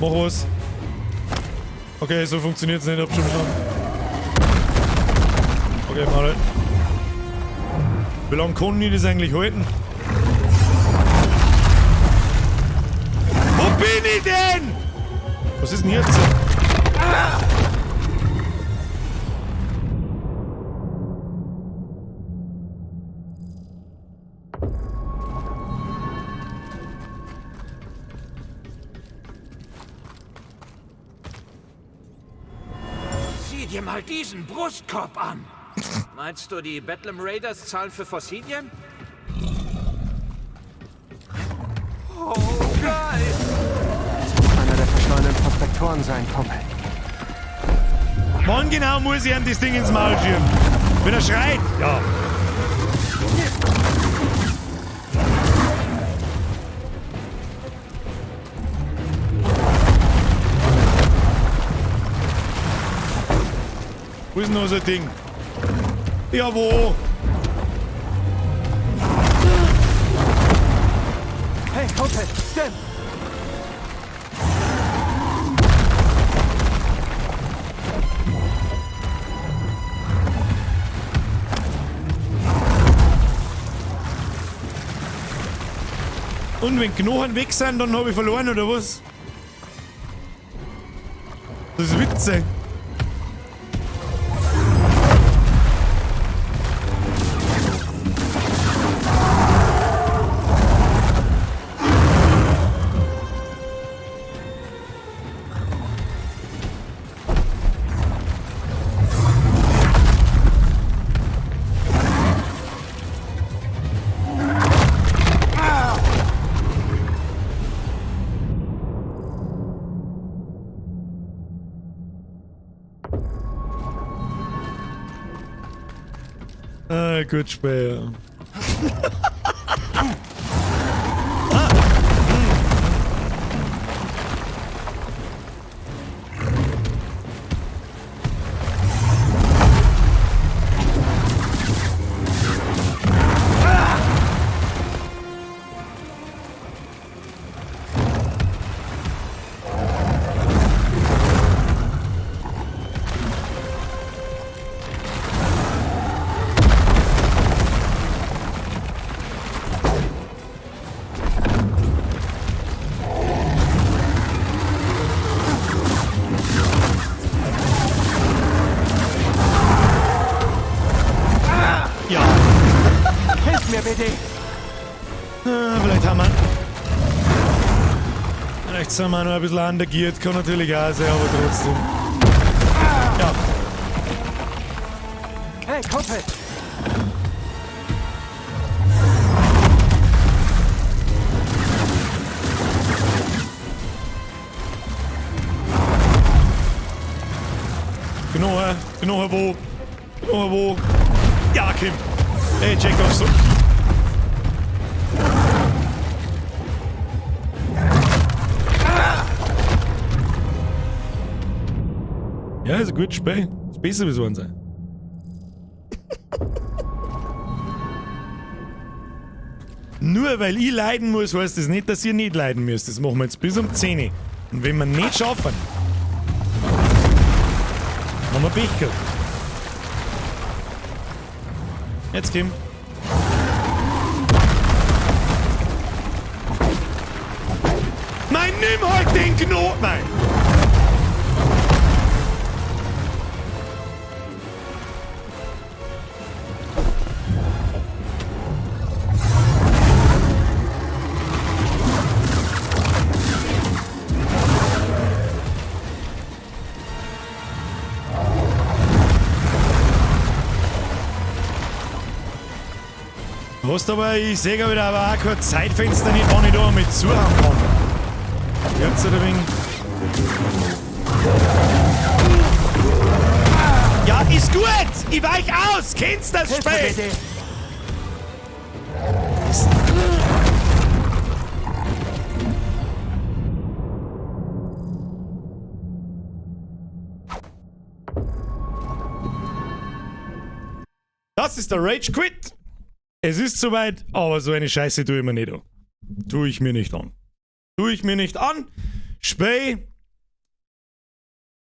A: Mach was. Okay, so funktioniert es nicht, hab schon verstanden. Okay, mal. Wie lange kann ich das eigentlich halten? Wo bin ich denn? Was ist denn jetzt? Ah!
O: Sieh dir mal diesen Brustkorb an! Meinst du, die Bedlam Raiders zahlen für Fossilien? Oh, geil!
F: Das muss einer der verschollenen Prospektoren sein, Kumpel.
A: Wann genau muss ich ihm das Ding ins Maul schieben? Wenn er schreit? Ja. Wo ist denn noch so ein Ding? Ja, wo?
F: Hey, Kumpel, Stim!
A: Und wenn Knochen weg sind, dann habe ich verloren, oder was? Das ist Witze. Ah, gut Spiel, ja. Ja.
F: Hilf mir, BD!
A: Ah, vielleicht haben wir. Vielleicht sind wir noch ein bisschen undergeared, kann natürlich auch sein, aber trotzdem. Ja.
F: Hey, Kumpel!
A: Knoche, Knoche wo? Knoche wo? Ja, Kim. Hey, Jacob, so. Ja, ist ein gutes Spiel. Ist besser wie so ein sein. Nur weil ich leiden muss, heißt das nicht, dass ihr nicht leiden müsst. Das machen wir jetzt bis um 10 Uhr. Und wenn wir nicht schaffen, haben wir Pech gehabt. Jetzt, Kim. Nein, nimm halt den Knoten! Nein! Hast aber, ich sehe wieder aber auch kein Zeitfenster nicht, wann ich da mit zuhauen kann. Jetzt oder wenig. Ja, ist gut! Ich weich aus! Kennst das Spiel? Das ist der Rage Quit. Es ist soweit, aber so eine Scheiße tue ich mir nicht an. Tue ich mir nicht an. Tue ich mir nicht an. Spiel.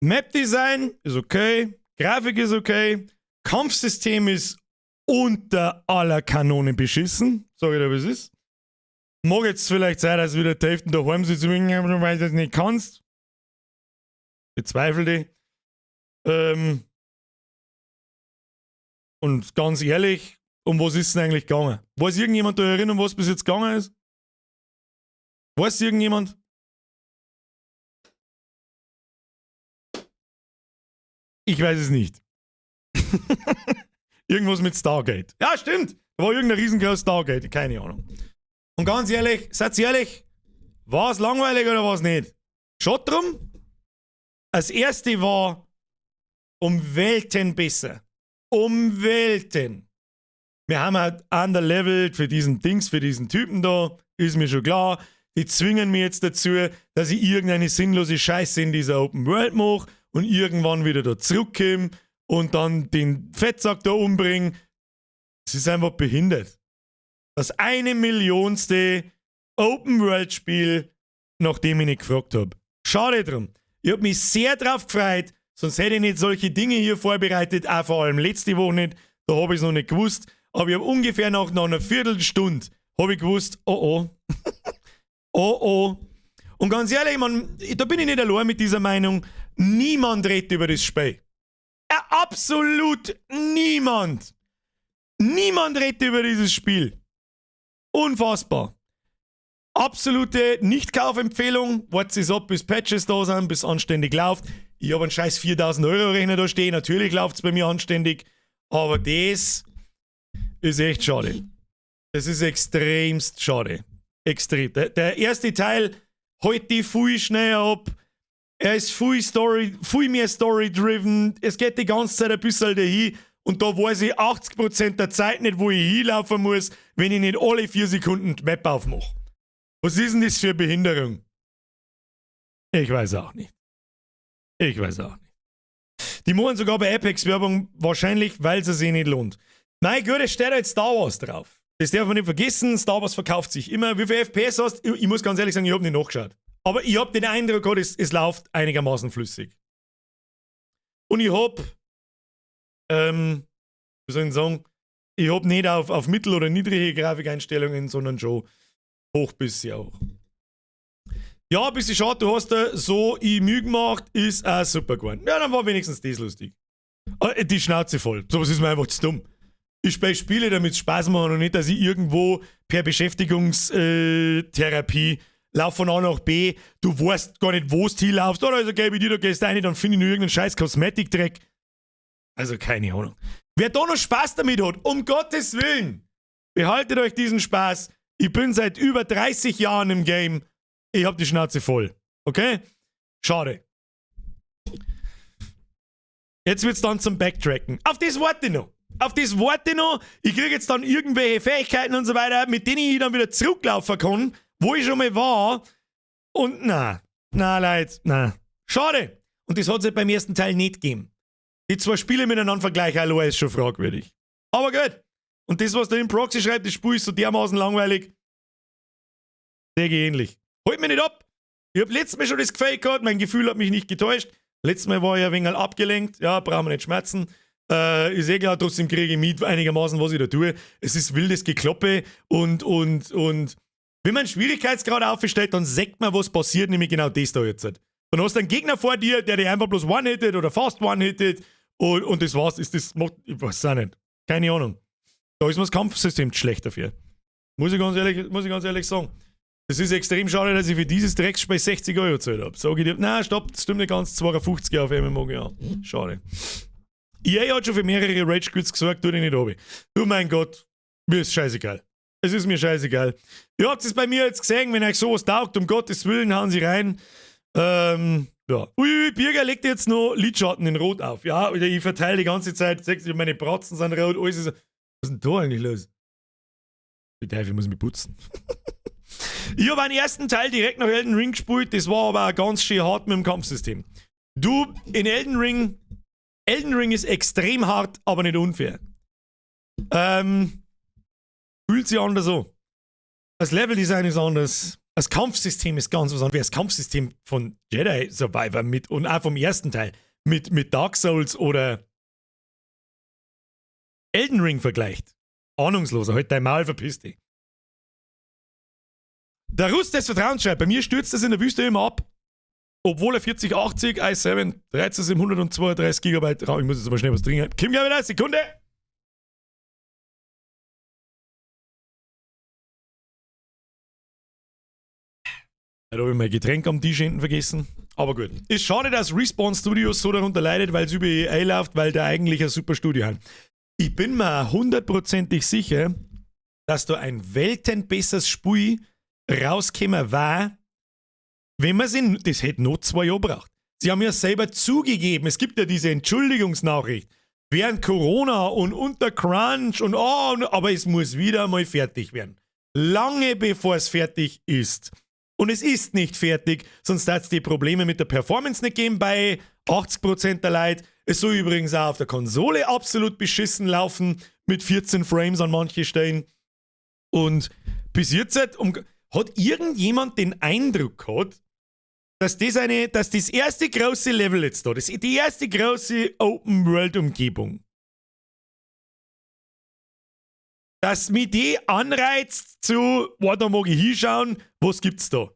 A: Map Design ist okay. Grafik ist okay. Kampfsystem ist unter aller Kanone beschissen. Sag ich dir, wie es ist. Mag jetzt vielleicht sein, dass wieder die Hälfte daheim sitzt, weil du das nicht kannst. Bezweifle ich. Und ganz ehrlich, um was ist denn eigentlich gegangen? Weiß irgendjemand da erinnern, um was bis jetzt gegangen ist? Weiß irgendjemand? Ich weiß es nicht. Irgendwas mit Stargate. Ja, stimmt. Da war irgendein riesengroßes Stargate. Keine Ahnung. Und ganz ehrlich, seid ihr ehrlich, war es langweilig oder war es nicht? Schaut drum. Das erste war um Welten besser. Um Welten. Wir haben halt underlevelt für diesen Dings, für diesen Typen da. Ist mir schon klar. Die zwingen mir jetzt dazu, dass ich irgendeine sinnlose Scheiße in dieser Open World mache und irgendwann wieder da zurückkomme und dann den Fettsack da umbringe. Es ist einfach behindert. Das 1 Millionste Open World Spiel, nachdem ich nicht gefragt hab. Schade drum. Ich hab mich sehr drauf gefreut, sonst hätte ich nicht solche Dinge hier vorbereitet, auch vor allem letzte Woche nicht. Da hab ich's noch nicht gewusst. Aber ich hab ungefähr nach einer Viertelstunde hab ich gewusst, oh oh. Oh oh. Und ganz ehrlich, man, da bin ich nicht allein mit dieser Meinung. Niemand redet über das Spiel. Absolut niemand. Niemand redet über dieses Spiel. Unfassbar. Absolute Nicht-Kaufempfehlung. Wartet es ab, bis Patches da sind, bis anständig läuft. Ich habe einen scheiß 4000 Euro Rechner da stehen. Natürlich läuft es bei mir anständig. Aber das ist echt schade. Das ist extremst schade. Extrem. Der erste Teil holt di viel schneller ab. Er ist viel Story, viel mehr Story-driven. Es geht die ganze Zeit ein bisschen dahin. Und da weiß ich 80% der Zeit nicht, wo ich hinlaufen muss, wenn ich nicht alle 4 Sekunden die Map aufmache. Was ist denn das für eine Behinderung? Ich weiß auch nicht. Ich weiß auch nicht. Die machen sogar bei Apex Werbung, wahrscheinlich, weil es sich nicht lohnt. Nein, gut, es steht jetzt Star Wars drauf. Das darf man nicht vergessen. Star Wars verkauft sich immer. Wie viel FPS hast du? Ich muss ganz ehrlich sagen, ich habe nicht nachgeschaut. Aber ich habe den Eindruck gehabt, es läuft einigermaßen flüssig. Und ich hab, wie soll ich sagen, ich hab nicht auf mittel- oder niedrige Grafikeinstellungen, sondern schon hoch bis sehr hoch. Ja, ein bisschen schade, du hast da so i Mühe gemacht, ist auch super geworden. Ja, dann war wenigstens das lustig. Die Schnauze voll. Sowas ist mir einfach zu dumm. Ich spiele Spiele, damit es Spaß machen und nicht, dass ich irgendwo per Beschäftigungstherapie lauf von A nach B, du weißt gar nicht, wo du hinlaufst, oder also gebe ich dir, du gehst rein, dann finde ich nur irgendeinen scheiß Kosmetikdreck. Also keine Ahnung. Wer da noch Spaß damit hat, um Gottes Willen, behaltet euch diesen Spaß. Ich bin seit über 30 Jahren im Game. Ich hab die Schnauze voll. Okay? Schade. Jetzt wird's dann zum Backtracken. Auf das warte ich noch. Auf das warte ich noch. Ich kriege jetzt dann irgendwelche Fähigkeiten und so weiter, mit denen ich dann wieder zurücklaufen kann, wo ich schon mal war. Und na, na, Leute, na. Schade. Und das hat es halt beim ersten Teil nicht gegeben. Die zwei Spiele miteinander vergleichen, allein ist schon fragwürdig. Aber gut. Und das, was da im Proxy schreibt, das Spiel ist so dermaßen langweilig. Sehe ich ähnlich. Holt mich nicht ab. Ich hab letztes Mal schon das Gefühl gehabt, mein Gefühl hat mich nicht getäuscht. Letztes Mal war ich ein wenig abgelenkt. Ja, brauchen wir nicht schmerzen. Ist eh klar, trotzdem kriege ich mit einigermaßen, was ich da tue. Es ist wildes Gekloppe und wenn man einen Schwierigkeitsgrad aufstellt, dann sieht man, was passiert, nämlich genau das da jetzt. Dann hast du einen Gegner vor dir, der dich einfach bloß one-hittet oder fast one-hittet und das war's. Ist das, macht, ich weiß auch nicht. Keine Ahnung. Da ist mir das Kampfsystem zu schlecht dafür. Muss ich ganz ehrlich sagen. Es ist extrem schade, dass ich für dieses Drecksspiel 60 € gezahlt habe. Sag ich dir, nein, stopp, das stimmt nicht ganz, 52 auf MMOGA. Schade. EA hat schon für mehrere Rage Quits gesorgt, tu dich nicht runter. Du mein Gott, mir ist scheißegal. Es ist mir scheißegal. Ihr habt es bei mir jetzt gesehen, wenn euch sowas taugt, um Gottes Willen, hauen sie rein. Ja. Uiui, Birger legt jetzt noch Lidschatten in Rot auf. Ja, ich verteile die ganze Zeit, meine Bratzen sind rot, alles ist. Was ist denn da eigentlich los? Die Teufel, muss mich putzen. Ich habe einen ersten Teil direkt nach Elden Ring gespielt, das war aber auch ganz schön hart mit dem Kampfsystem. Du, in Elden Ring, Elden Ring ist extrem hart, aber nicht unfair. Fühlt sich anders so. Das Leveldesign ist anders. Das Kampfsystem ist ganz was anderes. Das Kampfsystem von Jedi Survivor mit und auch vom ersten Teil mit Dark Souls oder Elden Ring vergleicht. Ahnungsloser, halt dein Maul, verpiss dich. Der Rust des Vertrauens schreibt, bei mir stürzt es in der Wüste immer ab. Obwohl er 4080 i7 13732 GB RAM. Ich muss jetzt aber schnell was trinken. Kim, gleich wieder, Sekunde! Da habe ich mein Getränk am Tisch hinten vergessen. Aber gut. Ist schade, dass Respawn Studios so darunter leidet, weil es über EA läuft, weil da eigentlich ein super Studio haben. Ich bin mir hundertprozentig sicher, dass da ein weltenbesseres Spiel rausgekommen war, wenn man sie, das hätte noch 2 Jahre gebraucht. Sie haben ja selber zugegeben, es gibt ja diese Entschuldigungsnachricht. Während Corona und unter Crunch und oh, aber es muss wieder mal fertig werden. Lange bevor es fertig ist. Und es ist nicht fertig, sonst hat es die Probleme mit der Performance nicht geben bei 80% der Leute. Es soll übrigens auch auf der Konsole absolut beschissen laufen, mit 14 Frames an manchen Stellen. Und bis jetzt hat irgendjemand den Eindruck gehabt, dass das erste große Level jetzt da, das die erste große Open-World-Umgebung, Dass mich die anreizt zu, oh, da mag ich hinschauen, was gibt's da?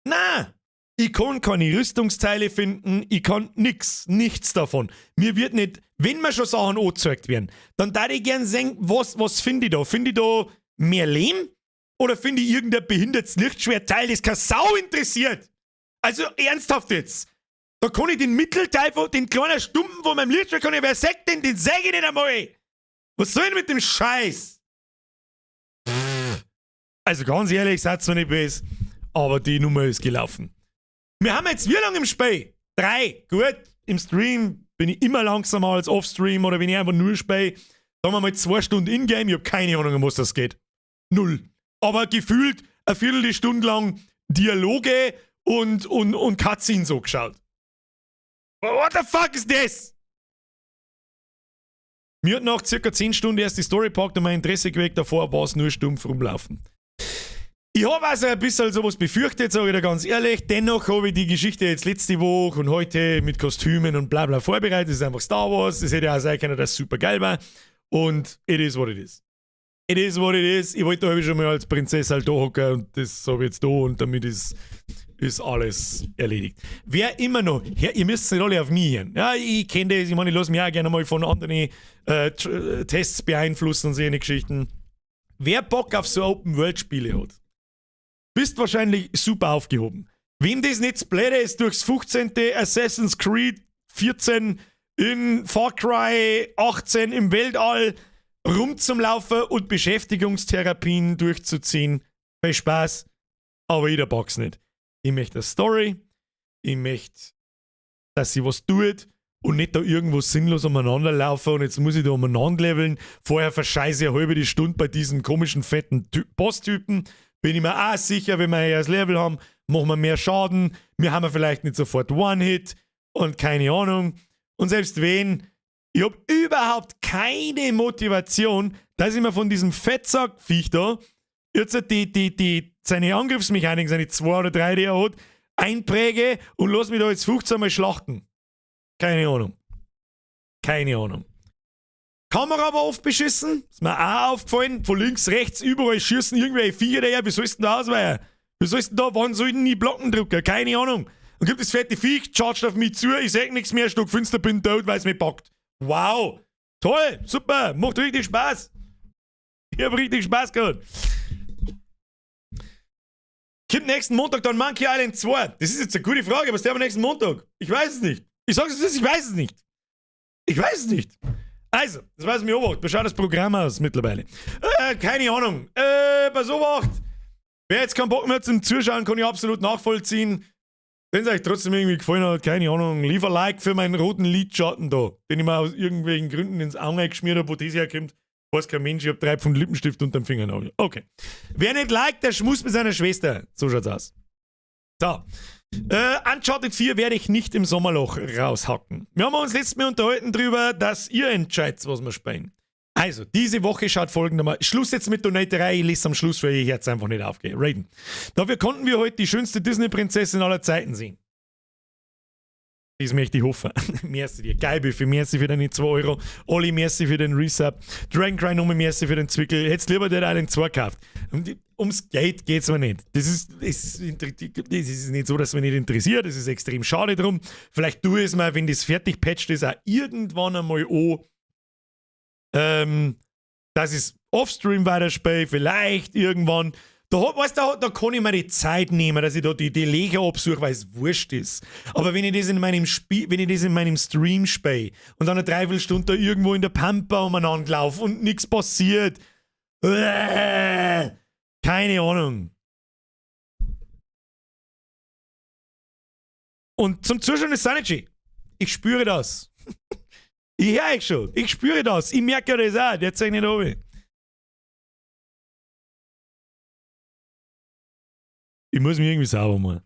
A: Na, ich kann keine Rüstungsteile finden, ich kann nix, nichts davon. Mir wird nicht, wenn mir schon Sachen angezeigt werden, dann darf ich gern sehen, was finde ich da? Finde ich da mehr Lehm? Oder finde ich irgendein behindertes Lichtschwertteil, das keine Sau interessiert? Also ernsthaft jetzt. Da kann ich den Mittelteil, von, den kleinen Stumpen von meinem Lichtschwert, kann ich, wer sagt denn, den sag ich nicht einmal. Was soll ich denn mit dem Scheiß? Also ganz ehrlich, seid mir nicht böse, aber die Nummer ist gelaufen. Wir haben jetzt wie lange im Spiel? 3. Gut, im Stream bin ich immer langsamer als Offstream oder wenn ich einfach nur spiele. Sagen wir mal 2 Stunden Ingame, ich hab keine Ahnung, um was das geht. 0. Aber gefühlt eine Viertelstunde lang Dialoge und Cutscenes so geschaut. What the fuck is this? Mir hat nach circa 10 Stunden erst die Story gepackt und mein Interesse geweckt, davor war es nur stumpf rumlaufen. Ich hab also ein bisschen sowas befürchtet, sag ich dir ganz ehrlich. Dennoch habe ich die Geschichte jetzt letzte Woche und heute mit Kostümen und bla bla vorbereitet. Es ist einfach Star Wars. Es hätte ja auch sein können, dass es super geil war. Und it is what it is. It is what it is. Ich wollte da schon mal als Prinzessin halt da hocken und das habe ich jetzt da und damit ist alles erledigt. Wer immer noch, ja, ihr müsst nicht alle auf mich hören. Ja, ich kenne das, ich meine, ich lasse mich auch gerne mal von anderen Tests beeinflussen und solche Geschichten. Wer Bock auf so Open-World-Spiele hat, bist wahrscheinlich super aufgehoben. Wem das nicht blöd ist, durchs 15. Assassin's Creed 14 in Far Cry 18 im Weltall rumzulaufen und Beschäftigungstherapien durchzuziehen, viel Spaß, aber ich pack's nicht. Ich möchte eine Story, ich möchte, dass sie was tut und nicht da irgendwo sinnlos umeinander laufen und jetzt muss ich da umeinander leveln. Vorher verscheiße ich eine halbe Stunde bei diesem komischen fetten Boss-Typen. Bin ich mir auch sicher, wenn wir ein höheres Level haben, machen wir mehr Schaden. Wir haben vielleicht nicht sofort One-Hit und keine Ahnung. Und selbst wenn, ich hab überhaupt keine Motivation, dass ich mir von diesem Fettsack-Viech da jetzt seine Angriffsmechanik, seine 2 oder 3, die er hat, einpräge und lass mich da jetzt 15 Mal schlachten. Keine Ahnung. Keine Ahnung. Kamera war oft beschissen, ist mir auch aufgefallen. Von links, rechts, überall schießen irgendwelche Viecher daher. Wie sollst du denn da ausweichen? Wie sollst du denn da, wann soll ich denn die Blocken drücken? Keine Ahnung. Dann gibt das fette Viech, chargt auf mich zu, ich sag nichts mehr, Stock finster, bin tot, weil es mich packt. Wow! Toll! Super! Macht richtig Spaß! Ich hab richtig Spaß gehabt. Kommt nächsten Montag dann Monkey Island 2? Das ist jetzt eine gute Frage, was der am nächsten Montag? Ich weiß es nicht. Ich sag's es, ich weiß es nicht. Ich weiß es nicht. Also, das weiß ich mir obacht. Wie schaut das Programm aus mittlerweile? Keine Ahnung. Pass obacht. Wer jetzt keinen Bock mehr zum Zuschauen, kann ich absolut nachvollziehen. Wenn es euch trotzdem irgendwie gefallen hat, keine Ahnung, lieber Like für meinen roten Lidschatten da, den ich mir aus irgendwelchen Gründen ins Auge geschmiert habe, wo das herkommt. Weiß kein Mensch, ich hab 3 Pfund Lippenstift unterm Fingernagel. Okay. Wer nicht liked, der schmust mit seiner Schwester. So schaut's aus. So. Uncharted 4 werde ich nicht im Sommerloch raushacken. Wir haben uns letztes Mal unterhalten drüber, dass ihr entscheidet, was wir spielen. Also, diese Woche schaut folgendermaßen. Schluss jetzt mit Donaterei, ich lese am Schluss, weil ich jetzt einfach nicht aufgehe. Raiden. Dafür konnten wir heute die schönste Disney-Prinzessin aller Zeiten sehen. Das möchte ich hoffen. Merci dir. Geil, Büffi. Merci für deine 2 Euro. Olli, merci für den Resub. Dragon Cry nochmal merci für den Zwickel. Hättest lieber Dead Island 2 gekauft. Und ums Geld geht's mir nicht. Das ist nicht so, dass mich nicht interessiert. Das ist extrem schade drum. Vielleicht tue ich es mal, wenn das fertig patcht ist, auch irgendwann einmal an. Dass ich Offstream weiterspiele. Vielleicht irgendwann. Da, weißt du, da kann ich mir die Zeit nehmen, dass ich da die Lego absuche, weil es wurscht ist. Aber wenn ich das in meinem Spiel, wenn ich das in meinem Stream spiele und dann eine Dreiviertelstunde da irgendwo in der Pampa umeinander laufe und nichts passiert, keine Ahnung. Und zum Zuschauen ist es auch nicht schön. Ich spüre das. Ich höre euch schon. Ich spüre das. Ich merke das auch. Der zeigt nicht runter. Ich muss mich irgendwie sauber machen.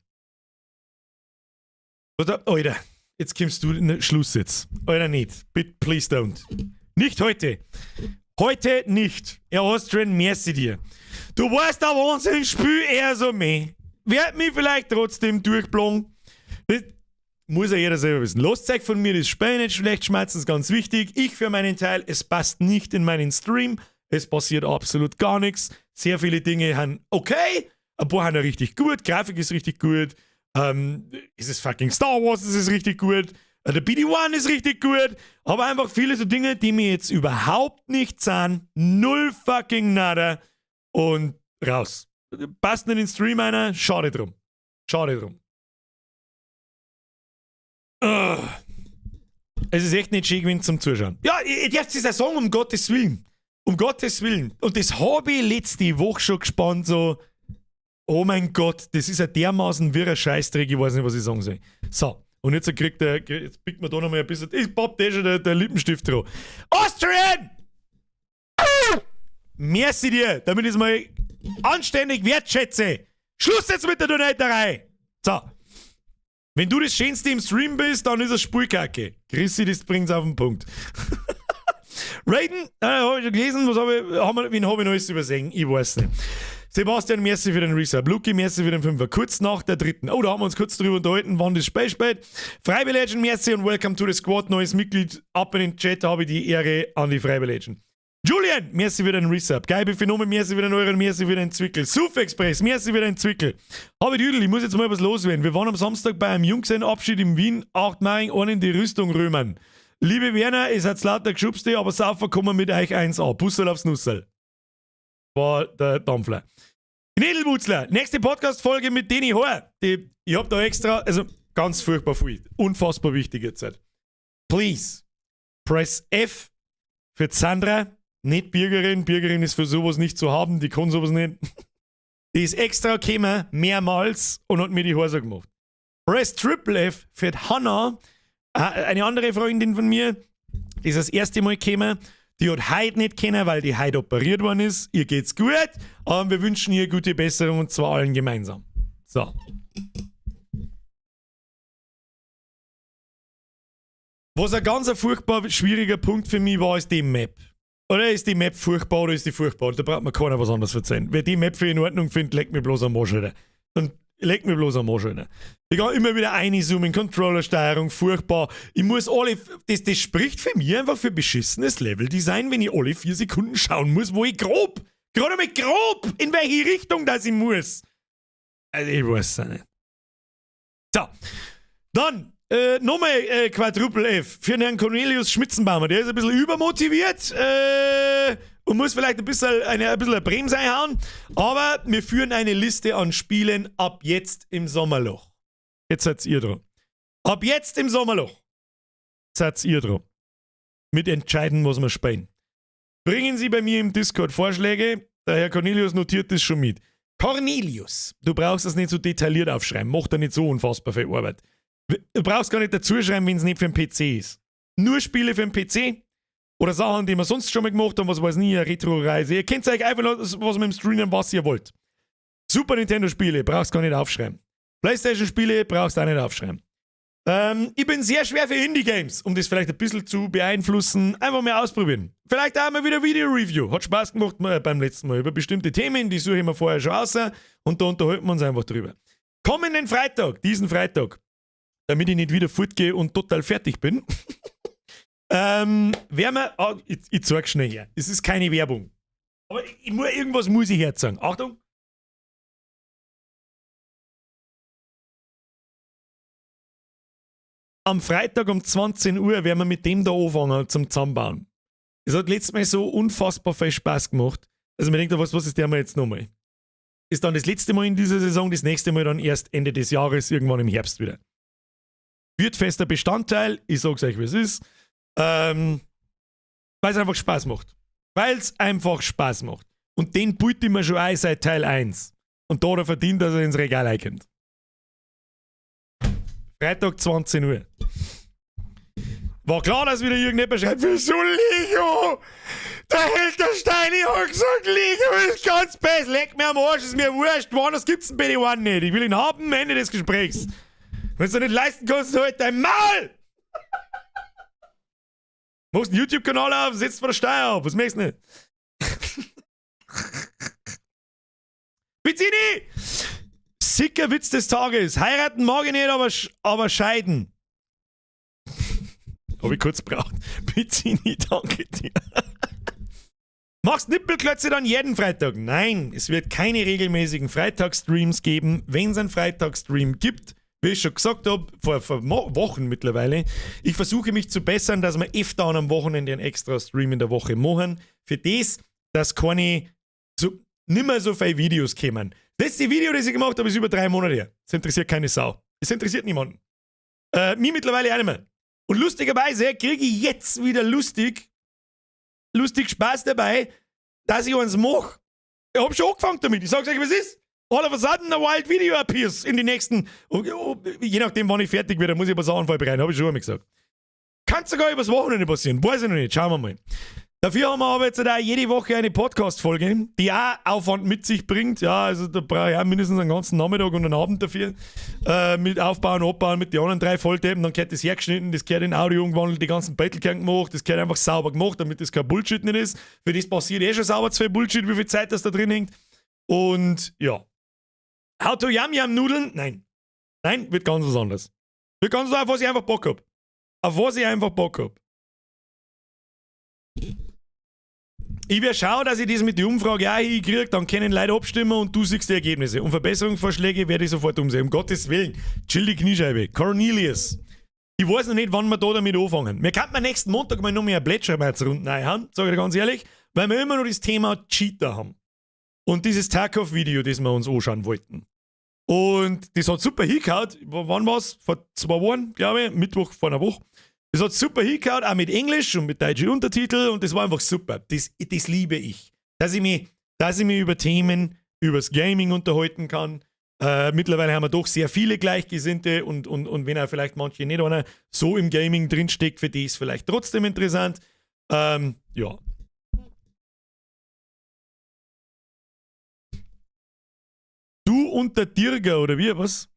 A: Oder, Alter, jetzt kommst du in den Schluss jetzt. Alter, nicht. Bitte, please don't. Nicht heute. Heute nicht. Er Austrian, merci dir. Du weißt der Wahnsinn, spül eher so mehr. Werd mich vielleicht trotzdem durchblasen. Das muss ja jeder selber wissen. Lasst euch von mir das Spiel nicht schlecht schmerzen, ist ganz wichtig. Ich für meinen Teil, es passt nicht in meinen Stream. Es passiert absolut gar nichts. Sehr viele Dinge sind okay, ein paar sind richtig gut, Grafik ist richtig gut, es ist fucking Star Wars, es ist richtig gut, der BD-1 ist richtig gut, aber einfach viele so Dinge, die mir jetzt überhaupt nicht sind, null fucking nada und raus. Passt nicht in den Stream einer, schade drum. Schade drum. Ugh. Es ist echt nicht schön gewesen zum Zuschauen. Ja, ich darf es ja sagen, um Gottes Willen. Um Gottes Willen. Und das habe ich letzte Woche schon gespannt, so, oh mein Gott, das ist ja dermaßen wirrer Scheißdreck, ich weiß nicht, was ich sagen soll. So, und jetzt kriegt er, jetzt pickt man da nochmal ein bisschen, ich poppt eh schon der Lippenstift drauf. Austrian! Merci dir, damit ich es mal anständig wertschätze. Schluss jetzt mit der Donaterei. So. Wenn du das Schönste im Stream bist, dann ist es Spulkacke. Chrissy, das bringt's auf den Punkt. Raiden, habe ich schon gelesen, was hab ich, haben wir, wen habe ich noch alles übersehen? Ich weiß nicht. Sebastian, merci für den Resub. Luki, merci für den Fünfer. Kurz nach der dritten. Oh, da haben wir uns kurz drüber unterhalten, wann das Spiel spielt. Freibe Legend, merci und welcome to the squad. Neues Mitglied. Ab in den Chat habe ich die Ehre an die Freibe Legend. Julian, merci für den Resub. Geil, Phänomen, merci für den Euro, merci für den Zwickel. Suf Express, merci für den Zwickel. Habe Düdel, ich muss jetzt mal was loswerden. Wir waren am Samstag bei einem Junggesellenabschied in Wien, 8 Meilen, einen in die Rüstung römern. Liebe Werner, ihr seid lauter Geschubste, aber saufer kommen mit euch 1A. Bussel aufs Nussel. War der Dampfler. Knädelwutzler, nächste Podcast-Folge mit Deni Hoher. Die, ich hab da extra, also ganz furchtbar viel. Unfassbar wichtige Zeit. Please, press F für Sandra, nicht Bürgerin. Bürgerin ist für sowas nicht zu haben, die kann sowas nicht. Die ist extra gekommen, mehrmals, und hat mir die Haare so gemacht. Press Triple F für Hannah, eine andere Freundin von mir, die ist das erste Mal gekommen. Die hat heute nicht kennen, weil die heute operiert worden ist. Ihr geht's gut, aber wir wünschen ihr gute Besserung und zwar allen gemeinsam. So. Was ein ganz furchtbar schwieriger Punkt für mich war, ist die Map. Oder ist die Map furchtbar oder ist die furchtbar? Da braucht man keiner was anderes erzählen. Wer die Map für in Ordnung findet, leckt mir bloß am Arsch, Alter. Dann leckt mir bloß am Arsch, Alter. Ich kann immer wieder reinzoomen, Controllersteuerung, furchtbar. Ich muss alle, das spricht für mich einfach für beschissenes Leveldesign, wenn ich alle 4 Sekunden schauen muss, wo ich grob, gerade mal grob, in welche Richtung das ich muss. Also ich weiß es nicht. So, dann nochmal Quadruple F für den Herrn Cornelius Schmitzenbaumer. Der ist ein bisschen übermotiviert und muss vielleicht ein bisschen eine Bremse einhauen. Aber wir führen eine Liste an Spielen ab jetzt im Sommerloch. Jetzt seid ihr dran. Ab jetzt im Sommerloch seid ihr dran. Mit entscheiden, was wir spielen. Bringen Sie bei mir im Discord Vorschläge. Der Herr Cornelius notiert das schon mit. Cornelius, du brauchst das nicht so detailliert aufschreiben. Macht da nicht so unfassbar viel Arbeit. Du brauchst gar nicht dazu schreiben, wenn es nicht für den PC ist. Nur Spiele für den PC oder Sachen, die wir sonst schon mal gemacht haben, was weiß nie, eine Retro-Reise. Ihr könnt euch einfach was mit dem Streamen, was ihr wollt. Super Nintendo-Spiele brauchst gar nicht aufschreiben. PlayStation-Spiele brauchst du auch nicht aufschreiben. Ich bin sehr schwer für Indie-Games, um das vielleicht ein bisschen zu beeinflussen. Einfach mal ausprobieren. Vielleicht auch mal wieder Video-Review. Hat Spaß gemacht beim letzten Mal über bestimmte Themen, die suche ich mir vorher schon aus und da unterhalten wir uns einfach drüber. Kommenden Freitag, diesen Freitag, damit ich nicht wieder fortgehe und total fertig bin, werden wir, oh, ich zeig's schnell her. Es ist keine Werbung. Aber irgendwas muss ich herzeigen. Achtung! Am Freitag um 20 Uhr werden wir mit dem da anfangen zum Zusammenbauen. Es hat letztes Mal so unfassbar viel Spaß gemacht. Also man denkt, was ist der mal jetzt nochmal? Ist dann das letzte Mal in dieser Saison, das nächste Mal dann erst Ende des Jahres, irgendwann im Herbst wieder. Wird fester Bestandteil, ich sag's euch, wie es ist. Weil's einfach Spaß macht. Weil's einfach Spaß macht. Und den biete ich mir schon ein seit Teil 1. Und da hat er verdient, dass er ins Regal reinkommt. Freitag 20 Uhr. War klar, dass wieder irgendjemand schreibt, wieso Lego? Der Held der Steine hat gesagt, Lego ist ganz best. Leck mir am Arsch, ist mir wurscht. Woanders gibt's den BD-1 nicht. Ich will ihn haben, Ende des Gesprächs. Wenn du nicht leisten kannst, halt dein Maul! Machst einen YouTube-Kanal auf, setzt vor der Steuer auf. Was möchtest du nicht? Pizzini! Sicker Witz des Tages. Heiraten mag ich nicht, aber scheiden. Hab ich kurz gebraucht. Pizzini, danke dir. Machst Nippelklötze dann jeden Freitag? Nein, es wird keine regelmäßigen Freitagsstreams geben. Wenn es einen Freitagsstream gibt, wie ich schon gesagt habe, vor Wochen mittlerweile, ich versuche mich zu bessern, dass wir öfter am Wochenende einen extra Stream in der Woche machen. Für das, dass keine so, nimmer so viele Videos kommen. Das letzte Video, das ich gemacht habe, ist über 3 Monate her. Das interessiert keine Sau. Es interessiert niemanden. Mich mittlerweile auch nicht mehr. Und lustigerweise kriege ich jetzt wieder lustig, lustig Spaß dabei, dass ich eins mache. Ich hab schon angefangen damit. Ich sag's euch, was ist. All of a sudden a wild video appears in die nächsten, oh, je nachdem, wann ich fertig werde, muss ich ein paar Sachen vorbereiten, habe ich schon einmal gesagt. Kann sogar übers Wochenende passieren, weiß ich noch nicht, schauen wir mal. Dafür haben wir aber jetzt auch jede Woche eine Podcast-Folge, die auch Aufwand mit sich bringt. Ja, also da brauche ich auch mindestens einen ganzen Nachmittag und einen Abend dafür. Mit Aufbauen, Abbauen, mit den anderen drei Volldeppen. Dann gehört das hergeschnitten, das gehört in Audio umgewandelt, die ganzen Battlecam gemacht, das gehört einfach sauber gemacht, damit das kein Bullshit nicht ist. Für das passiert eh schon sauber zu viel Bullshit, wie viel Zeit das da drin hängt. Und ja. How to Yam Yam Nudeln? Nein. Nein, wird ganz was anderes. Wird ganz was, auf was ich einfach Bock hab. Auf was ich einfach Bock hab. Ich werde schauen, dass ich das mit der Umfrage auch hinkriege, dann können Leute abstimmen und du siehst die Ergebnisse. Und Verbesserungsvorschläge werde ich sofort umsetzen. Um Gottes Willen. Chill die Kniescheibe. Cornelius. Ich weiß noch nicht, wann wir da damit anfangen. Wir könnten nächsten Montag mal noch mehr Plätschermatz-Runden reinhauen, sage ich dir ganz ehrlich, weil wir immer noch das Thema Cheater haben. Und dieses Tarkov-Video, das wir uns anschauen wollten. Und das hat super hingehauen. Wann war's? Vor 2 Wochen, glaube ich. Mittwoch vor einer Woche. Das hat super hingehauen, auch mit Englisch und mit deutschen Untertiteln, und das war einfach super. Das liebe ich. Dass ich mich über Themen, übers Gaming unterhalten kann. Mittlerweile haben wir doch sehr viele Gleichgesinnte und wenn auch vielleicht manche nicht einer so im Gaming drinsteckt, für die ist vielleicht trotzdem interessant. Ja. Du und der Dirger oder wie, was?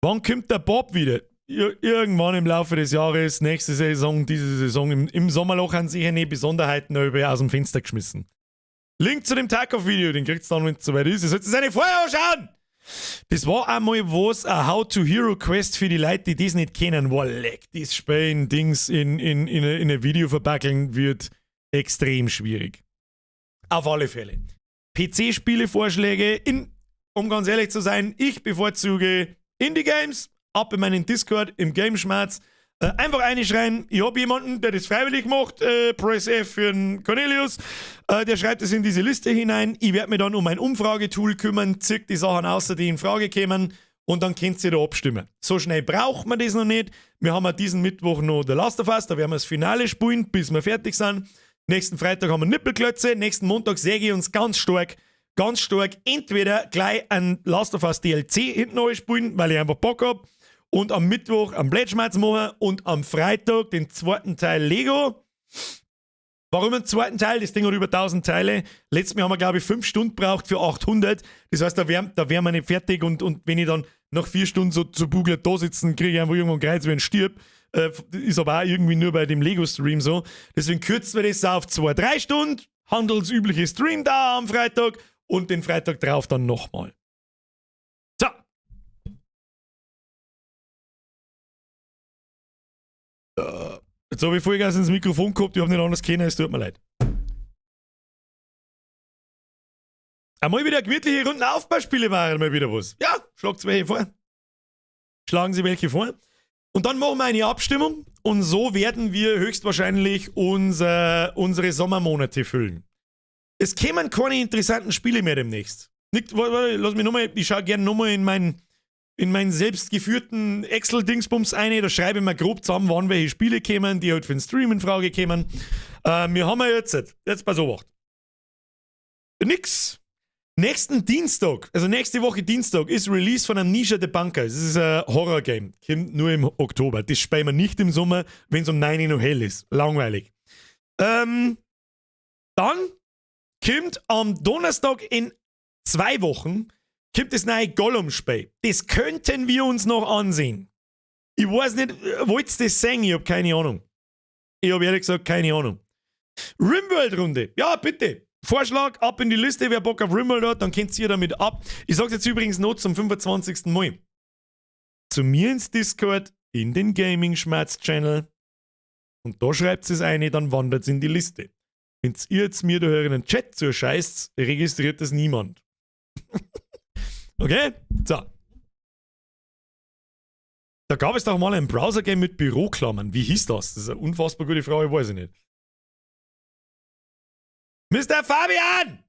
A: Wann kommt der Bob wieder? Irgendwann im Laufe des Jahres, nächste Saison, diese Saison, im Sommerloch haben sicher nicht Besonderheiten über aus dem Fenster geschmissen. Link zu dem Tarkov-Video, den kriegst du dann, wenn es soweit ist. Ihr sollt es eine vorher anschauen! Das war einmal was, ein How to Hero Quest für die Leute, die das nicht kennen. War leck, das Spiel in Dings in ein Video verpackeln wird extrem schwierig. Auf alle Fälle. PC-Spiele-Vorschläge, um ganz ehrlich zu sein, ich bevorzuge Indie-Games, ab in meinen Discord im Gameschmerz. Einfach einschreien, ich habe jemanden, der das freiwillig macht, Press F für den Cornelius, der schreibt es in diese Liste hinein. Ich werde mich dann um ein Umfragetool kümmern, zirk die Sachen außer die in Frage kämen, und dann könnt ihr da abstimmen. So schnell braucht man das noch nicht. Wir haben ja diesen Mittwoch noch The Last of Us, da werden wir das Finale spielen, bis wir fertig sind. Nächsten Freitag haben wir Nippelklötze, nächsten Montag sehe ich uns ganz stark, ganz stark entweder gleich ein Last of Us DLC hinten spielen, weil ich einfach Bock hab, und am Mittwoch am Plätschmerz machen und am Freitag den zweiten Teil Lego. Warum einen zweiten Teil? Das Ding hat über 1000 Teile. Letztes Mal haben wir, glaube ich, 5 Stunden gebraucht für 800. Das heißt, da wären wir nicht fertig und wenn ich dann nach 4 Stunden so zu Bugler da sitzen, kriege ich einfach irgendwann Kreuz, wenn ich stirb. Ist aber auch irgendwie nur bei dem Lego-Stream so. Deswegen kürzen wir das auf 2, 3 Stunden. Handelsübliche Stream da am Freitag und den Freitag drauf dann nochmal. So. Jetzt habe ich Vollgas ins Mikrofon gehabt, ich habe nicht anders kennen, es tut mir leid. Einmal wieder gemütliche Runden Aufbauspiele waren mal wieder was. Ja, schlagt welche vor. Schlagen Sie welche vor. Und dann machen wir eine Abstimmung und so werden wir höchstwahrscheinlich unsere Sommermonate füllen. Es kämen keine interessanten Spiele mehr demnächst. Nicht, warte, lass mich nochmal, ich schaue gerne nochmal in meinen selbstgeführten Excel-Dingsbums ein, da schreibe ich mir grob zusammen, wann welche Spiele kämen, die halt für den Stream in Frage kämen. Wir haben ja jetzt pass auf. Nix. Nächsten Dienstag, also nächste Woche Dienstag, ist Release von Amnesia The Bunker. Es ist ein Horror-Game. Kommt nur im Oktober. Das spielen wir nicht im Sommer, wenn es um 9 Uhr noch hell ist. Langweilig. Dann kommt am Donnerstag in 2 Wochen kommt das neue Gollum-Spiel. Das könnten wir uns noch ansehen. Ich weiß nicht, wollt ihr das sehen? Ich hab keine Ahnung. Ich hab ehrlich gesagt keine Ahnung. Rimworld-Runde. Ja, bitte. Vorschlag, ab in die Liste. Wer Bock auf Rimworld hat, dann könnt ihr damit ab. Ich sag's jetzt übrigens noch zum 25. Mai. Zu mir ins Discord, in den Gaming Schmerz Channel. Und da schreibt es eine, dann wandert es in die Liste. Wenn ihr jetzt mir da in den Chat zuscheißt, registriert das niemand. Okay? So. Da gab es doch mal ein Browser-Game mit Büroklammern. Wie hieß das? Das ist eine unfassbar gute Frage, weiß ich nicht. Mr. Fabian!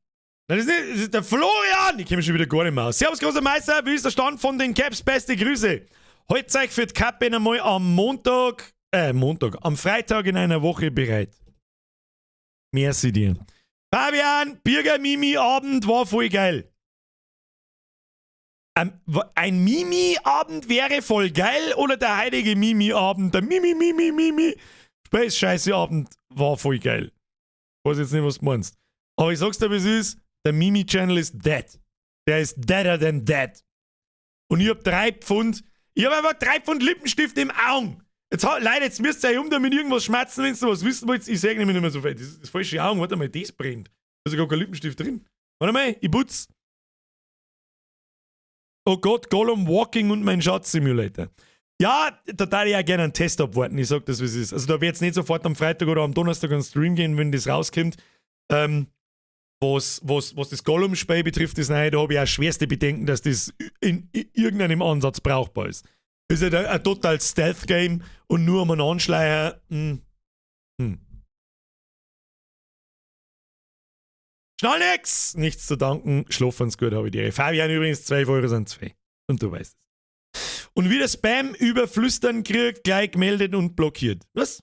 A: Das ist, nicht, das ist der Florian! Ich kenne mich schon wieder gar nicht mehr aus. Servus, großer Meister, wie ist der Stand von den Caps? Beste Grüße. Heute zeig für die Kappe einmal am Montag, Montag, am Freitag in einer Woche bereit. Merci dir. Fabian, Birger Mimi Abend war voll geil. Ein Mimi-Abend wäre voll geil oder der heilige Mimi-Abend, der Mimi, Mimi, Mimi Space-Scheiße-Abend war voll geil. Ich weiß jetzt nicht, was du meinst. Aber ich sag's dir, wie es ist: Der Mimi-Channel ist dead. Der ist deader than dead. Und ich hab 3 Pfund, ich hab einfach 3 Pfund Lippenstift im Augen. Jetzt, Leute, jetzt müsst ihr euch um damit irgendwas schmerzen, wenn ihr was wissen wollt. Ich seh nämlich nicht mehr so viel. Das ist das falsche Augen. Warte mal, das brennt. Da ist ja gar kein Lippenstift drin. Warte mal, ich putz. Oh Gott, Gollum Walking und mein Schatz Simulator. Ja, da darf ich auch gerne einen Test abwarten. Ich sag das, wie es ist. Also da wird es nicht sofort am Freitag oder am Donnerstag einen Stream gehen, wenn das rauskommt. Was das Gollum-Spiel betrifft, das neue, da habe ich auch schwerste Bedenken, dass das in irgendeinem Ansatz brauchbar ist. Das ist ja ein total Stealth-Game und nur um einen Anschleier. Schnall nix! Nichts zu danken. Schlafen's gut, habe ich dir. Fabian übrigens, 12 Euro sind zwei. Und du weißt es. Und wieder Spam über Flüstern kriegt, gleich gemeldet und blockiert. Was?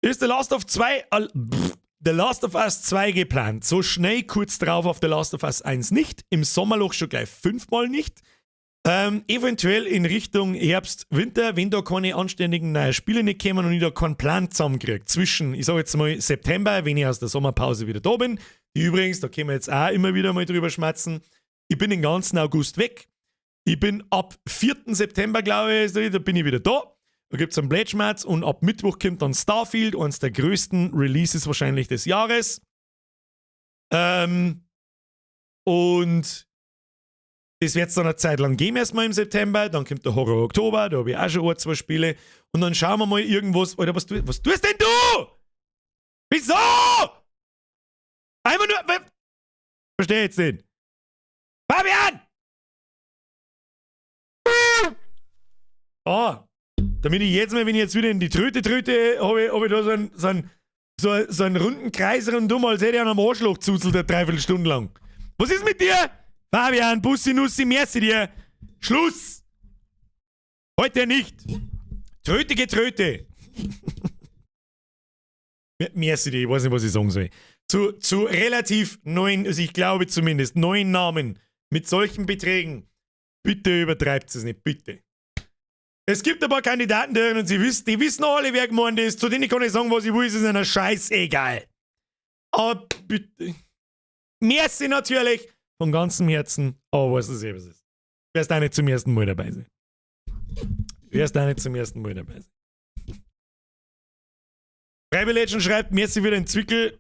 A: Ist The Last of 2, pff, The Last of Us 2 geplant? So schnell kurz drauf auf The Last of Us 1 nicht. Im Sommerloch schon gleich fünfmal nicht. Eventuell in Richtung Herbst, Winter, wenn da keine anständigen neuen Spiele nicht kommen und ich da keinen Plan zusammenkriege. Zwischen, ich sag jetzt mal September, wenn ich aus der Sommerpause wieder da bin. Die übrigens, da können wir jetzt auch immer wieder mal drüber schmatzen. Ich bin den ganzen August weg. Ich bin ab 4. September, glaube ich, da bin ich wieder da. Da gibt es einen Blätschmerz und ab Mittwoch kommt dann Starfield, eines der größten Releases wahrscheinlich des Jahres. Und das wird es dann eine Zeit lang geben, erstmal im September. Dann kommt der Horror Oktober, da habe ich auch schon ein, zwei Spiele. Und dann schauen wir mal irgendwas. Alter, was tust denn du? Wieso? Einfach nur. Verstehe jetzt nicht. Fabian! Oh, damit ich jetzt mal, wenn ich jetzt wieder in die Tröte tröte, hab ich da so einen runden Kreis rundum, als hätte ich einen am Arschloch zuzelt, eine Dreiviertelstunde lang. Was ist mit dir? Fabian, Bussi, Nussi, merci dir. Schluss! Heute nicht. Tröte, Getröte. Merci dir, ich weiß nicht, was ich sagen soll. Zu relativ neuen, also ich glaube zumindest, neuen Namen mit solchen Beträgen. Bitte übertreibt es nicht, bitte. Es gibt ein paar Kandidaten da und die wissen alle, wer gemeint ist. Zu denen kann ich sagen, was ich will, es ist ihnen scheißegal. Aber bitte. Merci natürlich von ganzem Herzen, aber weißt du, was es ist. Wirst auch nicht zum ersten Mal dabei sein. Wirst auch nicht zum ersten Mal dabei sein. Freibill Legend schreibt, merci für den Zwickel.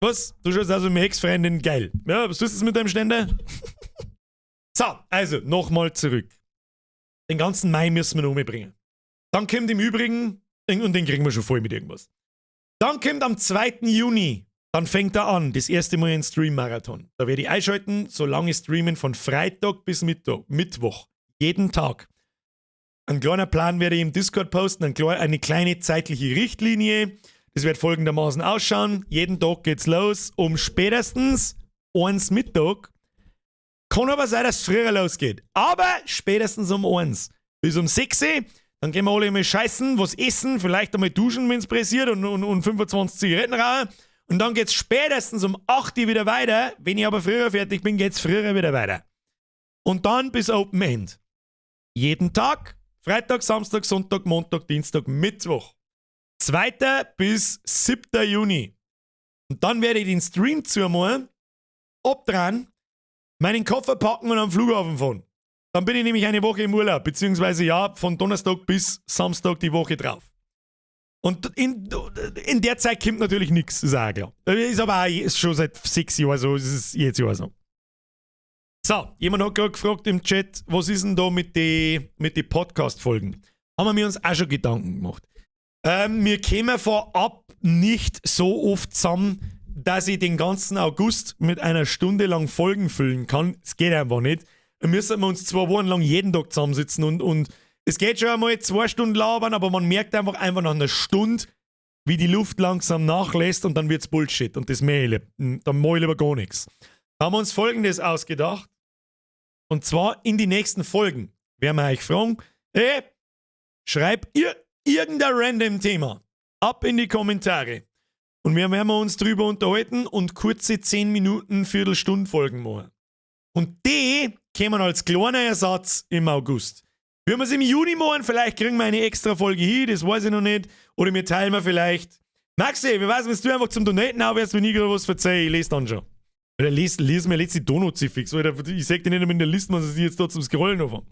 A: Was? Du schaust also mit Ex-Freundin geil. Ja, was tust du mit deinem Ständer? So, also, nochmal zurück. Den ganzen Mai müssen wir noch umbringen. Dann kommt im Übrigen, und den kriegen wir schon voll mit irgendwas. Dann kommt am 2. Juni, dann fängt er an, das erste Mal ein Stream-Marathon. Da werde ich einschalten, solange ich streamen von Freitag bis Mittag, Mittwoch. Jeden Tag. Ein kleiner Plan werde ich im Discord posten, eine kleine zeitliche Richtlinie. Das wird folgendermaßen ausschauen. Jeden Tag geht's los um spätestens 1 Mittag. Kann aber sein, dass es früher losgeht. Aber spätestens um 1. Bis um 6 Uhr. Dann gehen wir alle mal scheißen, was essen, vielleicht einmal duschen, wenn es pressiert und 25 Zigaretten rauchen. Und dann geht's spätestens um 8 Uhr wieder weiter. Wenn ich aber früher fertig bin, geht's früher wieder weiter. Und dann bis Open End. Jeden Tag. Freitag, Samstag, Sonntag, Montag, Dienstag, Mittwoch. 2. bis 7. Juni. Und dann werde ich den Stream zumachen, abdrehen, meinen Koffer packen und am Flughafen fahren. Dann bin ich nämlich eine Woche im Urlaub, beziehungsweise ja, von Donnerstag bis Samstag die Woche drauf. Und in der Zeit kommt natürlich nichts, ist auch klar. Ist aber auch ist schon seit 6 Jahren so, ist es jetzt Jahr so. So, jemand hat gerade gefragt im Chat, was ist denn da mit den mit die Podcast-Folgen? Haben wir uns auch schon Gedanken gemacht. Wir kämen vorab nicht so oft zusammen, dass ich den ganzen August mit einer Stunde lang Folgen füllen kann. Es geht einfach nicht. Dann müssen wir uns 2 Wochen lang jeden Tag zusammensitzen und es geht schon einmal 2 Stunden labern, aber man merkt einfach nach einer Stunde, wie die Luft langsam nachlässt, und dann wird's Bullshit und das mach ich nicht. Dann mach ich lieber gar nichts. Da haben wir uns Folgendes ausgedacht. Und zwar in die nächsten Folgen werden wir euch fragen, hey, schreibt ihr irgendein random Thema ab in die Kommentare. Und wir werden uns drüber unterhalten und kurze 10 Minuten, Viertelstunde Folgen machen. Und die kämen als kleiner Ersatz im August. Wenn wir es im Juni machen, vielleicht kriegen wir eine extra Folge hin, das weiß ich noch nicht. Oder wir teilen wir vielleicht. Maxi, wie weiß, wenn du einfach zum Donaten aufhörst, wenn ich gerade was verzeihe, ich lese dann schon. Oder lies mir letzte Donut-Fix. Oder ich sag dir nicht einmal in der Liste, was ich jetzt da zum Scrollen anfangen.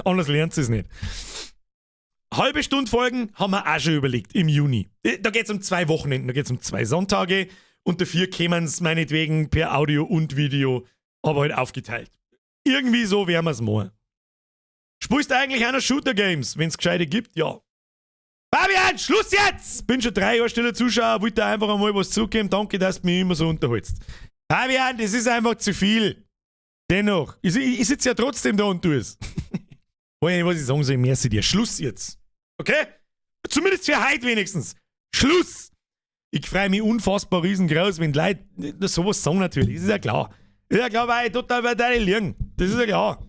A: Anders lernt es nicht. Halbe Stunde Folgen haben wir auch schon überlegt im Juni. Da geht es um 2 Wochenenden, da geht es um 2 Sonntage und dafür kämen es meinetwegen per Audio und Video, aber halt aufgeteilt. Irgendwie so werden wir es machen. Spielst du eigentlich auch noch Shooter Games? Wenn es gescheite gibt, ja. Fabian, Schluss jetzt! Bin schon 3 Jahre stiller Zuschauer, wollte einfach einmal was zurückgeben. Danke, dass du mich immer so unterhältst. Fabian, das ist einfach zu viel. Dennoch, ich sitze ja trotzdem da und tu es. Weiß nicht, was ich sagen soll, merci dir. Schluss jetzt. Okay? Zumindest für heute wenigstens. Schluss! Ich freue mich unfassbar riesengroß, wenn die Leute sowas sagen natürlich. Das ist ja klar. Das ist ja klar, weil ich total bei deinen liegen. Das ist ja klar.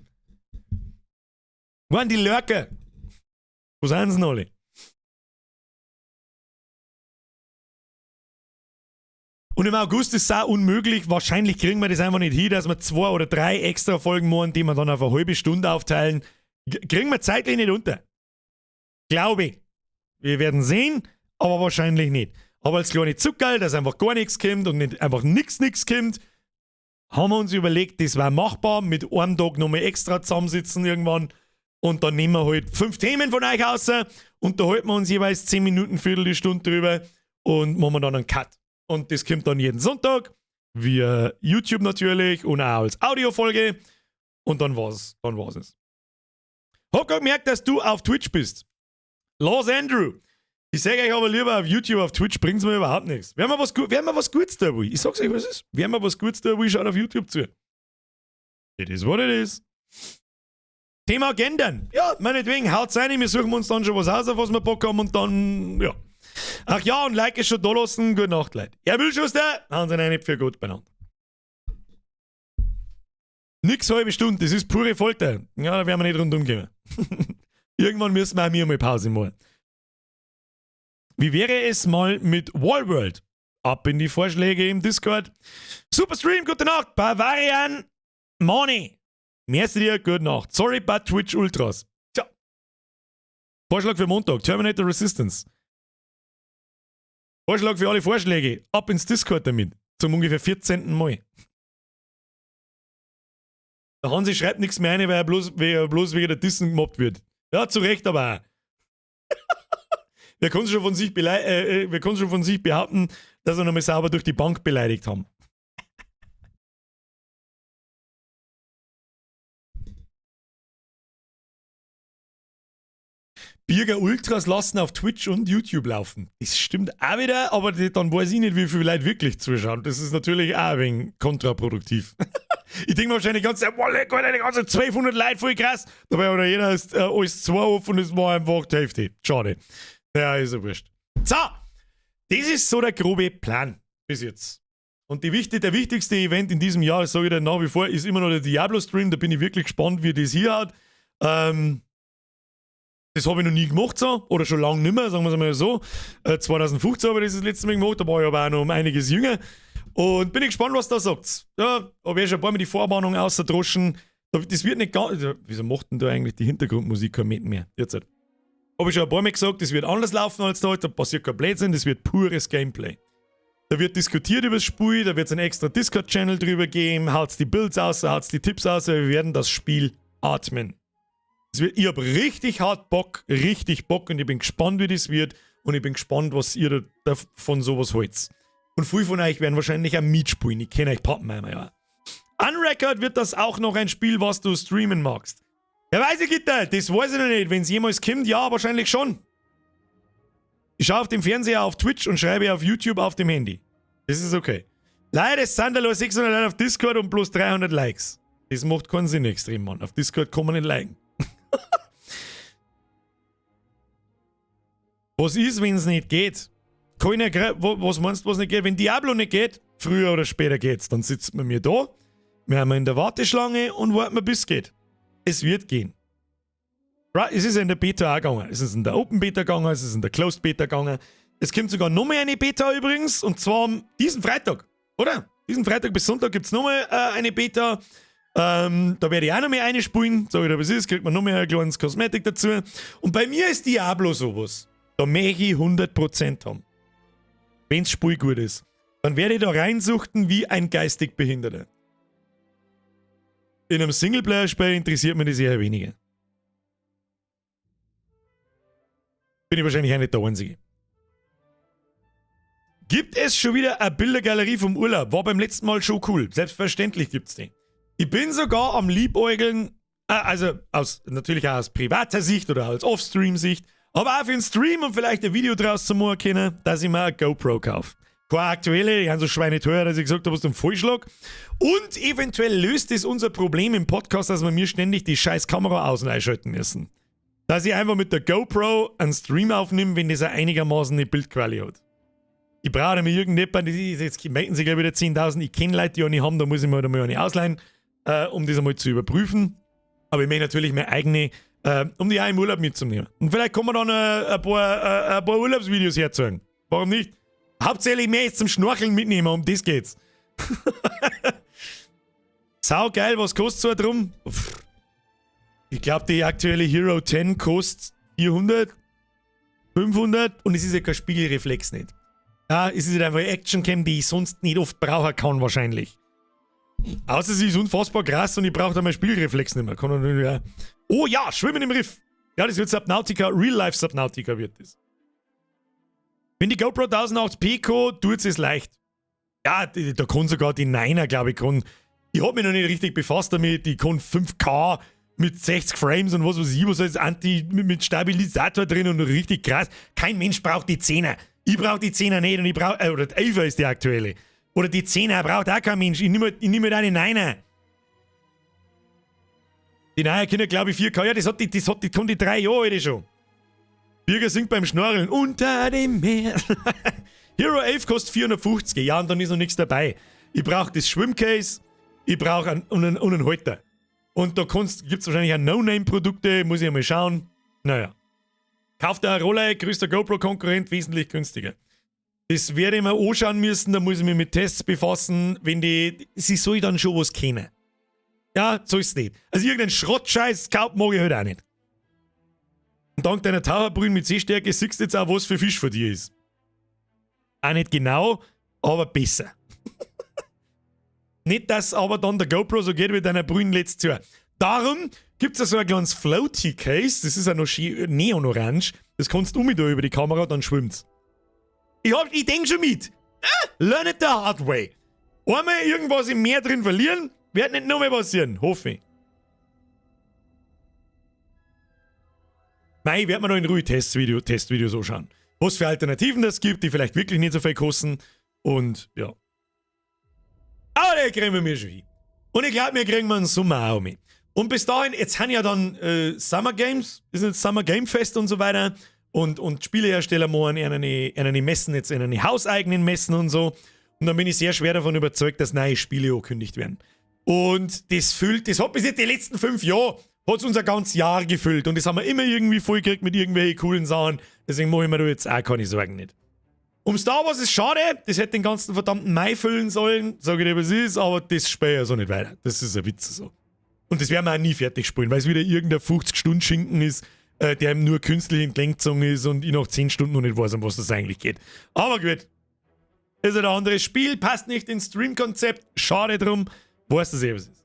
A: Wo waren die Lurker? Wo sind sie denn alle? Und im August ist es auch unmöglich. Wahrscheinlich kriegen wir das einfach nicht hin, dass wir zwei oder drei extra Folgen machen, die wir dann auf eine halbe Stunde aufteilen. Kriegen wir zeitlich nicht unter. Glaube ich. Wir werden sehen, aber wahrscheinlich nicht. Aber als kleine Zuckerl, dass einfach gar nichts kommt und nicht einfach nichts, nichts kommt, haben wir uns überlegt, das war machbar, mit einem Tag nochmal extra zusammensitzen irgendwann und dann nehmen wir halt fünf Themen von euch aus, unterhalten wir uns jeweils 10 Minuten, Viertelstunde drüber und machen wir dann einen Cut. Und das kommt dann jeden Sonntag, via YouTube natürlich und auch als Audiofolge und dann war's es. Hab grad gemerkt, dass du auf Twitch bist. Los Andrew. Ich sage euch aber lieber auf YouTube, auf Twitch bringt's mir überhaupt nichts. Wer mir was Gutes da will, ich sag's euch, was ist. Wer mir was Gutes da will, schaut auf YouTube zu. It is what it is. Thema Gendern. Ja, meinetwegen, haut's rein, wir suchen uns dann schon was aus, auf was wir Bock haben und dann, ja. Ach ja, und Like ist schon da lassen. Gute Nacht, Leute. Er will Schuster, haben sie nicht für gut benannt. Nix halbe Stunde, das ist pure Folter. Ja, da werden wir nicht rundum kommen. Irgendwann müssen wir auch mir mal Pause machen. Wie wäre es mal mit Wallworld? Ab in die Vorschläge im Discord. Super Stream, gute Nacht. Bavarian Money. Merci dir, gute Nacht. Sorry, but Twitch Ultras. Tja. Vorschlag für Montag, Terminator Resistance. Vorschlag für alle Vorschläge. Ab ins Discord damit. Zum ungefähr 14. Mal. Der Hansi schreibt nichts mehr rein, weil er bloß wegen der Dissen gemobbt wird. Ja, zu Recht aber auch. Wer kann schon von sich behaupten, dass er nochmal sauber durch die Bank beleidigt haben? Birger Ultras lassen auf Twitch und YouTube laufen. Das stimmt auch wieder, aber dann weiß ich nicht, wie viele Leute wirklich zuschauen. Das ist natürlich auch ein wenig kontraproduktiv. Ich denke wahrscheinlich ganz, boah, leck, Alter, die ganze 1200 Leute, voll krass. Dabei hat jeder alles zwei offen und es war einfach die Hälfte. Schade. Ja, ist ja wurscht. So, das ist so der grobe Plan bis jetzt. Und der wichtigste Event in diesem Jahr, das sage ich dir nach wie vor, ist immer noch der Diablo-Stream. Da bin ich wirklich gespannt, wie das hier hat. Das habe ich noch nie gemacht so, oder schon lange nicht mehr, sagen wir es mal so. 2015 habe ich das letzte Mal gemacht, da war ich aber auch noch um einiges jünger. Und bin ich gespannt, was da sagt. Ja, habe ich schon ein paar Mal die Vorwarnung außerdroschen. Das wird nicht ganz. Wieso macht denn da eigentlich die Hintergrundmusik kein Met mehr? Jetzt halt. Habe ich schon ein paar Mal gesagt, das wird anders laufen als da, da passiert kein Blödsinn, das wird pures Gameplay. Da wird diskutiert über das Spiel, da wird es einen extra Discord-Channel drüber geben, haut's die Builds aus, haut's die Tipps aus, wir werden das Spiel atmen. Ich hab richtig hart Bock, richtig Bock und ich bin gespannt, wie das wird und ich bin gespannt, was ihr da von sowas haltet. Und viele von euch werden wahrscheinlich auch mitspielen, ich kenne euch Pappenheimer ja. Unrecord wird das auch noch ein Spiel, was du streamen magst. Ja, weiß ich, Gitter, das weiß ich noch nicht. Wenn es jemals kommt, ja, wahrscheinlich schon. Ich schaue auf dem Fernseher auf Twitch und schreibe auf YouTube auf dem Handy. Das ist okay. Leider sind da nur 600 Leute auf Discord und bloß 300 Likes. Das macht keinen Sinn extrem, Mann. Auf Discord kann man nicht liken. Was ist, wenn es nicht geht? Keiner, was meinst du, was nicht geht? Wenn Diablo nicht geht, früher oder später geht's. Dann sitzt man mir da, wir haben in der Warteschlange und warten wir, bis es geht. Es wird gehen. Es ist in der Beta auch gegangen. Es ist in der Open Beta gegangen, es ist in der Closed Beta gegangen. Es kommt sogar noch mehr eine Beta übrigens, und zwar diesen Freitag, oder? Diesen Freitag bis Sonntag gibt es nochmal eine Beta. Da werde ich auch noch mehr einspielen. Sag ich dir, was ist, kriegt man noch mehr ein kleines Kosmetik dazu. Und bei mir ist Diablo sowas. Da möchte ich 100% haben. Wenn's Spiel gut ist. Dann werde ich da reinsuchten wie ein geistig Behinderter. In einem Singleplayer-Spiel interessiert mich das eher weniger. Bin ich wahrscheinlich auch nicht der Einzige. Gibt es schon wieder eine Bildergalerie vom Urlaub? War beim letzten Mal schon cool. Selbstverständlich gibt's die. Ich bin sogar am Liebäugeln, also aus, natürlich auch aus privater Sicht oder aus Offstream-Sicht, aber auch für den Stream und vielleicht ein Video draus zu machen können, dass ich mir eine GoPro kaufe. Keine aktuelle, die haben so schweineteuer, dass ich gesagt habe, was zum Vollschlag. Und eventuell löst es unser Problem im Podcast, dass wir mir ständig die scheiß Kamera aus- und einschalten müssen. Dass ich einfach mit der GoPro einen Stream aufnehme, wenn das einigermaßen eine Bildqualität hat. Ich brauche mir irgendjemanden, jetzt melden sich gleich wieder 10.000, ich kenne Leute, die eine haben, da muss ich mir halt mal eine ausleihen, um das einmal zu überprüfen. Aber ich möchte natürlich meine eigene, um die auch im Urlaub mitzunehmen. Und vielleicht kann man dann ein paar Urlaubsvideos herzeigen. Warum nicht? Hauptsächlich mehr jetzt zum Schnorcheln mitnehmen, um das geht's. Sau geil, was kostet so drum? Pff. Ich glaube, die aktuelle Hero 10 kostet 400, 500 und es ist ja kein Spiegelreflex nicht. Ja, es ist halt einfach eine Actioncam, die ich sonst nicht oft brauchen kann, wahrscheinlich. Außer sie ist unfassbar krass und ich brauche da meinen Spiegelreflex nicht mehr. Kann natürlich auch. Oh ja, Schwimmen im Riff. Ja, das wird Subnautica, Real-Life Subnautica wird das. Wenn die GoPro 1080p kann, tut es leicht. Ja, da kann sogar die 9er, glaube ich, kann. Ich hab mich noch nicht richtig befasst damit. Die kann 5K mit 60 Frames und was weiß ich, was als Anti mit Stabilisator drin und richtig krass. Kein Mensch braucht die 10er. Ich brauch die 10er nicht und ich brauch, oder die 11er ist die aktuelle. Oder die 10er braucht auch kein Mensch. Ich nehme halt eine 9er. Die 9er können, glaube ich, 4K. Ja, die kann die 3 Jahre alte schon. Birger singt beim Schnorcheln unter dem Meer. Hero 11 kostet 450. Ja, und dann ist noch nichts dabei. Ich brauch das Schwimmcase, ich brauch einen Halter. Und da gibt's wahrscheinlich auch No-Name-Produkte, muss ich einmal schauen. Naja. Kauft der Rollei, größter GoPro-Konkurrent, wesentlich günstiger. Das werde ich mir anschauen müssen, da muss ich mich mit Tests befassen, wenn die. Sie soll dann schon was kennen. Ja, so ist es nicht. Also irgendeinen Schrottscheiß kauft mag ich halt auch nicht. Und dank deiner Taucherbrille mit Sehstärke siehst du jetzt auch, was für Fisch für dich ist. Auch nicht genau, aber besser. Nicht, dass aber dann der GoPro so geht wie deiner Brille letztes Jahr. Darum gibt's ja so ein kleines Floaty-Case, das ist ja noch schön neonorange. Das kannst du mit da über die Kamera, dann schwimmt's. Ich denk schon mit. Learn it the hard way. Einmal irgendwas im Meer drin verlieren, wird nicht noch mehr passieren, hoffe ich. Mei, werd mir noch in Ruhe Testvideos anschauen. Was für Alternativen das gibt, die vielleicht wirklich nicht so viel kosten. Und ja. Aber da kriegen wir mir schon hin. Und ich glaub, wir kriegen wir einen Sommer auch mit. Und bis dahin, jetzt haben ja dann Summer Games, ist jetzt Summer Game Fest und so weiter. Und Spielehersteller machen eine Messen, jetzt eine hauseigenen Messen und so. Und dann bin ich sehr schwer davon überzeugt, dass neue Spiele angekündigt werden. Und das füllt, das hat bis jetzt die letzten 5 Jahre, hat's unser ganzes Jahr gefüllt. Und das haben wir immer irgendwie vollgekriegt mit irgendwelchen coolen Sachen. Deswegen mache ich mir da jetzt auch keine Sorgen nicht. Um Star Wars ist schade, das hätte den ganzen verdammten Mai füllen sollen, sag ich dir, was ist, aber das spiele ich ja so nicht weiter. Das ist ein Witz so. Und das werden wir auch nie fertig spielen, weil es wieder irgendein 50-Stunden-Schinken ist, der ihm nur künstlich entgegengezogen ist und ich nach 10 Stunden noch nicht weiß, um was das eigentlich geht. Aber gut. Ist ein anderes Spiel, passt nicht ins Stream-Konzept, schade drum, weißt du eh, was ist.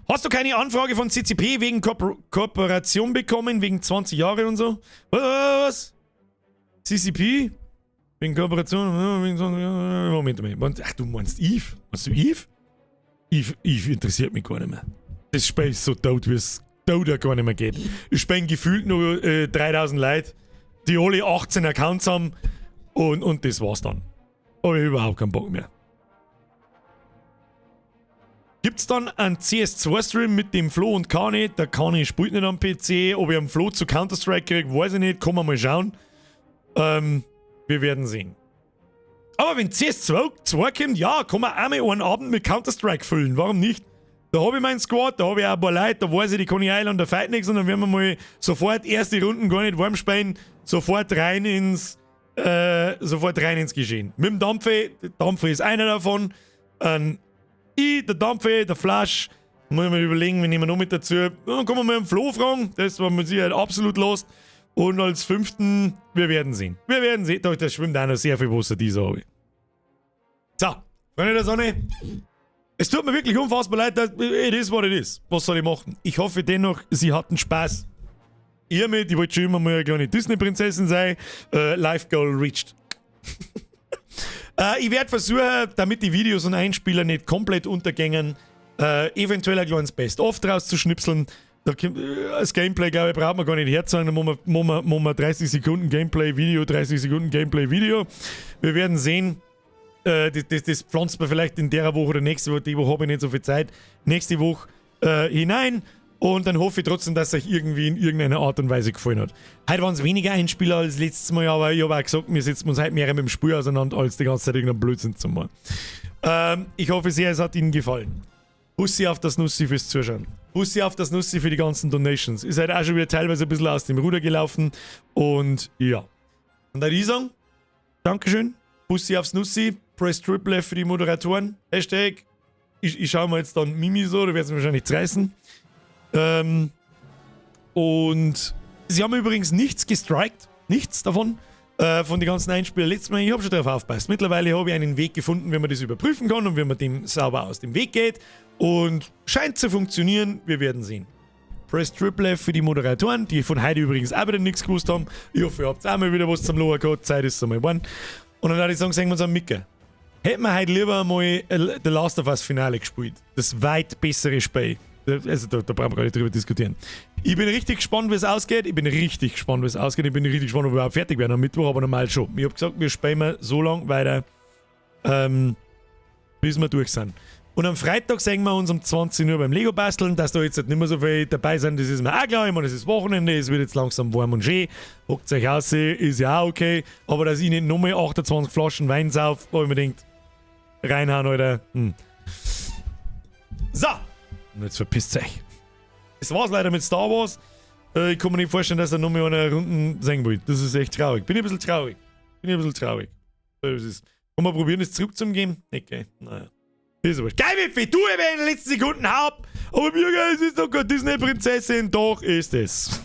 A: Hast du keine Anfrage von CCP wegen Kooperation bekommen, wegen 20 Jahre und so? Was? CCP? Wegen Kooperation? Wegen 20 Jahre? Moment, Moment. Ach, du meinst Eve? Meinst du Eve? Eve interessiert mich gar nicht mehr. Das Spiel ist so tot, wie es tot ja gar nicht mehr geht. Ich spiele gefühlt nur 3000 Leute, die alle 18 Accounts haben und das war's dann. Habe ich überhaupt keinen Bock mehr. Gibt's dann einen CS2-Stream mit dem Flo und Kani? Der Kani spielt nicht am PC. Ob ich am Flo zu Counter-Strike kriege, weiß ich nicht. Kann man mal schauen. Wir werden sehen. Aber wenn CS2 2 kommt, ja, kann man auch mal einen Abend mit Counter-Strike füllen. Warum nicht? Da habe ich meinen Squad, da habe ich auch ein paar Leute, da weiß ich, die kann ich einladen, da fight nichts und dann werden wir mal sofort erste Runden gar nicht warm spielen, sofort rein ins Geschehen. Mit dem Dampfe, der Dampfe ist einer davon, ich, der Dampfe, der Flash, muss ich mir überlegen, wir nehmen noch mit dazu. Dann kann man mal einen Flo fragen, das war mit Sicherheit absolut lost. Und als fünften, wir werden sehen. Wir werden sehen. Da schwimmt auch noch sehr viel Wasser, dieser habe ich. So, Freunde der Sonne. Es tut mir wirklich unfassbar leid, dass, it is what it is. Was soll ich machen? Ich hoffe dennoch, Sie hatten Spaß. Ihr mit, ich wollte schon immer mal eine kleine Disney-Prinzessin sein. Life Goal reached. Ich werde versuchen, damit die Videos und Einspieler nicht komplett untergängen, eventuell ein kleines Best-of draus zu schnipseln. Da kommt, das Gameplay, glaube ich, braucht man gar nicht herzeigen. Da machen wir 30 Sekunden Gameplay, Video, 30 Sekunden Gameplay, Video. Wir werden sehen. Das pflanzt man vielleicht in der Woche oder nächste Woche. Die Woche habe ich nicht so viel Zeit. Nächste Woche hinein. Und dann hoffe ich trotzdem, dass es euch irgendwie in irgendeiner Art und Weise gefallen hat. Heute waren es weniger Einspieler als letztes Mal, aber ich habe auch gesagt, wir setzen uns heute mehr mit dem Spiel auseinander, als die ganze Zeit irgendeinen Blödsinn zu machen. Ich hoffe sehr, es hat Ihnen gefallen. Bussi auf das Nussi fürs Zuschauen. Bussi auf das Nussi für die ganzen Donations. Ist halt auch schon wieder teilweise ein bisschen aus dem Ruder gelaufen. Und ja. Und da ich sagen, Dankeschön. Bussi aufs Nussi. Press Triple F für die Moderatoren. Hashtag. Ich schaue mir jetzt dann Mimi so, da wird es wahrscheinlich zerreißen. Und sie haben übrigens nichts gestrikt. Nichts davon. Von den ganzen Einspielern. Letztes Mal, ich habe schon darauf aufgepasst. Mittlerweile habe ich einen Weg gefunden, wie man das überprüfen kann und wie man dem sauber aus dem Weg geht. Und scheint zu funktionieren. Wir werden sehen. Press Triple F für die Moderatoren, die von heute übrigens auch wieder nichts gewusst haben. Ich hoffe, ihr habt auch mal wieder was zum Lachen gehabt. Zeit ist einmal geworden. Und dann würde ich sagen, sehen wir uns am Micker. Hätten wir heute lieber mal The Last of Us Finale gespielt. Das weit bessere Spiel. Also da brauchen wir gar nicht drüber diskutieren. Ich bin richtig gespannt, wie es ausgeht. Ich bin richtig gespannt, wie es ausgeht. Ich bin richtig gespannt, ob wir überhaupt fertig werden am Mittwoch, aber normal schon. Ich habe gesagt, wir spielen so lange weiter, bis wir durch sind. Und am Freitag sehen wir uns um 20 Uhr beim Lego basteln, dass da jetzt halt nicht mehr so viel dabei sind, das ist mir auch klar. Ich meine, es ist Wochenende, es wird jetzt langsam warm und schön. Hockt euch aus, ist ja auch okay. Aber dass ich nicht nochmal 28 Flaschen Wein sauf, wo ich mir denkt, reinhauen, Alter. So, und jetzt verpisst euch. Es war's leider mit Star Wars. Ich kann mir nicht vorstellen, dass er nochmal eine Runden sehen will. Das ist echt traurig. Bin ich ein bisschen traurig. Bin ich ein bisschen traurig. So ist es. Kann man probieren, das zurückzugeben? Okay, naja. Ist aber geil, Wipfi, du eben in den letzten Sekunden haupt. Aber Bürger, es ist doch keine Disney-Prinzessin. Doch ist es.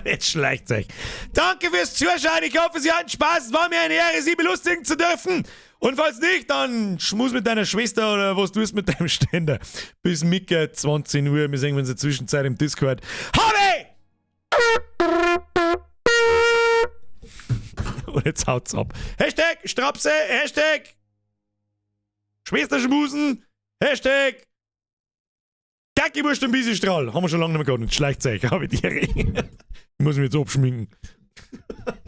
A: Jetzt schleicht euch. Danke fürs Zuschauen. Ich hoffe, Sie hatten Spaß. Es war mir eine Ehre, Sie belustigen zu dürfen. Und falls nicht, dann schmus mit deiner Schwester oder was tust mit deinem Ständer. Bis Micke, 20 Uhr. Wir sehen uns in der Zwischenzeit im Discord. Habe! Und jetzt haut's ab. Hashtag Strapse, Hashtag Schwesterschmusen, Hashtag Kackwurst und Bisistrahl. Haben wir schon lange nicht mehr gehabt. Und schleicht euch, habe ich die. Ich muss mich jetzt abschminken.